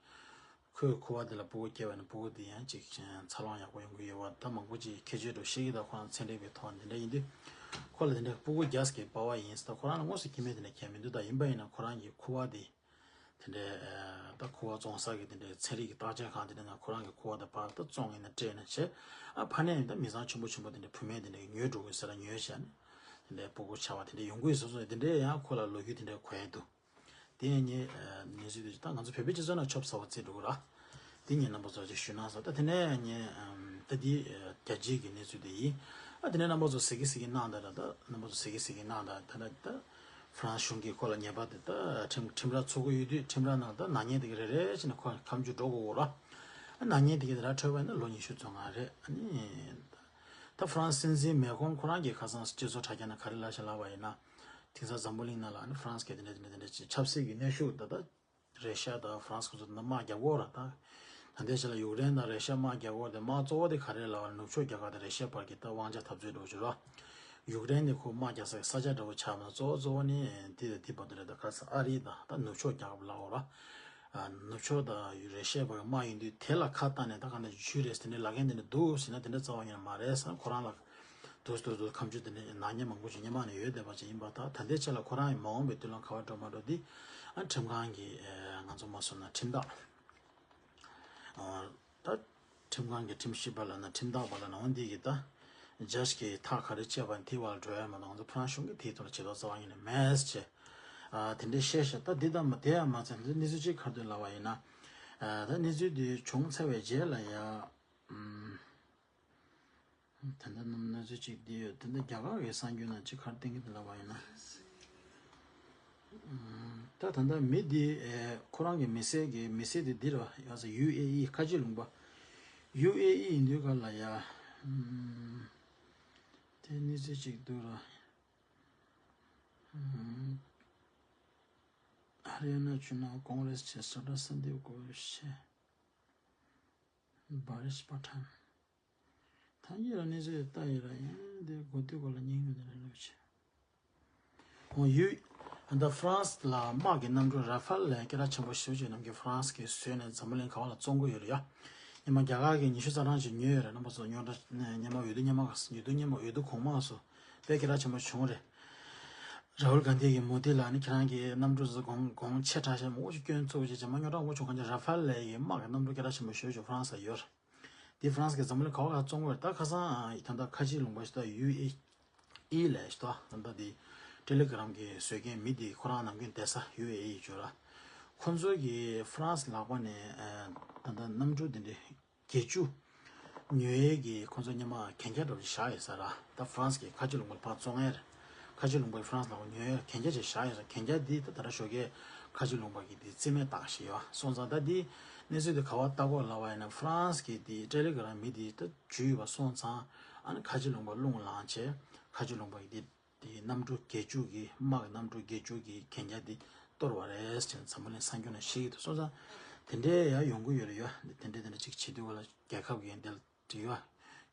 ཁོས་ཁུ་བ་དེ་ལ་སྤུ་གུ་སྐྱེས་པ་ནི་སྤུ་གུ་དེ་ཡང་ཅིག་འཚར་ལོངས་ཡག་པོ་ཡོང་གི་ཡོད་པ་ད་མང་པོ་ཅིག་ཁྱད་ཆོས་འགྲོ་ཤེས་ཀྱི། ད་ཁོ་རང་ཚན་རིག་པའི་ཐོག་འདི་འདྲ་ཡིན་དུས་ཁོ་ལ་དེ་འདྲ་སྤུ་གུ་བརྒྱ་ཟེར་གྱི་པ་ཝ་ཡིན་ཟེར་ད་ཁོ་རང་ལ་དངོས་སུ་སྐྱེ་དམན་དེ་འདྲ་མཁྱེན་མི་འདུག་ད་ཡིན་པ་ཡིན་ན་ཁོ་རང་གིས་ཁུ་བ་དེ། དེ་འདྲའི་ད་ཁུ་བ་བཙོང་ས་གི་དེ་འདྲའི་ཚན་རིག་གི་བརྟག་དཔྱད་ཁང་དེ་འདྲའི་ནང་ཁོ་རང་གི་ཁུ་བ་དེ་ཕར་ད་བཙོང་ཡིན་ན་སྤྲད་ན་བྱས། ཨ་ཕ་ནས་ད་མི་ཚང་ཆེན་པོ་ཆེན་པོ་དེ་འདྲའི་བུད་མེད་དེ་འདྲའི་ཉོས་འགྲོ་དགོས་ཟེར་ལ་ཉོས་བྱས་ནས་དེ་འདྲའི་སྤུ་གུ་ཆགས་པ་དེ་འདྲའི་ཡོང་གི་ཡོད་བཟོ་བཟོ་དེ་འདྲའི་ཡང་ཁོ་ལ་ལོ་རྒྱུས་དེ་འདྲའི་གོ་ཡ་འདུག་དེ་ཡང་ངས་གནས་ཚུལ་དེ་ད་ང་ཚོ་བོད་པའི་སྤྱི་ཚོགས་ནང་ཆོབ་ཚ་བོ་བརྩི་འགྲོ་གི་ར། དེ་ངས་རྣམ་པ་ཚོ་ཅིག་ཞུས་ན་ས། ད་དེ་ནས་ངས་ད་འདི་རྒྱལ་སྤྱིའི་གི་གནས་ཚུལ་དེ་ཡིན། ཨ་དེ་ནས་རྣམ་པ་ཚོ་ཟེར་གི་ཟེར་གི་གནང་ད་ར། ད་རྣམ་པ་ཚོ་ཟེར་གི་ཟེར་གི་གནང་ད་ད་ད་ད། ཧྥ་རན་སི་གཞུང་གིས་ཁོ་ལ་ཉེས་པ་དེ་ད་ཁྲིམས་ཁྲིམས་ར་ཚུགས་ཀྱི་ཡོད་དུས་ཁྲིམས་ར་ནང་ད་ནག་ཉེས་དེ་ག་རེ་རེ་བྱས་ནས་ཁོ་ཁ་མཆུ་འགྲོ་དགོས་ར། ཨ་ནག་ཉེས་དེ་ག་དེ་ར་འཕྲོད་པ་ཡིན་ན་ལོ་ཉི་ཤུ་རྩ་ལྔ་རེད། ཨ་ནི་ད་ཧྥ་རན་སི་སྲིད་འཛིན་མེ་ཀོན་ཁོ་རང་གིས་ཁ་སང་སྤྱི་ཚོགས་དྲ་རྒྱ་ནང་ག་རེ་ལབ་ཤག་ལབ་པ་ཡིན་ན། དེང་སང་འཛམ་བུ་གླིང་ནང་ལ་ཨ་ནི་ཧྥ་རན་སི་གིས་དེ་འདྲ་དེ་འདྲ་དེ་འདྲ་ཆབ་སྲིད་ཀྱི་གནོན་ཤུགས་ད་ལྟ། རེ་ཤ་དང་ཧྥ་རན་སི་ཁོ་ཚོ་དེ་འདྲ་དམག་རྒྱག་གི་ཡོད་རེད་ད། ད་ལྟའི་ཆ་ལ་ཡུཀ་རེན་དང་རེ་ཤ་དམག་རྒྱག་གི་ཡོད་རེད་དེ་དམག་གཙོ་བོ་དེ་ག་རེ་ལབ་པ་ནུབ་ཕྱོགས་རྒྱལ་ཁབ་དང་རེ་ཤ་བར་གྱི་ད་དབང་ཆ་འཐབ་རྩོད་འདྲ་བོ་ཅིག་རེད། ཡུཀ་རེན་དེ་ཁོ་དམག་རྒྱག་ས་གི་ས་ཆ་འདྲ་བོ་ཆགས་མ་གཏོགས་གཙོ་བོ་གཙོ་བོ་ནི་དེ་དང་དེ་བར་དུ་རེད། ད་ག་རེ་ཟེར་ཨ་རི་དང་ད་ནུབ་ཕྱོགས་རྒྱལ་ཁབ་ལབ་དགོས་རེད། ནུབ་ཕྱོགས་དང་རེ་ཤ་བར་གྱི་དམག་ཡིན་དུས་དེ་ལ་ཁ་བཏང་ནས་ད་ག་འདྲ་ཇུས་རེད་ཟེར་ནས་ལབ་མཁན་དེ་འདྲ་འདུག་ཟེར་ན་དེ་འདྲ་རྩ་བ་ཉིད་ནས་མ་རེད་ཟེར། ཁོ་རང་ལ། དུས་དུས་དུས་ཁ་མཆུ་དེ་འདྲ་ནག་ཉེས་མང་པོ་ཞིག་སྔོན་མ་ནས་ཡོད་བསྡད་པ་ཅིག་ཡིན་པ་དང་ད་ལྟའི་ཆ་ལ་ཁོ་རང་ཡི་མ་འོངས་པའི་དུས་ལ་ག་པར་འགྲོ་མ་འགྲོ་འདི་ཨ་ཁྲིམས་ཁང་གི་ཨ་ང་ཚོ་མ་སོང་ན་ཁྲིམས་བདག་ཨ་ད་ཁྲིམས་ཁང་གི་ཁྲིམས་ཞིབ་པ་ལ་ན་ཁྲིམས་བདག་པ་ལ་ན་འོ་འདི་གི་ད་ཇཇ་གི་ཐག་ག་རེ་བཅད་པ་དེའི་བར་འགྲོ་ཡ་མ་གཏོགས་ང་ཚོ་ཧྥ་རན་སི་གཞུང་གི་དེའི་ཐོག་ལ་བྱེད་ཐབས་རྩ་བ་ཉིད་ནས་མེད་ཅེས་ཨ་དེ་འདྲའི་བཤད་ཤག་ད་འདི་ད་མ་དེ་ཡང་མ་ཚད་འདི་གནས་ཚུལ་གཅིག་ག་རེ་འདུག་ལབ་པ་ཡིན་ན་ཨ་ད་གནས་ཚུལ་འདི་བྱུང་ཚར་བའི་རྗེས་ལ་ཡ་ཨམ། ད་ལྟ་རྣམ་གནས་ཚུལ་གཅིག་འདི་ཡོད། ད་ལྟ་རྒྱ་གར་གྱི་གསར་འགྱུར་ནང་གཅིག་ག་རེ་བསྟན་གྱི་འདུག་ལབ་པ་ཡིན་ན། ད་ད་ལྟ་མི་འདི་ཨེ་ཁོ་རང་གི་མི་སེར་གྱི་མི་སེར་དེ་འདི་རེད་བ། ཡ་ས་ཡུ་ཨེ་ཨི་ཁ་ཆེ་ལུང་པ། ཡུ་ཨེ་ཨི་ཡིན་དུས་ག་ལ་ཡ། དེ་གནས་ཚུལ་གཅིག་འདུག་ར། ཧ་རི་ཡ་ན་ཆུ་ན་ཀོང་རེས་ཆེ་སོ་ཏྲ་སན་དེབ་གོ་ཤེ། བ་རིས་པ་ཐན། ཐང་གི་ར་གནས་ཚུལ་ལྟ་ཡི་ར་ཡིན་དེ་གོ་དུས་གོ་ལ་སྙིང་ནས་རེ་ལོས་ཆེ། ཧོ་ཡུ། ཨ་ད་ཧྥ་རན་སི་ལ་དམག་གི་གནམ་གྲུ་ར་ཧྥལ་ལ་སྐད་གྲགས་ཆེན་པོ་ཞེ་པོ་ཅིག་རྣམས་ཀྱིས་ཧྥ་རན་སི་གིས་བཟོས་ནས་འཛམ་བུ་གླིང་ག་བ་ལ་བཙོང་གི་ཡོད་རེད་ཡ། སྔོན་མ་རྒྱ་གར་གྱིས་ཉི་ཤུ་རྩ་གྲངས་ཅིག་ཉོས་ཡོད་རེད། རྣམ་པ་ཚོ་རྙོག་དྲ་སྔོན་མ་འོས་བསྡུ་སྔོན་མ་ག་འོས་བསྡུ་སྔོན་མ་འོས་བསྡུ་གོང་མ་སོ་དཔེ་སྐད་གྲགས་ཆེན་པོ་བྱུང་རེད། རཱ་ཧུལ་གྷན་དྷི་གིས་མོ་དྷི་ལ་ནི་ཁྱེད་རང་གི་གནམ་གྲུ་ཚོ་གོང་གོང་ཆེ་དྲགས་ཤག་མང་པོ་ཞིག་སྐྱོན་ཚུགས་ཅེས་བྱས་མ་རྙོག་དྲ་མང་པོ་བྱུང་གང་ཅི་ར་ཧྥལ་ལའི་གི་དམག་གི་གནམ་གྲུ་སྐད་གྲགས་ཆེན་པོ་ཞེ་པོ་ཅིག་ཧྥ་རན་སི་ལ་ཡོད་རེད། འདི་ཧྥ་རན་སི་གིས་འཛམ་བུ་གླིང་ག་བ་ག་བཙོང་གི་རེད། ད་ཁ་སང་ད་ལྟ་ཁ་ཆེའི་ལུང་པ་ཞིག་ད་ཡུ་ཨེ་ཨི་ལབ་ཞིག་ད་ད་ལྟ་འདི་ཊེ་ལི་གྷི་རམ་གི་བཟོ་མཁན་མི་འདི་ཁོ་རང་ནམ་རྒྱུན་བསྡད་ས་ཡུ་ཨེ་ཨི་བརྗོད་ར། ཁོ་ཚོ་གིས་ཧྥ་རན་སི་ལག་པ་ནས་ད་ལྟ་གནམ་གྲུ་འདི་འདྲའི་བརྒྱད་ཅུ་ཉོ་ཡས་ཀྱི་ཁོ་ཚོ་སྔོན་མ་གན་རྒྱ་འདྲ་བོ་ཞིག་བཞག་ཡོད་ས་ར། ད་ཧྥ་རན་སི་གིས་ཁ་ཆེ་ལུང་པ་ཕར་བཙོང་ཡས་རེད། ཁ་ཆེ་ལུང་པ་ཧྥ་རན་སི་ལ་ཉོ་ཡས་གན་རྒྱ་ཅིག་བཞག་ཡོད་ས། གན་རྒྱ་འདི་ད་ད་ལྟ་ཞོགས་ཀས་ཁ་ཆེ་ལུང་པ་གིས་འདི་རྩིས་མེད་བཏང་བཞག་ཡོད་སོང་ཙང་། ད་འདི་གནས་ཚུལ་འདི་ག་བ་ལྟ་གོ་ལབ་པ་ཡིན་ན་ཧྥ་རན་སི་གི་འདི་ཊེ་ལི་གྷི་རམ་མི་འདི་ད་འཇུས་ཡོད་པ་སོང་ཙང་ཨ་ནི་ཁ་ཆེ་ལུང་པ་རླུང་ལངས་བྱས་ཁ་ཆེ་ལུང་པ་གི་འདི་འདི་གནམ་གྲུ་བརྒྱད་ཅུ་གི་དམག་གི་གནམ་གྲུ་བརྒྱད་ཅུ་གི་གན་རྒྱ་འདི་གཏོར་བ་རེད་ཟེར་ནས་འཛམ་བུ་གླིང་གསར་འགྱུར་ནང་བཤད་ཀྱི་འདུག་སོང་ཙང་དེ་འདྲའི་ཡང་ཡོང་གི་ཡོད་རེད་ཡ། དེ་འདྲ་དེ་འདྲ་ཅིག་བྱེད་དུས་ག་ལ་རྒྱལ་ཁབ་ཀྱི་འདི་ལ་འབྲེལ་བ།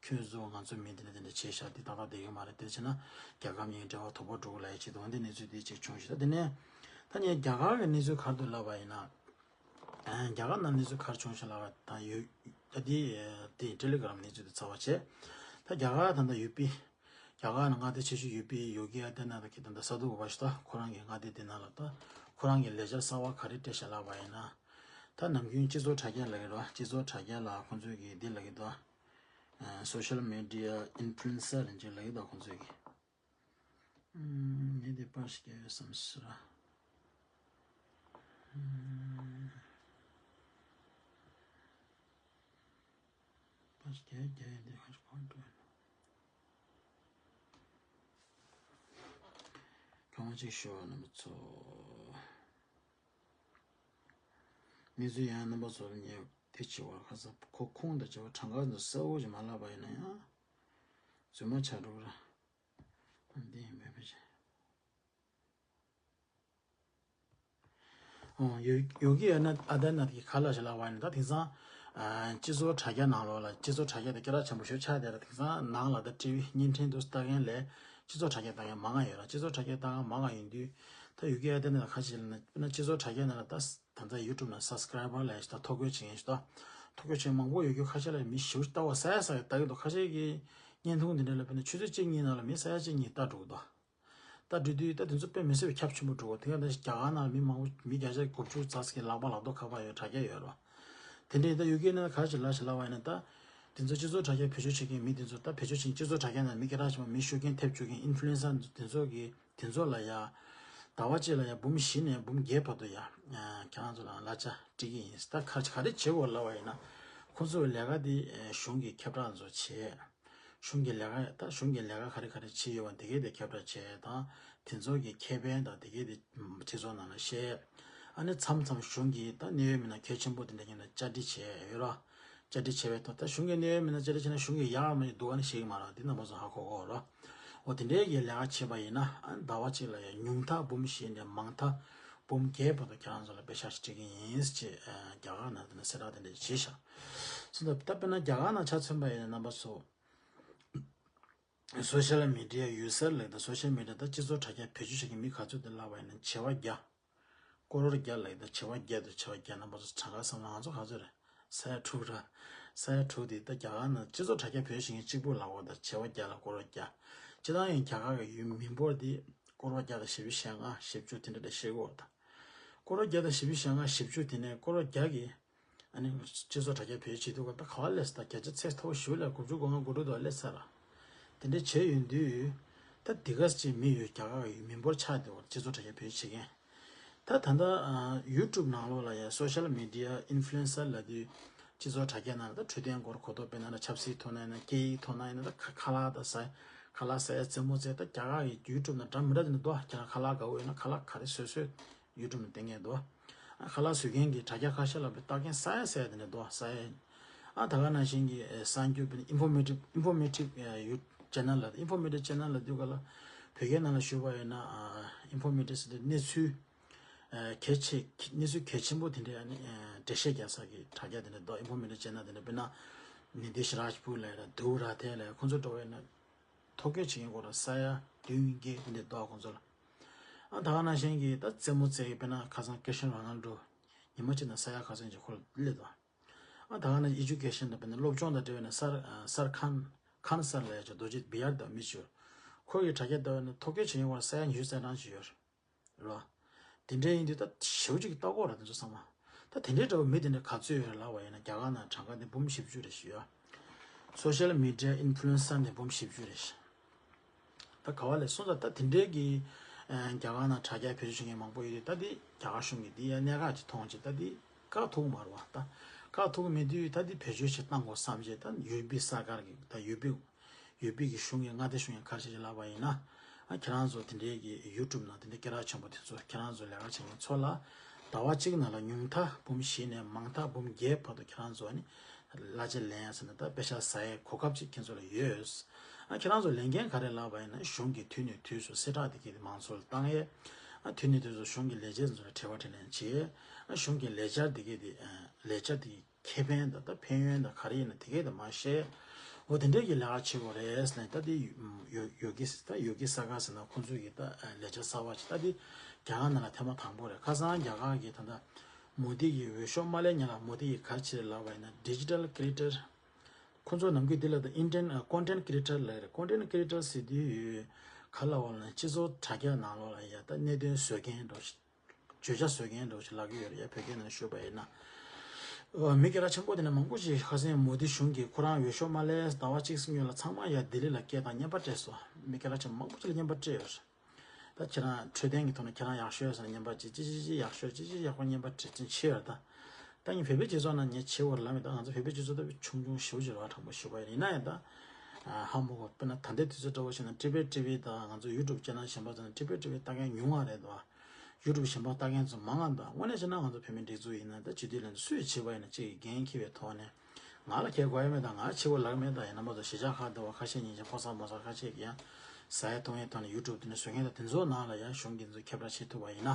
ཁྱོད་ཚོ་ང་ཚོ་མི་འདི་འདྲ་འདི་འདྲ་བྱས་ཤག་འདི་ཏག་ཏག་བསྡད་ཀྱི་མ་རེད། དེ་བྱས་ན་རྒྱལ་ཁབ་གཉིས་འབྲེལ་བ་དོག་པོ་འགྲོ་གི་ལབ་ཡ་ཅིག་འདུག་འདི་གནས་ཚུལ་འདི་ཅིག་བྱུང་ཞིག་ད་དེ་ནས་ད་ངས་རྒྱ་གར་གྱི་གནས་ཚུལ་ག་རེ་འདུག་ལབ་པ་ཡིན་ན། ཨ་རྒྱ་གར་ནང་གནས་ཚུལ་ག་རེ་བྱུང་ཞིག་ལབ་པ་ད་ཡོད། ད་འདི་འདི་ཊེ་ལི་གྷི་རམ་གནས་ཚུལ་འདི་ཚར་བ་བྱས། ད་རྒྱ་གར་ད་ལྟ་ཡུ་པི། རྒྱ་གར་ནང་མངའ་སྡེ་ཆེ་ཤོས་ཡུ་པི་ཡོ་གི་ཨ་དི་ནད་ནཱཐ་གི་ད་ལྟ་ས་འདུག་པ་ཞིག་ད་ཁོ་རང་གི་མངའ་སྡེ་འདི་ནང་ལ་ད་ཁོ་རང་གི་ལས་འཆར་གསར་བ་ག་རེ་སྤྲད་ཤག་ལབ་པ་ཡིན་ན། ད་ནམ་རྒྱུན་སྤྱི་ཚོགས་དྲ་རྒྱ་ལབ་ཀྱི་རེད་བ། སྤྱི་ཚོགས་དྲ་རྒྱ་ལ་ཁོ་ཚོས་གི་འདི་ལབ་ཀྱི་འདུག་སོ་ཤལ་མི་ཌི་ཡ་ཨིན་ཕུ་ལུ་ཨེན་སར་ཅིག་ལབ་ཀྱི་འདུག་ཁོང་ཚོས་ཀྱི། ཨུམ། ངས་དེ་པར་ཞིག་རྒྱག་ཡོད་བསམ་ཟེར། ཨུམ། པར་ཞིག་རྒྱག་ཡོད་རྒྱག་ཡོད་འདི་ཁ་ཅིག་གོང་འགྲོ་ཡོད་ན། གང་ཅིག་ཞུ་བ་རྣམ་པ་ཚོ། མི་ཚོས་ཡང་རྣམ་པ་ཚོ་ལ་ཉེ་དེ་བྱེད་པར་ཁ་ས་ཁོ་ཁོང་དང་བྱ་བ་གྲངས་ཀ་ཚོ་གསལ་བོ་ཞིག་མ་ལབ་པ་ཡིན་ན་ཡང་རྫུན་མ་ཆགས་འགྲོ་གི་ར། འདི་ཡིན་པས་ཕལ་ཆེར། ཨོ་ཡོད་ཡོད་ཀྱི་ཡོད་ན་ཨ་ད་ན་དེ་ག་ལ་ཞིག་ལབ་པ་ཡིན་ན་ད་དེང་སང་སྤྱི་ཚོགས་དྲ་རྒྱ་ནང་ལོགས་ལ་སྤྱི་ཚོགས་དྲ་རྒྱ་དེ་སྐད་གྲགས་ཆེན་པོ་ཞིག་ཆགས་བསྡད་ར། དེང་སང་ནང་ལ་ད་ཊི་བི་བརྙན་འཕྲིན་དུ་ལྟ་མཁན་ལས་སྤྱི་ཚོགས་དྲ་རྒྱ་ལྟ་མཁན་མང་ང་ཡོད་ར། སྤྱི་ཚོགས་དྲ་རྒྱ་ལྟ་མཁན་མང་ང་ཡོད་དུས་ད་ཡོད་ཀྱི་ཡོད་ན་ད་ག་ཞིག་ལབ་ན་དཔེར་ན་སྤྱི་ཚོགས་དྲ་རྒྱ་ནང་ལ་ད་ད་ལྟ་ཡུ་ཊུབ་ནང་སབ་སི་ཀ་རའི་བར་ལས་ཞིག་ད་ཐོ་འགོད་བྱེད་མཁན་ཞིག་ད་ཐོ་འགོད་བྱེད་མཁན་མང་པོ་ཡོད་རྒྱུ་ཁ་ཤས་ལ་མི་ཞེ་པོ་ལྟ་བ་ས་ཡ་ས་ཡ་ལྟ་གི་འདུག་ཁ་ཤས་ཀྱིས་བརྙན་ཐུང་དེ་འདྲ་ལ་དཔེར་ན་ཆུ་ཚོད་གཅིག་གཉིས་ནང་ལ་མི་ས་ཡ་གཅིག་གཉིས་ལྟ་འགྲོ་གི་འདུག་ལྟ་འགྲོ་དུས་ད་དེ་ཚོ་དཔེ་མི་སྲིད་པའི་ཁྱབ་ཆེན་པོ་འགྲོ་གི། དེ་ག་ནང་རྒྱ་གར་ནང་ལ་མི་མང་པོ་མི་བརྒྱ་ཆ་དགུ་བཅུ་རྩ་ཙམ་གྱི་ལག་པ་ལག་ཐོག་ཁ་པར་ཡོད་དྲ་རྒྱ་ཡོད་རོ། དེ་འདྲའི་ད་ཡུ་ཀེ་ནང་ག་རེ་ཞིག་ལབ་ཞིག་ལབ་པ་ཡིན་ན་ད་དེ་ཚོ་སྤྱི་ཚོགས་དྲ་རྒྱ་བེད་སྤྱོད་བྱེད་མཁན་མི་དེ་ཚོ་ད་བེད་སྤྱོད་བྱེད་སྤྱི་ཚོགས་དྲ་རྒྱ་ནང་མི་སྐད་གྲགས་ཆེན་པོ་མི་ཤོད་མཁན་ཐེབས་བཅུག་མཁན་ཨིན་ཕུ་ལུ་ཨེན་སར་དེ་ཚོ་གི་དེ་ཚོ་ལ་ཡ་ཟླ་བ་གཅིག་ལ་ཡ་འབུམ་བཞི་ནས་འབུམ་བརྒྱད་བར་དུ་ཡ་ཁྱེད་རང་ཚོ་ལ་གླ་ཆ་སྤྲད་ཀྱི་ཡིན། ད་ག་ག་རེ་བྱེད་དགོས་ལབ་པ་ཡིན་ན་ཁོ་ཚོའི་ལས་ཀ་དེ་གཞུང་གི་ཁྱབ་བསྒྲགས་ཚོ་བྱེད། གཞུང་གི་ལས་ཀ་ད་གཞུང་གི་ལས་ཀ་ག་རེ་ག་རེ་བྱེད་ཡོད་པ་དེ་གས་དེ་ཁྱབ་བསྒྲགས་བྱས་དང་དེ་ཚོ་གི་ཁེ་ཕན་དང་དེ་གས་དེ་སྤྱི་ཚོགས་ནང་ལ་བཤད། ཨ་ནི་མཚམས་མཚམས་གཞུང་གི་ད་གནད་ཡོད་མི་སྣ་གལ་ཆེན་པོ་དེ་འདྲ་ཡིན་ན་བཅར་འདྲི་བྱས་ཡོད་ར། བཅར་འདྲི་བྱས་པའི་ཐོག་ད་གཞུང་གི་གནད་ཡོད་མི་སྣ་བཅར་འདྲི་བྱས་ན་གཞུང་གི་ཡག་མི་འདུག་ཨ་ནི་ཤེས་ཀྱི་མ་རེད། འདི་རྣམ་པ་ཚོ་ཧ་གོ་གོ་ར། འོ་དེ་འདྲའི་གི་ལས་ཀ་བྱེད་པ་ཡིན་ན་ཨ་ནི་ཟླ་བ་གཅིག་ལ་ཡང་ཉུང་མཐའ་འབུམ་བཞི་ནས་མང་མཐའ་འབུམ་བརྒྱད་བར་དུ་ཁྱེད་རང་ཚོ་ལ་པེ་ཤག་ཞིག་སྤྲད་ཀྱི་ཡིན་ཅེས་རྒྱ་གར་ནང་དེ་ན་གསལ་བསྒྲགས་དེ་འདྲ་བྱས་ཤག་སོང་ཙང་ད་དཔེར་ན་རྒྱ་གར་ནང་ཆ་མཚོན་པ་ཡིན་ན་རྣམ་པ་ཚོ། སོ་ཤལ་མི་ཌི་ཡ་ཡུ་སར་ལབ་ད་སོ་ཤལ་མི་ཌི་ཡ་ད་སྤྱི་ཚོགས་དྲ་རྒྱ་བེད་སྤྱོད་བྱེད་མཁན་མི་ག་ཚོད་དེ་ལབ་པ་ཡིན་ན་བྱེ་བ་བརྒྱ། ཀོ་རོར་བརྒྱ་ལབ་ད་བྱེ་བ་བརྒྱ་དང་བྱེ་བ་བརྒྱ་རྣམ་པ་ཚོ་གྲངས་ཀ་བསམ་ན་ང་ཚོ་ག་ཚོད་རེད། ས་ཡ་དྲུག་ར། ས་ཡ་དྲུག་དེ་ད་རྒྱ་གར་ནང་སྤྱི་ཚོགས་དྲ་རྒྱ་བེད་སྤྱོད་བྱེད་མཁན་གཅིག་པུ་ལབ་དགོས་ད་བྱེ་བ་བརྒྱ་ལ་ཀོ་རོར་བརྒྱ། སྤྱིར་བཏང་ཡང་རྒྱ་གར་གི་ཡུལ་མི་འབོར་དེ་ཀོ་རོར་བརྒྱ་དང་བཞི་བཅུ་ཞེ་ལྔ་བཞི་བཅུ་དེ་འདྲ་དེ་ཤེས་དགོས་ད། ཀོ་རོར་བརྒྱ་དང་བཞི་བཅུ་ཞེ་ལྔ་བཞི་བཅུ་དེ་ནས་ཀོ་རོར་བརྒྱ་གི་ཨ་ནི་སྤྱི་ཚོགས་དྲ་རྒྱ་བེད་སྤྱོད་བྱེད་དུས་སྐབས་ད་ག་བ་ལས་ད་བརྒྱ་ཆ་ཚད་མཐོ་བོ་ཞུ་ལ་དགུ་བཅུ་གོ་ལྔ་དགུ་དྲུག་དུ་སླེབས་ཚར་ར། དེ་འདྲ་བྱས་ཡོང་དུས་ད་དེ་ག་ཅིག་མི་ཡོད་རྒྱ་གར་ཡོད་མི་འབོར་ཆགས་བསྡད་པ་སྤྱི་ཚོགས་དྲ་རྒྱ་བེད་སྤྱོད་བྱེད་མཁན། ད་ད་ལྟ་ཡུ་ཊུབ་ནང་ལོགས་ལ་ཡ་སོ་ཤལ་མི་ཌི་ཡ་ཨིན་ཕུ་ལུ་ཨེན་སར་ལབ་དུས་སྤྱི་ཚོགས་དྲ་རྒྱ་ནང་ལ་ད་འཕྲོད་བསྟེན་སྐོར་གོ་རྟོགས་སྤེལ་ན་ན་ཆབ་སྲིད་ཐོག་ན་ཡིན་ན་སྐད་ཡིག་ཐོག་ན་ཡིན་ན་ད་ཁ་ཁ་ལག་ད་ཟ་ཁ་ལག་ཟ་ཡ་རྩེད་མོ་རྩེ་ད་རྒྱ་གར་གི་ཡུ་ཊུབ་ནང་འདྲ་མི་འདྲ་དེ་འདྲ་འདུག་ཁྱེད་རང་ཁ་ལག་དགའ་བོ་ཡོད་ན་ཁ་ལག་ག་རེ་བཟོས་བཟོས། ཡུ་ཊུབ་ནང་བསྟན་མཁན་འདུག་ཨ་ཁ་ལག་བཟོ་མཁན་གྱི་དྲ་རྒྱ་ཁ་ཤས་ལ་བལྟ་མཁན་ས་ཡ་ས་ཡ་དེ་འདྲ་འདུག་ས་ཡ། ཨ་ད་ག་ནང་བཞིན་གྱི་ཨེ་གསར་འགྱུར་བའི་ཨིན་ཕོར་མེ་ཊིབ་ཨིན་ཕོར་མེ་ཊིབ་ཡུ་ཅེ་ནལ་ལ་ཨིན་ཕོར་མེ་ཊིབ་ཅེ་ནལ་ལ་དུས་ག་ལ་བོད་སྐད་ནང་ལ་ཞུ་བ་ཡིན་ན་ཨ་ཨིན་ཕོར་མེ་ཊིབ་ཟེར་དུས་གནས་ཚུལ་ཨ་གལ་ཆེ་གནས་ཚུལ་གལ་ཆེན་པོ་དེ་འདྲའི་ཨ་ནི་ཨ་འགྲེལ་བཤད་རྒྱག་ས་གི་དྲ་རྒྱ་དེ་འདྲ་འདུག་ཨིན་ཕོར་མེ་ཊིབ་ཅེ་ནལ་དེ་འདྲ་དཔེར་ན་ནི་དེ་ཤི་རཱཇ་པུར་ལ་ཡ་དུ་ར་ཐེ་ལ་ཡ་ཁོང་ཚོ་འགྲོ་བ་ཡིན་ན། ཐོ་འགོད་བྱེད་མཁན་སྐོར་ལ་ས་ཡ་བདུན་བརྒྱད་འདི་འདུག་ཁོང་ཚོ་ལ། ཨ་ད་ག་ནང་བཞིན་གྱི་ད་རྩེད་མོ་རྩེ་གི་དཔེར་ན་ཁ་སང་ཀི་རི་སི་ཊི་ཡ་ནོ་རོ་ནཱལ་ཌོ་ཉི་མ་གཅིག་ནང་ས་ཡ་ཁ་སང་གྱི་ཁོ་ལ་སླེབས་འདུག་ཨ་ད་ག་ནང་ཨེ་ཇུ་ཀེ་ཤན་དང་དཔེར་ན་སློབ་སྦྱོང་དང་འབྲེལ་བའི་ནང་སར་ཨ་སར་ཁཱན་ཁཱན་སར་ལབ་ཡ་ཅིག་རྡོ་རྗེ་བི་ཡར་དང་མི་ཅིག་ཡོད། ཁོ་གི་དྲ་རྒྱ་ལྟ་བ་ནི་ཐོ་འགོད་བྱེད་མཁན་སྐོར་ས་ཡ་ཉི་ཤུ་རྩ་གྲངས་ཅིག་ཡོད། རེད་བ། དེ་འདྲའི་ཡིན་དུས་ད་ཞེ་པོ་ཅིག་ལྟ་གོ་ར་དེ་ཚོ་ཚང་མ། ད་དེ་འདྲའི་འདྲ་བོ་མི་དེ་འདྲ་ག་ཚོད་ཡོད་རེད་ལབ་པ་ཡིན་ན་རྒྱ་གར་ནང་གྲངས་ཀ་དེ་འབུམ་བཞི་བཅུ་རེད་ཞུ་ཡ། སོ་ཤལ་མི་ཌི་ཡ་ཨིན་ཕུ་ལུ་ཨེན་སར་དེ་འབུམ་བཞི་བཅུ་རེད་ཞུ། ད་ག་བ་ལས་སོང་ཙང་ད་དེ་འདྲའི་གི་ཨ་རྒྱ་གར་ནང་དྲ་རྒྱ་བེད་སྤྱོད་བྱེད་མཁན་མང་པོ་ཡོད་དུས་ད་དེ་རྒྱ་གར་གཞུང་གིས་དེ་ཡ་གནད་འགག་ཅིག་མཐོང་བྱས་ད་དེ་བཀག་ཐུབ་ཀྱི་མ་རེད་བ། ད་བཀག་ཐུབ་ཀྱི་མེད་དུས་ད་དེ་བེད་སྤྱོད་ཅིག་བཏང་དགོས་བསམ་བྱས་ད་ཡུ་པི་སར་ཀར་གི་ད་ཡུ་པི་ཡུ་པི་གི་གཞུང་གི་མངའ་སྡེ་གཞུང་གི་ག་རེ་བྱས་ཅིག་ལབ་པ་ཡིན་ན། ཨ་ཁྱེད་རང་ཚོ་དེ་འདྲའི་གི་ཡུ་ཊུབ་ནང་དེ་འདྲའི་སྐད་གྲགས་ཆེན་པོ་དེ་ཚོ་ཁྱེད་རང་ཚོ་ལས་ཀ་བྱེད་མཁན་ཚོ་ལ་ཟླ་བ་གཅིག་ནང་ལ་ཉུང་མཐའ་འབུམ་བཞི་ནས་མང་མཐའ་འབུམ་བརྒྱད་བར་དུ་ཁྱེད་རང་ཚོ་ནི་གླ་ཆ་ལེན་ཡ་ཟེར་ན་ད་པེ་ཤག་ཟ་ཡའི་གོ་སྐབས་ཅིག་ཁྱེད་ཚོ་ལ་ཡོད། ཨ་ཁྱེད་རང་ཚོ་ལེན་མཁན་ག་རེ་ལབ་པ་ཡིན་ན་གཞུང་གིས་དུས་ནས་དུས་སུ་གསལ་བསྒྲགས་དེ་གས་དེ་མང་ཚོགས་ལ་བཏང་ཡས། ཨ་དུས་ནས་དུས་སུ་གཞུང་གི་ལས་བྱེད་ཚོ་ལ་དྲི་བ་དྲིས་ལན་བྱེད། ཨ་གཞུང་གི་ལས་འཆར་དེ་གས་དེ་ལས་འཆར་དེ་ཁེ་ཕན་དང་ད་ཕན་ཡོན་དང་ག་རེ་ཡིན་ན་དེ་གས་དེ་མར་བཤད། འོ་དེ་འདྲས་ཀྱི་ལས་ཀ་བྱེད་དགོས་རེད་ཟེར་ནས་ད་དེ་ཡོ་ཡོ་གི་ད་ཡོ་གི་ས་ག་ཟེར་ན་ཁོང་ཚོས་ཀྱི་ད་ལས་འཆར་གསར་པ་ཅིག་ད་དེ་རྒྱ་གར་ནང་ལ་ཐེངས་མ་དང་པོ་རེད། ཁ་སང་རྒྱ་གར་གྱི་ད་ད་མོ་དི་གི་འོས་ཤོག་མ་ལེན་སྔོན་ལ་མོ་དི་གིས་ག་རེ་བྱས་ལབ་པ་ཡིན་ན་ཌི་ཇི་ཊལ་ཀི་རི་ཨེ་ཊར། ཁོང་ཚོ་ནམ་རྒྱུན་འདི་ལ་ད་ཨིན་ཊར་ནེཊ་ཀོན་ཊེན་ཊི་ཀི་རི་ཨེ་ཊར་ལབ་རེད། ཀོན་ཊེན་ཊི་ཀི་རི་ཨེ་ཊར་ཟེར་དུས་ག་ལབ་པ་ལབ་ན་སྤྱི་ཚོགས་དྲ་རྒྱ་ནང་ལོགས་ལ་ཡ་ད་གནད་དོན་བཟོ་མཁན་འདྲ་ཞིག་བརྗོད་བྱ་བཟོ་མཁན་འདྲ་ཞིག་ལབ་ཀྱི་ཡོད་རེད་ཡ། བོད་སྐད་ནང་ཞུས་པ་ཡིན་ན། ཨོ། མི་སྐད་གྲགས་ཆེན་པོ་དེ་ནས་མང་པོ་ཞིག་ཁ་སང་མོ་དི་གཞུང་གིས་ཁོ་རང་འོས་ཤོག་མ་སླེབས་ཟླ་བ་གཅིག་སྔོན་ལ་ཚང་མ་ཡར་ལྡི་ལི་ལ་སྐད་བཏང་བརྙན་པར་སྤྲད་སོང་། མི་སྐད་གྲགས་ཆེན་མང་པོ་ཞིག་ལ་བརྙན་པར་སྤྲད་ཡོད་རེད། ད་ཁྱེད་རང་འཕྲོད་བསྟེན་གྱི་ཐོག་ནས་ཁྱེད་རང་ཡག་ཤོས་ཟེར་ནས་བརྙན་པར་ཅིག་ཅིག་ཅིག་ཅིག་ཡག་ཤོས་ཅིག་ཅིག་ཡག་པོ་བརྙན་པར་བྲིས་ཅིག་བྱས་ཡོད་རེད། ད་ད་ངས་བོད་པའི་སྤྱི་ཚོགས་ནང་ངས་བྱེད་དགོས་རེད་ལབ་མེད། ད་ང་ཚོ་བོད་པའི་སྤྱི་ཚོགས་ལྟ་བུ་ཆུང་ཆུང་ཞེ་པོ་ཅིག་རེད་བ། དྲང་པོ་ཞུས་པ་ཡིན་ན་ཡང་ད་ཧ་མ་གོ། དཔེར་ན་ད་ལྟའི་དུས་ཚོད་འདྲ་བོ་ཞིག་ན་ཀྲི་པེ་ཀྲི་པེ་དང་ང་ཚོ་ཡུ་ཊུབ་ཅེ་ནལ་གཞན་པ་ཚོ་ནས་ཀྲི་པེ་ཀྲི་པེ་ལྟ་མཁན་ཉུང་བ་རེད་དོ། ཡུ་ཊུབ་གཞན་པ་ལྟ་མཁན་ཚོ་མང་ང་འདུག། དངོས་གནས་བྱས་ན་ང་ཚོ་བོད་མི་སྒྲིག་འཛུགས་ཡིན་ན་ད་སྤྱི་འཐུས་ལ་སུས་བྱས་པ་ཡིན་ན་གཅིག་གི་འགན་འཁྱེར་བའི་ཐོག་ནས་ང་ལ་ཁྱེད་དགོས་ཡ་མེད། ད་ང་བྱེད་དགོས་ལབ་མེད། ད་ཡིན་ན་མ་གཏོགས་གཞིས་ཆགས་ཁག་འདི་བ་ཁ་ཤས་ཉིན་ཞག་ཕོ་གསར་མོ་གསར་ཁ་ཤས་ཀྱིས་ཡང་ཟ་ཡ་འཐུང་ཡའི་ཐོག་ནས་ཡུ་ཊུབ་དེ་ནས་བཟོ་མཁན་དང་དེ་ཚོའི་ནང་ལ་ཡང་གཞུང་གིས་ཚོ་ཁྱབ་བསྒྲགས་བྱེད་ཐུབ་པ་ཡིན་ན།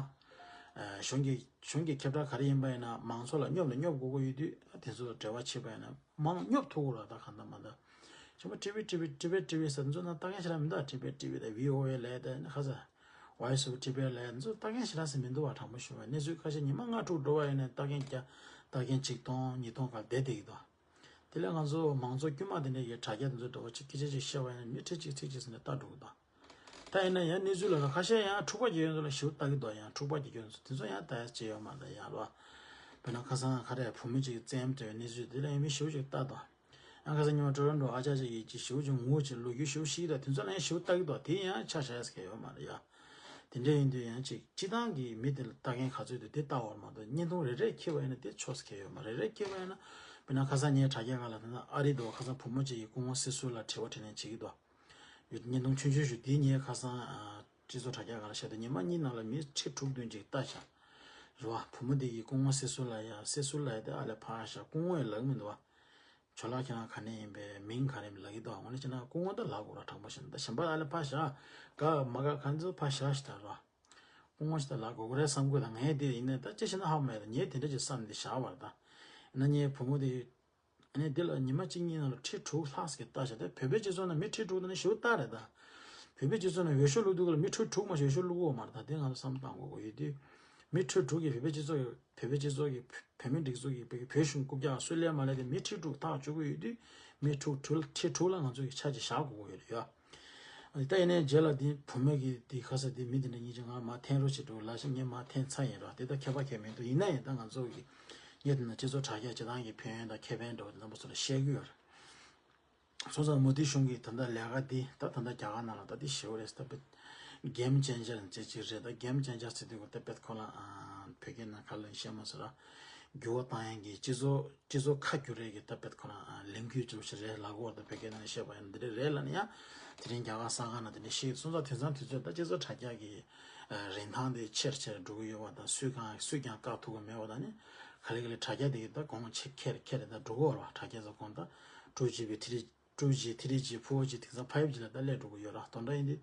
གཞུང་གི་གཞུང་གི་ཁྱབ་བསྒྲགས་ག་རེ་ཡིན་པ་ཡིན་ན་མང་ཚོགས་ལ་སྙོབ་ལ་སྙོབ་དགོས་ཀྱི་ཡོད་དུས་དེ་ཚོ་འབྲེལ་བ་བྱེད་པ་ཡིན་ན་མང་སྙོབ་ཐུབ་དགོས་ར། ད་གང་ལྟར་མ་ལྟར་ཆེན་པོ་ཀྲི་པེ་ཀྲི་པེ་ཀྲི་པེ་ཀྲི་པེ་ཟེར་ཚོ་ན་ལྟ་མཁན་ཞེ་དྲག་མི་འདུག། ཀྲི་པེ་ཀྲི་པེ་དང་བྷི་ཨོ་ཨེ་ལབ་དེ་ནི་ཁ་ས་Voice of Tibet ལབ་ཚོ་ལྟ་མཁན་ཞེ་དྲག་ཟེར་མི་འདུག་བ། དྲང་པོ་ཞུ་བ་གནས་ཚུལ་ཁ་ཤས་ཉི་མ་ལྔ་དྲུག་འགྲོ་བ་ཡིན་ན་ལྟ་མཁན་བརྒྱ་ལྟ་མཁན་ཆིག་སྟོང་ཉིས་སྟོང་སྐབས་བསྡད་བསྡད་ཀྱི་འདུག། དེ་ལས་ང་ཚོ་མང་ཚོགས་དཀྱུས་མ་དེ་འདྲ་གི་དྲ་རྒྱ་དེ་ཚོ་འདྲ་བོ་ཅིག་སྐད་ཆ་ཅིག་བཤད་པ་ཡིན་ན་མི་ཁྲི་གཅིག་ཚིག་གཅིག་ཟེར་ནས་ལྟ་འགྲོ་གི་འདུག། ད་ཡིན་ན་ཡང་གནས་ཚུལ་ལ་ཁ་ཤས་ཡང་འཁྲུག་པ་རྒྱག་ཡོང་ཚོ་ལ་ཞེ་པོ་ལྟ་གི་འདུག། ཡང་འཁྲུག་པ་རྒྱག་ཡོང་ཚོ་དེ་ཚོ་ཡང་ལྟ་ཡ་ཅི་ཡོད་མ་རེད་ཡ་རོ། དཔེར་ན་ཁ་སང་ཁ་རས་བུ་མོ་ཅིག་བཙན་གཡེམ་བྱས་པའི་གནས་ཚུལ་དེ་ལ་ཡང་མི་ཞེ་པོ་ཅིག་ལྟ་འདུག། ཡང་ཁ་སང་ཉི་མ་ཀྲོ་རོན་ཀྲོ་ཨ་ཅག་ཅིག་གིས་ཅིག་ཞེ་པོ་ཅིག་ངུ་ཅིག་ལོ་རྒྱུས་ཞེ་པོ་ཤེས་ཀྱི་འདུག། དེ་ཚོ་ལ་ཡང་ཞེ་པོ་ལྟ་གི་འདུག། དེ་ཡང་ཆ་བཞག་ཡ་ཟེར་མཁན་ཡོད་མ་རེད་ཡ། དེ་འདྲ་ཡིན་དུས་ཡང་ཅིག་སྤྱི་བཏང་གི་མི་དེ་ལ་ལྟ་མཁན་ག་ཚོད་འདུག་དེ་ལྟ་བར་མ་གཏོགས་བརྙན་ཐུང་རེ་རེ་འཁྱེར་བ་ཡིན་ན་དེ་ཆོག་ཟེར་མཁན་ཡོད་མ་རེད། རེ་རེ་འཁྱེར་བ་ཡིན་ན་དཔེར་ན་ཁ་སང་ངའི་དྲ་རྒྱ་སྒང་ལ་ད་ལྟ་ཨ་རི་འདྲ་བོ་ཁ་སང་བུ་མོ་ཅིག་གིས་སྐུ་ངོ་སྲིད་ཟུར་ལ་དྲི་བ་དྲིས་ལན་བྱེད་ཀྱི་འདུག། བརྙན་ཐུང་ཆུང་ཆུང་ཞིག་དེ་ངས་ཁ་སང་ཨ་སྤྱི་ཚོགས་དྲ་རྒྱ་སྒང་ལ་བཤད་དུས་ཉི་མ་གཉིས་ནང་ལ་མི་ཁྲི་དྲུག་བདུན་ཅིག་ལྟ་བཞག་རེད་བ། བུ་མོ་དེ་གིས་སྐུ་ངོ་སྲིད་ཟུར་ལ་ཡ་སྲིད་ཟུར་ལ་ཡ་དེ་ཨ་ལས་ཕར་བཞག། སྐུ་ངོ་ཡང་ལབ་ཀྱི་མི་འདུག་བ། ཇོ་ལགས་ཁྱེད་རང་ག་ནས་ཡིན་པས། མིང་ག་རེ་ལབ་ཀྱི་འདུག། འོ་ན་ཅི་ན་སྐུ་ངོ་ད་ལབ་དགོས་ར། དྲང་པོ་བཤད་ན་ད་གཞན་པ་ཨ་ལས་ཕར་བཞག། དགའ་མ་དགའ་ག་ཚོད་ཕར་བཞག་ཞིག་ད་ར། སྐུ་ངོ་ཞིག་ད་ལབ་དགོས་ཀྱི་རེད་བསམ་གྱི་ཡོད། ད་ངས་དེ་ཡིན་ནའི་ད་ཅི་བྱེད་ན་ཧ་མ་ཡོད། ད་ངས་དེ་འདྲ་ཅིག་བསམ་ནས་བཞག་པ་རེད་ད། ཡིན་ན་ངའི་བུ་མོ་དེ་ཨ་ནི་འདི་ལ་ཉི་མ་གཅིག་གཉིས་ནང་ལ་ཁྲི་དྲུག་ལྷག་ཟིག་ལྟ་བཞག། ད་བོད་པའི་སྤྱི་ཚོགས་ནང་མི་ཁྲི་དྲུག་ད་ནི་ཞེ་པོ་ལྟ་རེད་ད། བོད་པའི་སྤྱི་ཚོགས་ནང་འོས་ཤོག་བླུག་དུས་ལ་མི་ཁྲི་དྲུག་མ་གཏོགས་འོས་ཤོག་བླུག་གི་ཡོད་མ་རེད་ད། དེ་ང་ཚོ་བསམ་བློ་བཏང་དགོས་ཀྱི་ཡོད་དུས། མི་ཁྲི་དྲུག་གིས་བོད་པའི་སྤྱི་ཚོགས་ཀྱི་བོད་པའི་སྤྱི་ཚོགས་ཀྱི་བོད་མི་སྒྲིག་འཛུགས་ཀྱི་བོད་ཀྱི་བོད་གཞུང་རྐུབ་བཀྱག་སུས་ལེན་མ་ལེན་དེ་མི་ཁྲི་དྲུག་ཐག་གཅོད་ཀྱི་ཡོད་དུས། མི་ཁྲི་དྲུག་ཁྲི་དྲུག་ལ་ང་ཚོ་གི་ཆ་ཅིག་བཞག་དགོས་ཀྱི་ཡོད་རེད་ཡ། ད་ཡིན་ནའི་རྗེས་ལ་དེ་བུ་མོ་གི་དེ་ཁ་ས་དེ་མི་དེ་འདྲ་གཉིས་ཀྱིས་ང་མར་འཐེན་རོགས་བྱེད་འགྲོ་ལབ་ཤག། ངས་མར་འཐེན་ཚར་ཡིན་རོགས། དེ་ད་ཁྱད་པར་གང་ཡང་མི་འདུག། ཡིན་ན་ཡང་ད་ང་ཚོ་གི་ངས་དེ་ན་སྤྱི་ཚོགས་དྲ་རྒྱ་སྤྱི་བཏང་གི་ཕན་ཡོན་དང་ཁེ་ཕན་འདྲ་བོ་དེ་རྣམ་པ་ཚོ་ལ་བཤད་ཀྱི་ཡོད་རེད། སོང་ཙང་མོ་དི་གཞུང་གིས་ད་ལྟ་ལས་ཀ་འདི་ད་ད་ལྟ་རྒྱ་གར་ནང་ལ་ད་འདི་ཞེ་པོ་རེད། ད་དཔེ་གེམ་ཅེན་ཇར་ཅིག་ཅིག་རེད། ད་གེམ་ཅེན་ཇར་ཟེར་དུས་ད་དཔེ་ཁོ་ལ་བོད་སྐད་ནང་ག་ལ་བཤད་མ་སོང་ར། འགྱུར་བ་བཏང་ཡག་གི་སྤྱི་ཚོགས་སྤྱི་ཚོགས་ཁ་སྒྱུར་རེས་ཀྱི་ད་དཔེ་ཁོ་རང་ལས་འགུལ་ཅིག་ཞིག་རེད་ལབ་དགོས་པ། ད་བོད་སྐད་ནང་བཤད་པ་ཡིན་ན་འདི་འདྲ་རེད་ལབ་ན་ཡང་དེ་རིང་རྒྱ་གར་གསར་ཁང་ནང་དེ་འདྲ་བཤད་སོང་ཙང་། དེང་སང་དུས་ཚོད་ད་སྤྱི་ཚོགས་དྲ་རྒྱ་གི་རིན་ཐང་དེ་ཆེར་ཆེར་འགྲོ་གི་ཡོད་པ་དང་། སུས་གང་སུས་ཀྱང་བཀག་ཐུབ་ཀྱི་མེད་པ་དང་ནི། ག་ལེ་ག་ལེ་དྲ་རྒྱ་དེ་གི་ད་གོང་ཆེ་ཁེར་ཁེར་ད་འགྲོ་གི་ཡོད་རེད་བ། དྲ་རྒྱ་ཚོ་གོང་ད་ཀྲུའུ་ཞི་བི་ཐི་རི་ཀྲུའུ་ཞི་ཐི་རི་ཇི་ཕུའོ་ཇི་དེང་སང་ཕ་ཡབ་ཇི་ལ་ད་སླེབས་འགྲོ་གི་ཡོད་རེད། དོན་དག་ཡིན་དུས་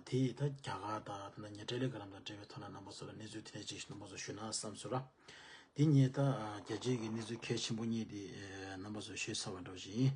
དེ་ཡི་ད་རྒྱ་གར་དང་ད་ཉེ་ཊེ་ལི་གྷ་རམ་དང་འབྲེལ་བའི་ཐོག་ནས་རྣམ་པ་ཚོ་ལ་གནས་ཚུལ་དེ་འདྲ་ཅིག་རྣམ་པ་ཚོ་ཞུ་ན་བསམ་སོང་ར། དེ་ངས་ད་རྒྱལ་སྤྱིའི་གི་གནས་ཚུལ་གལ་ཆེན་པོ་གཉིས་དེ་རྣམ་པ་ཚོ་ཞུས་ཚར་བ་འདྲ་ཞིག་ཡིན།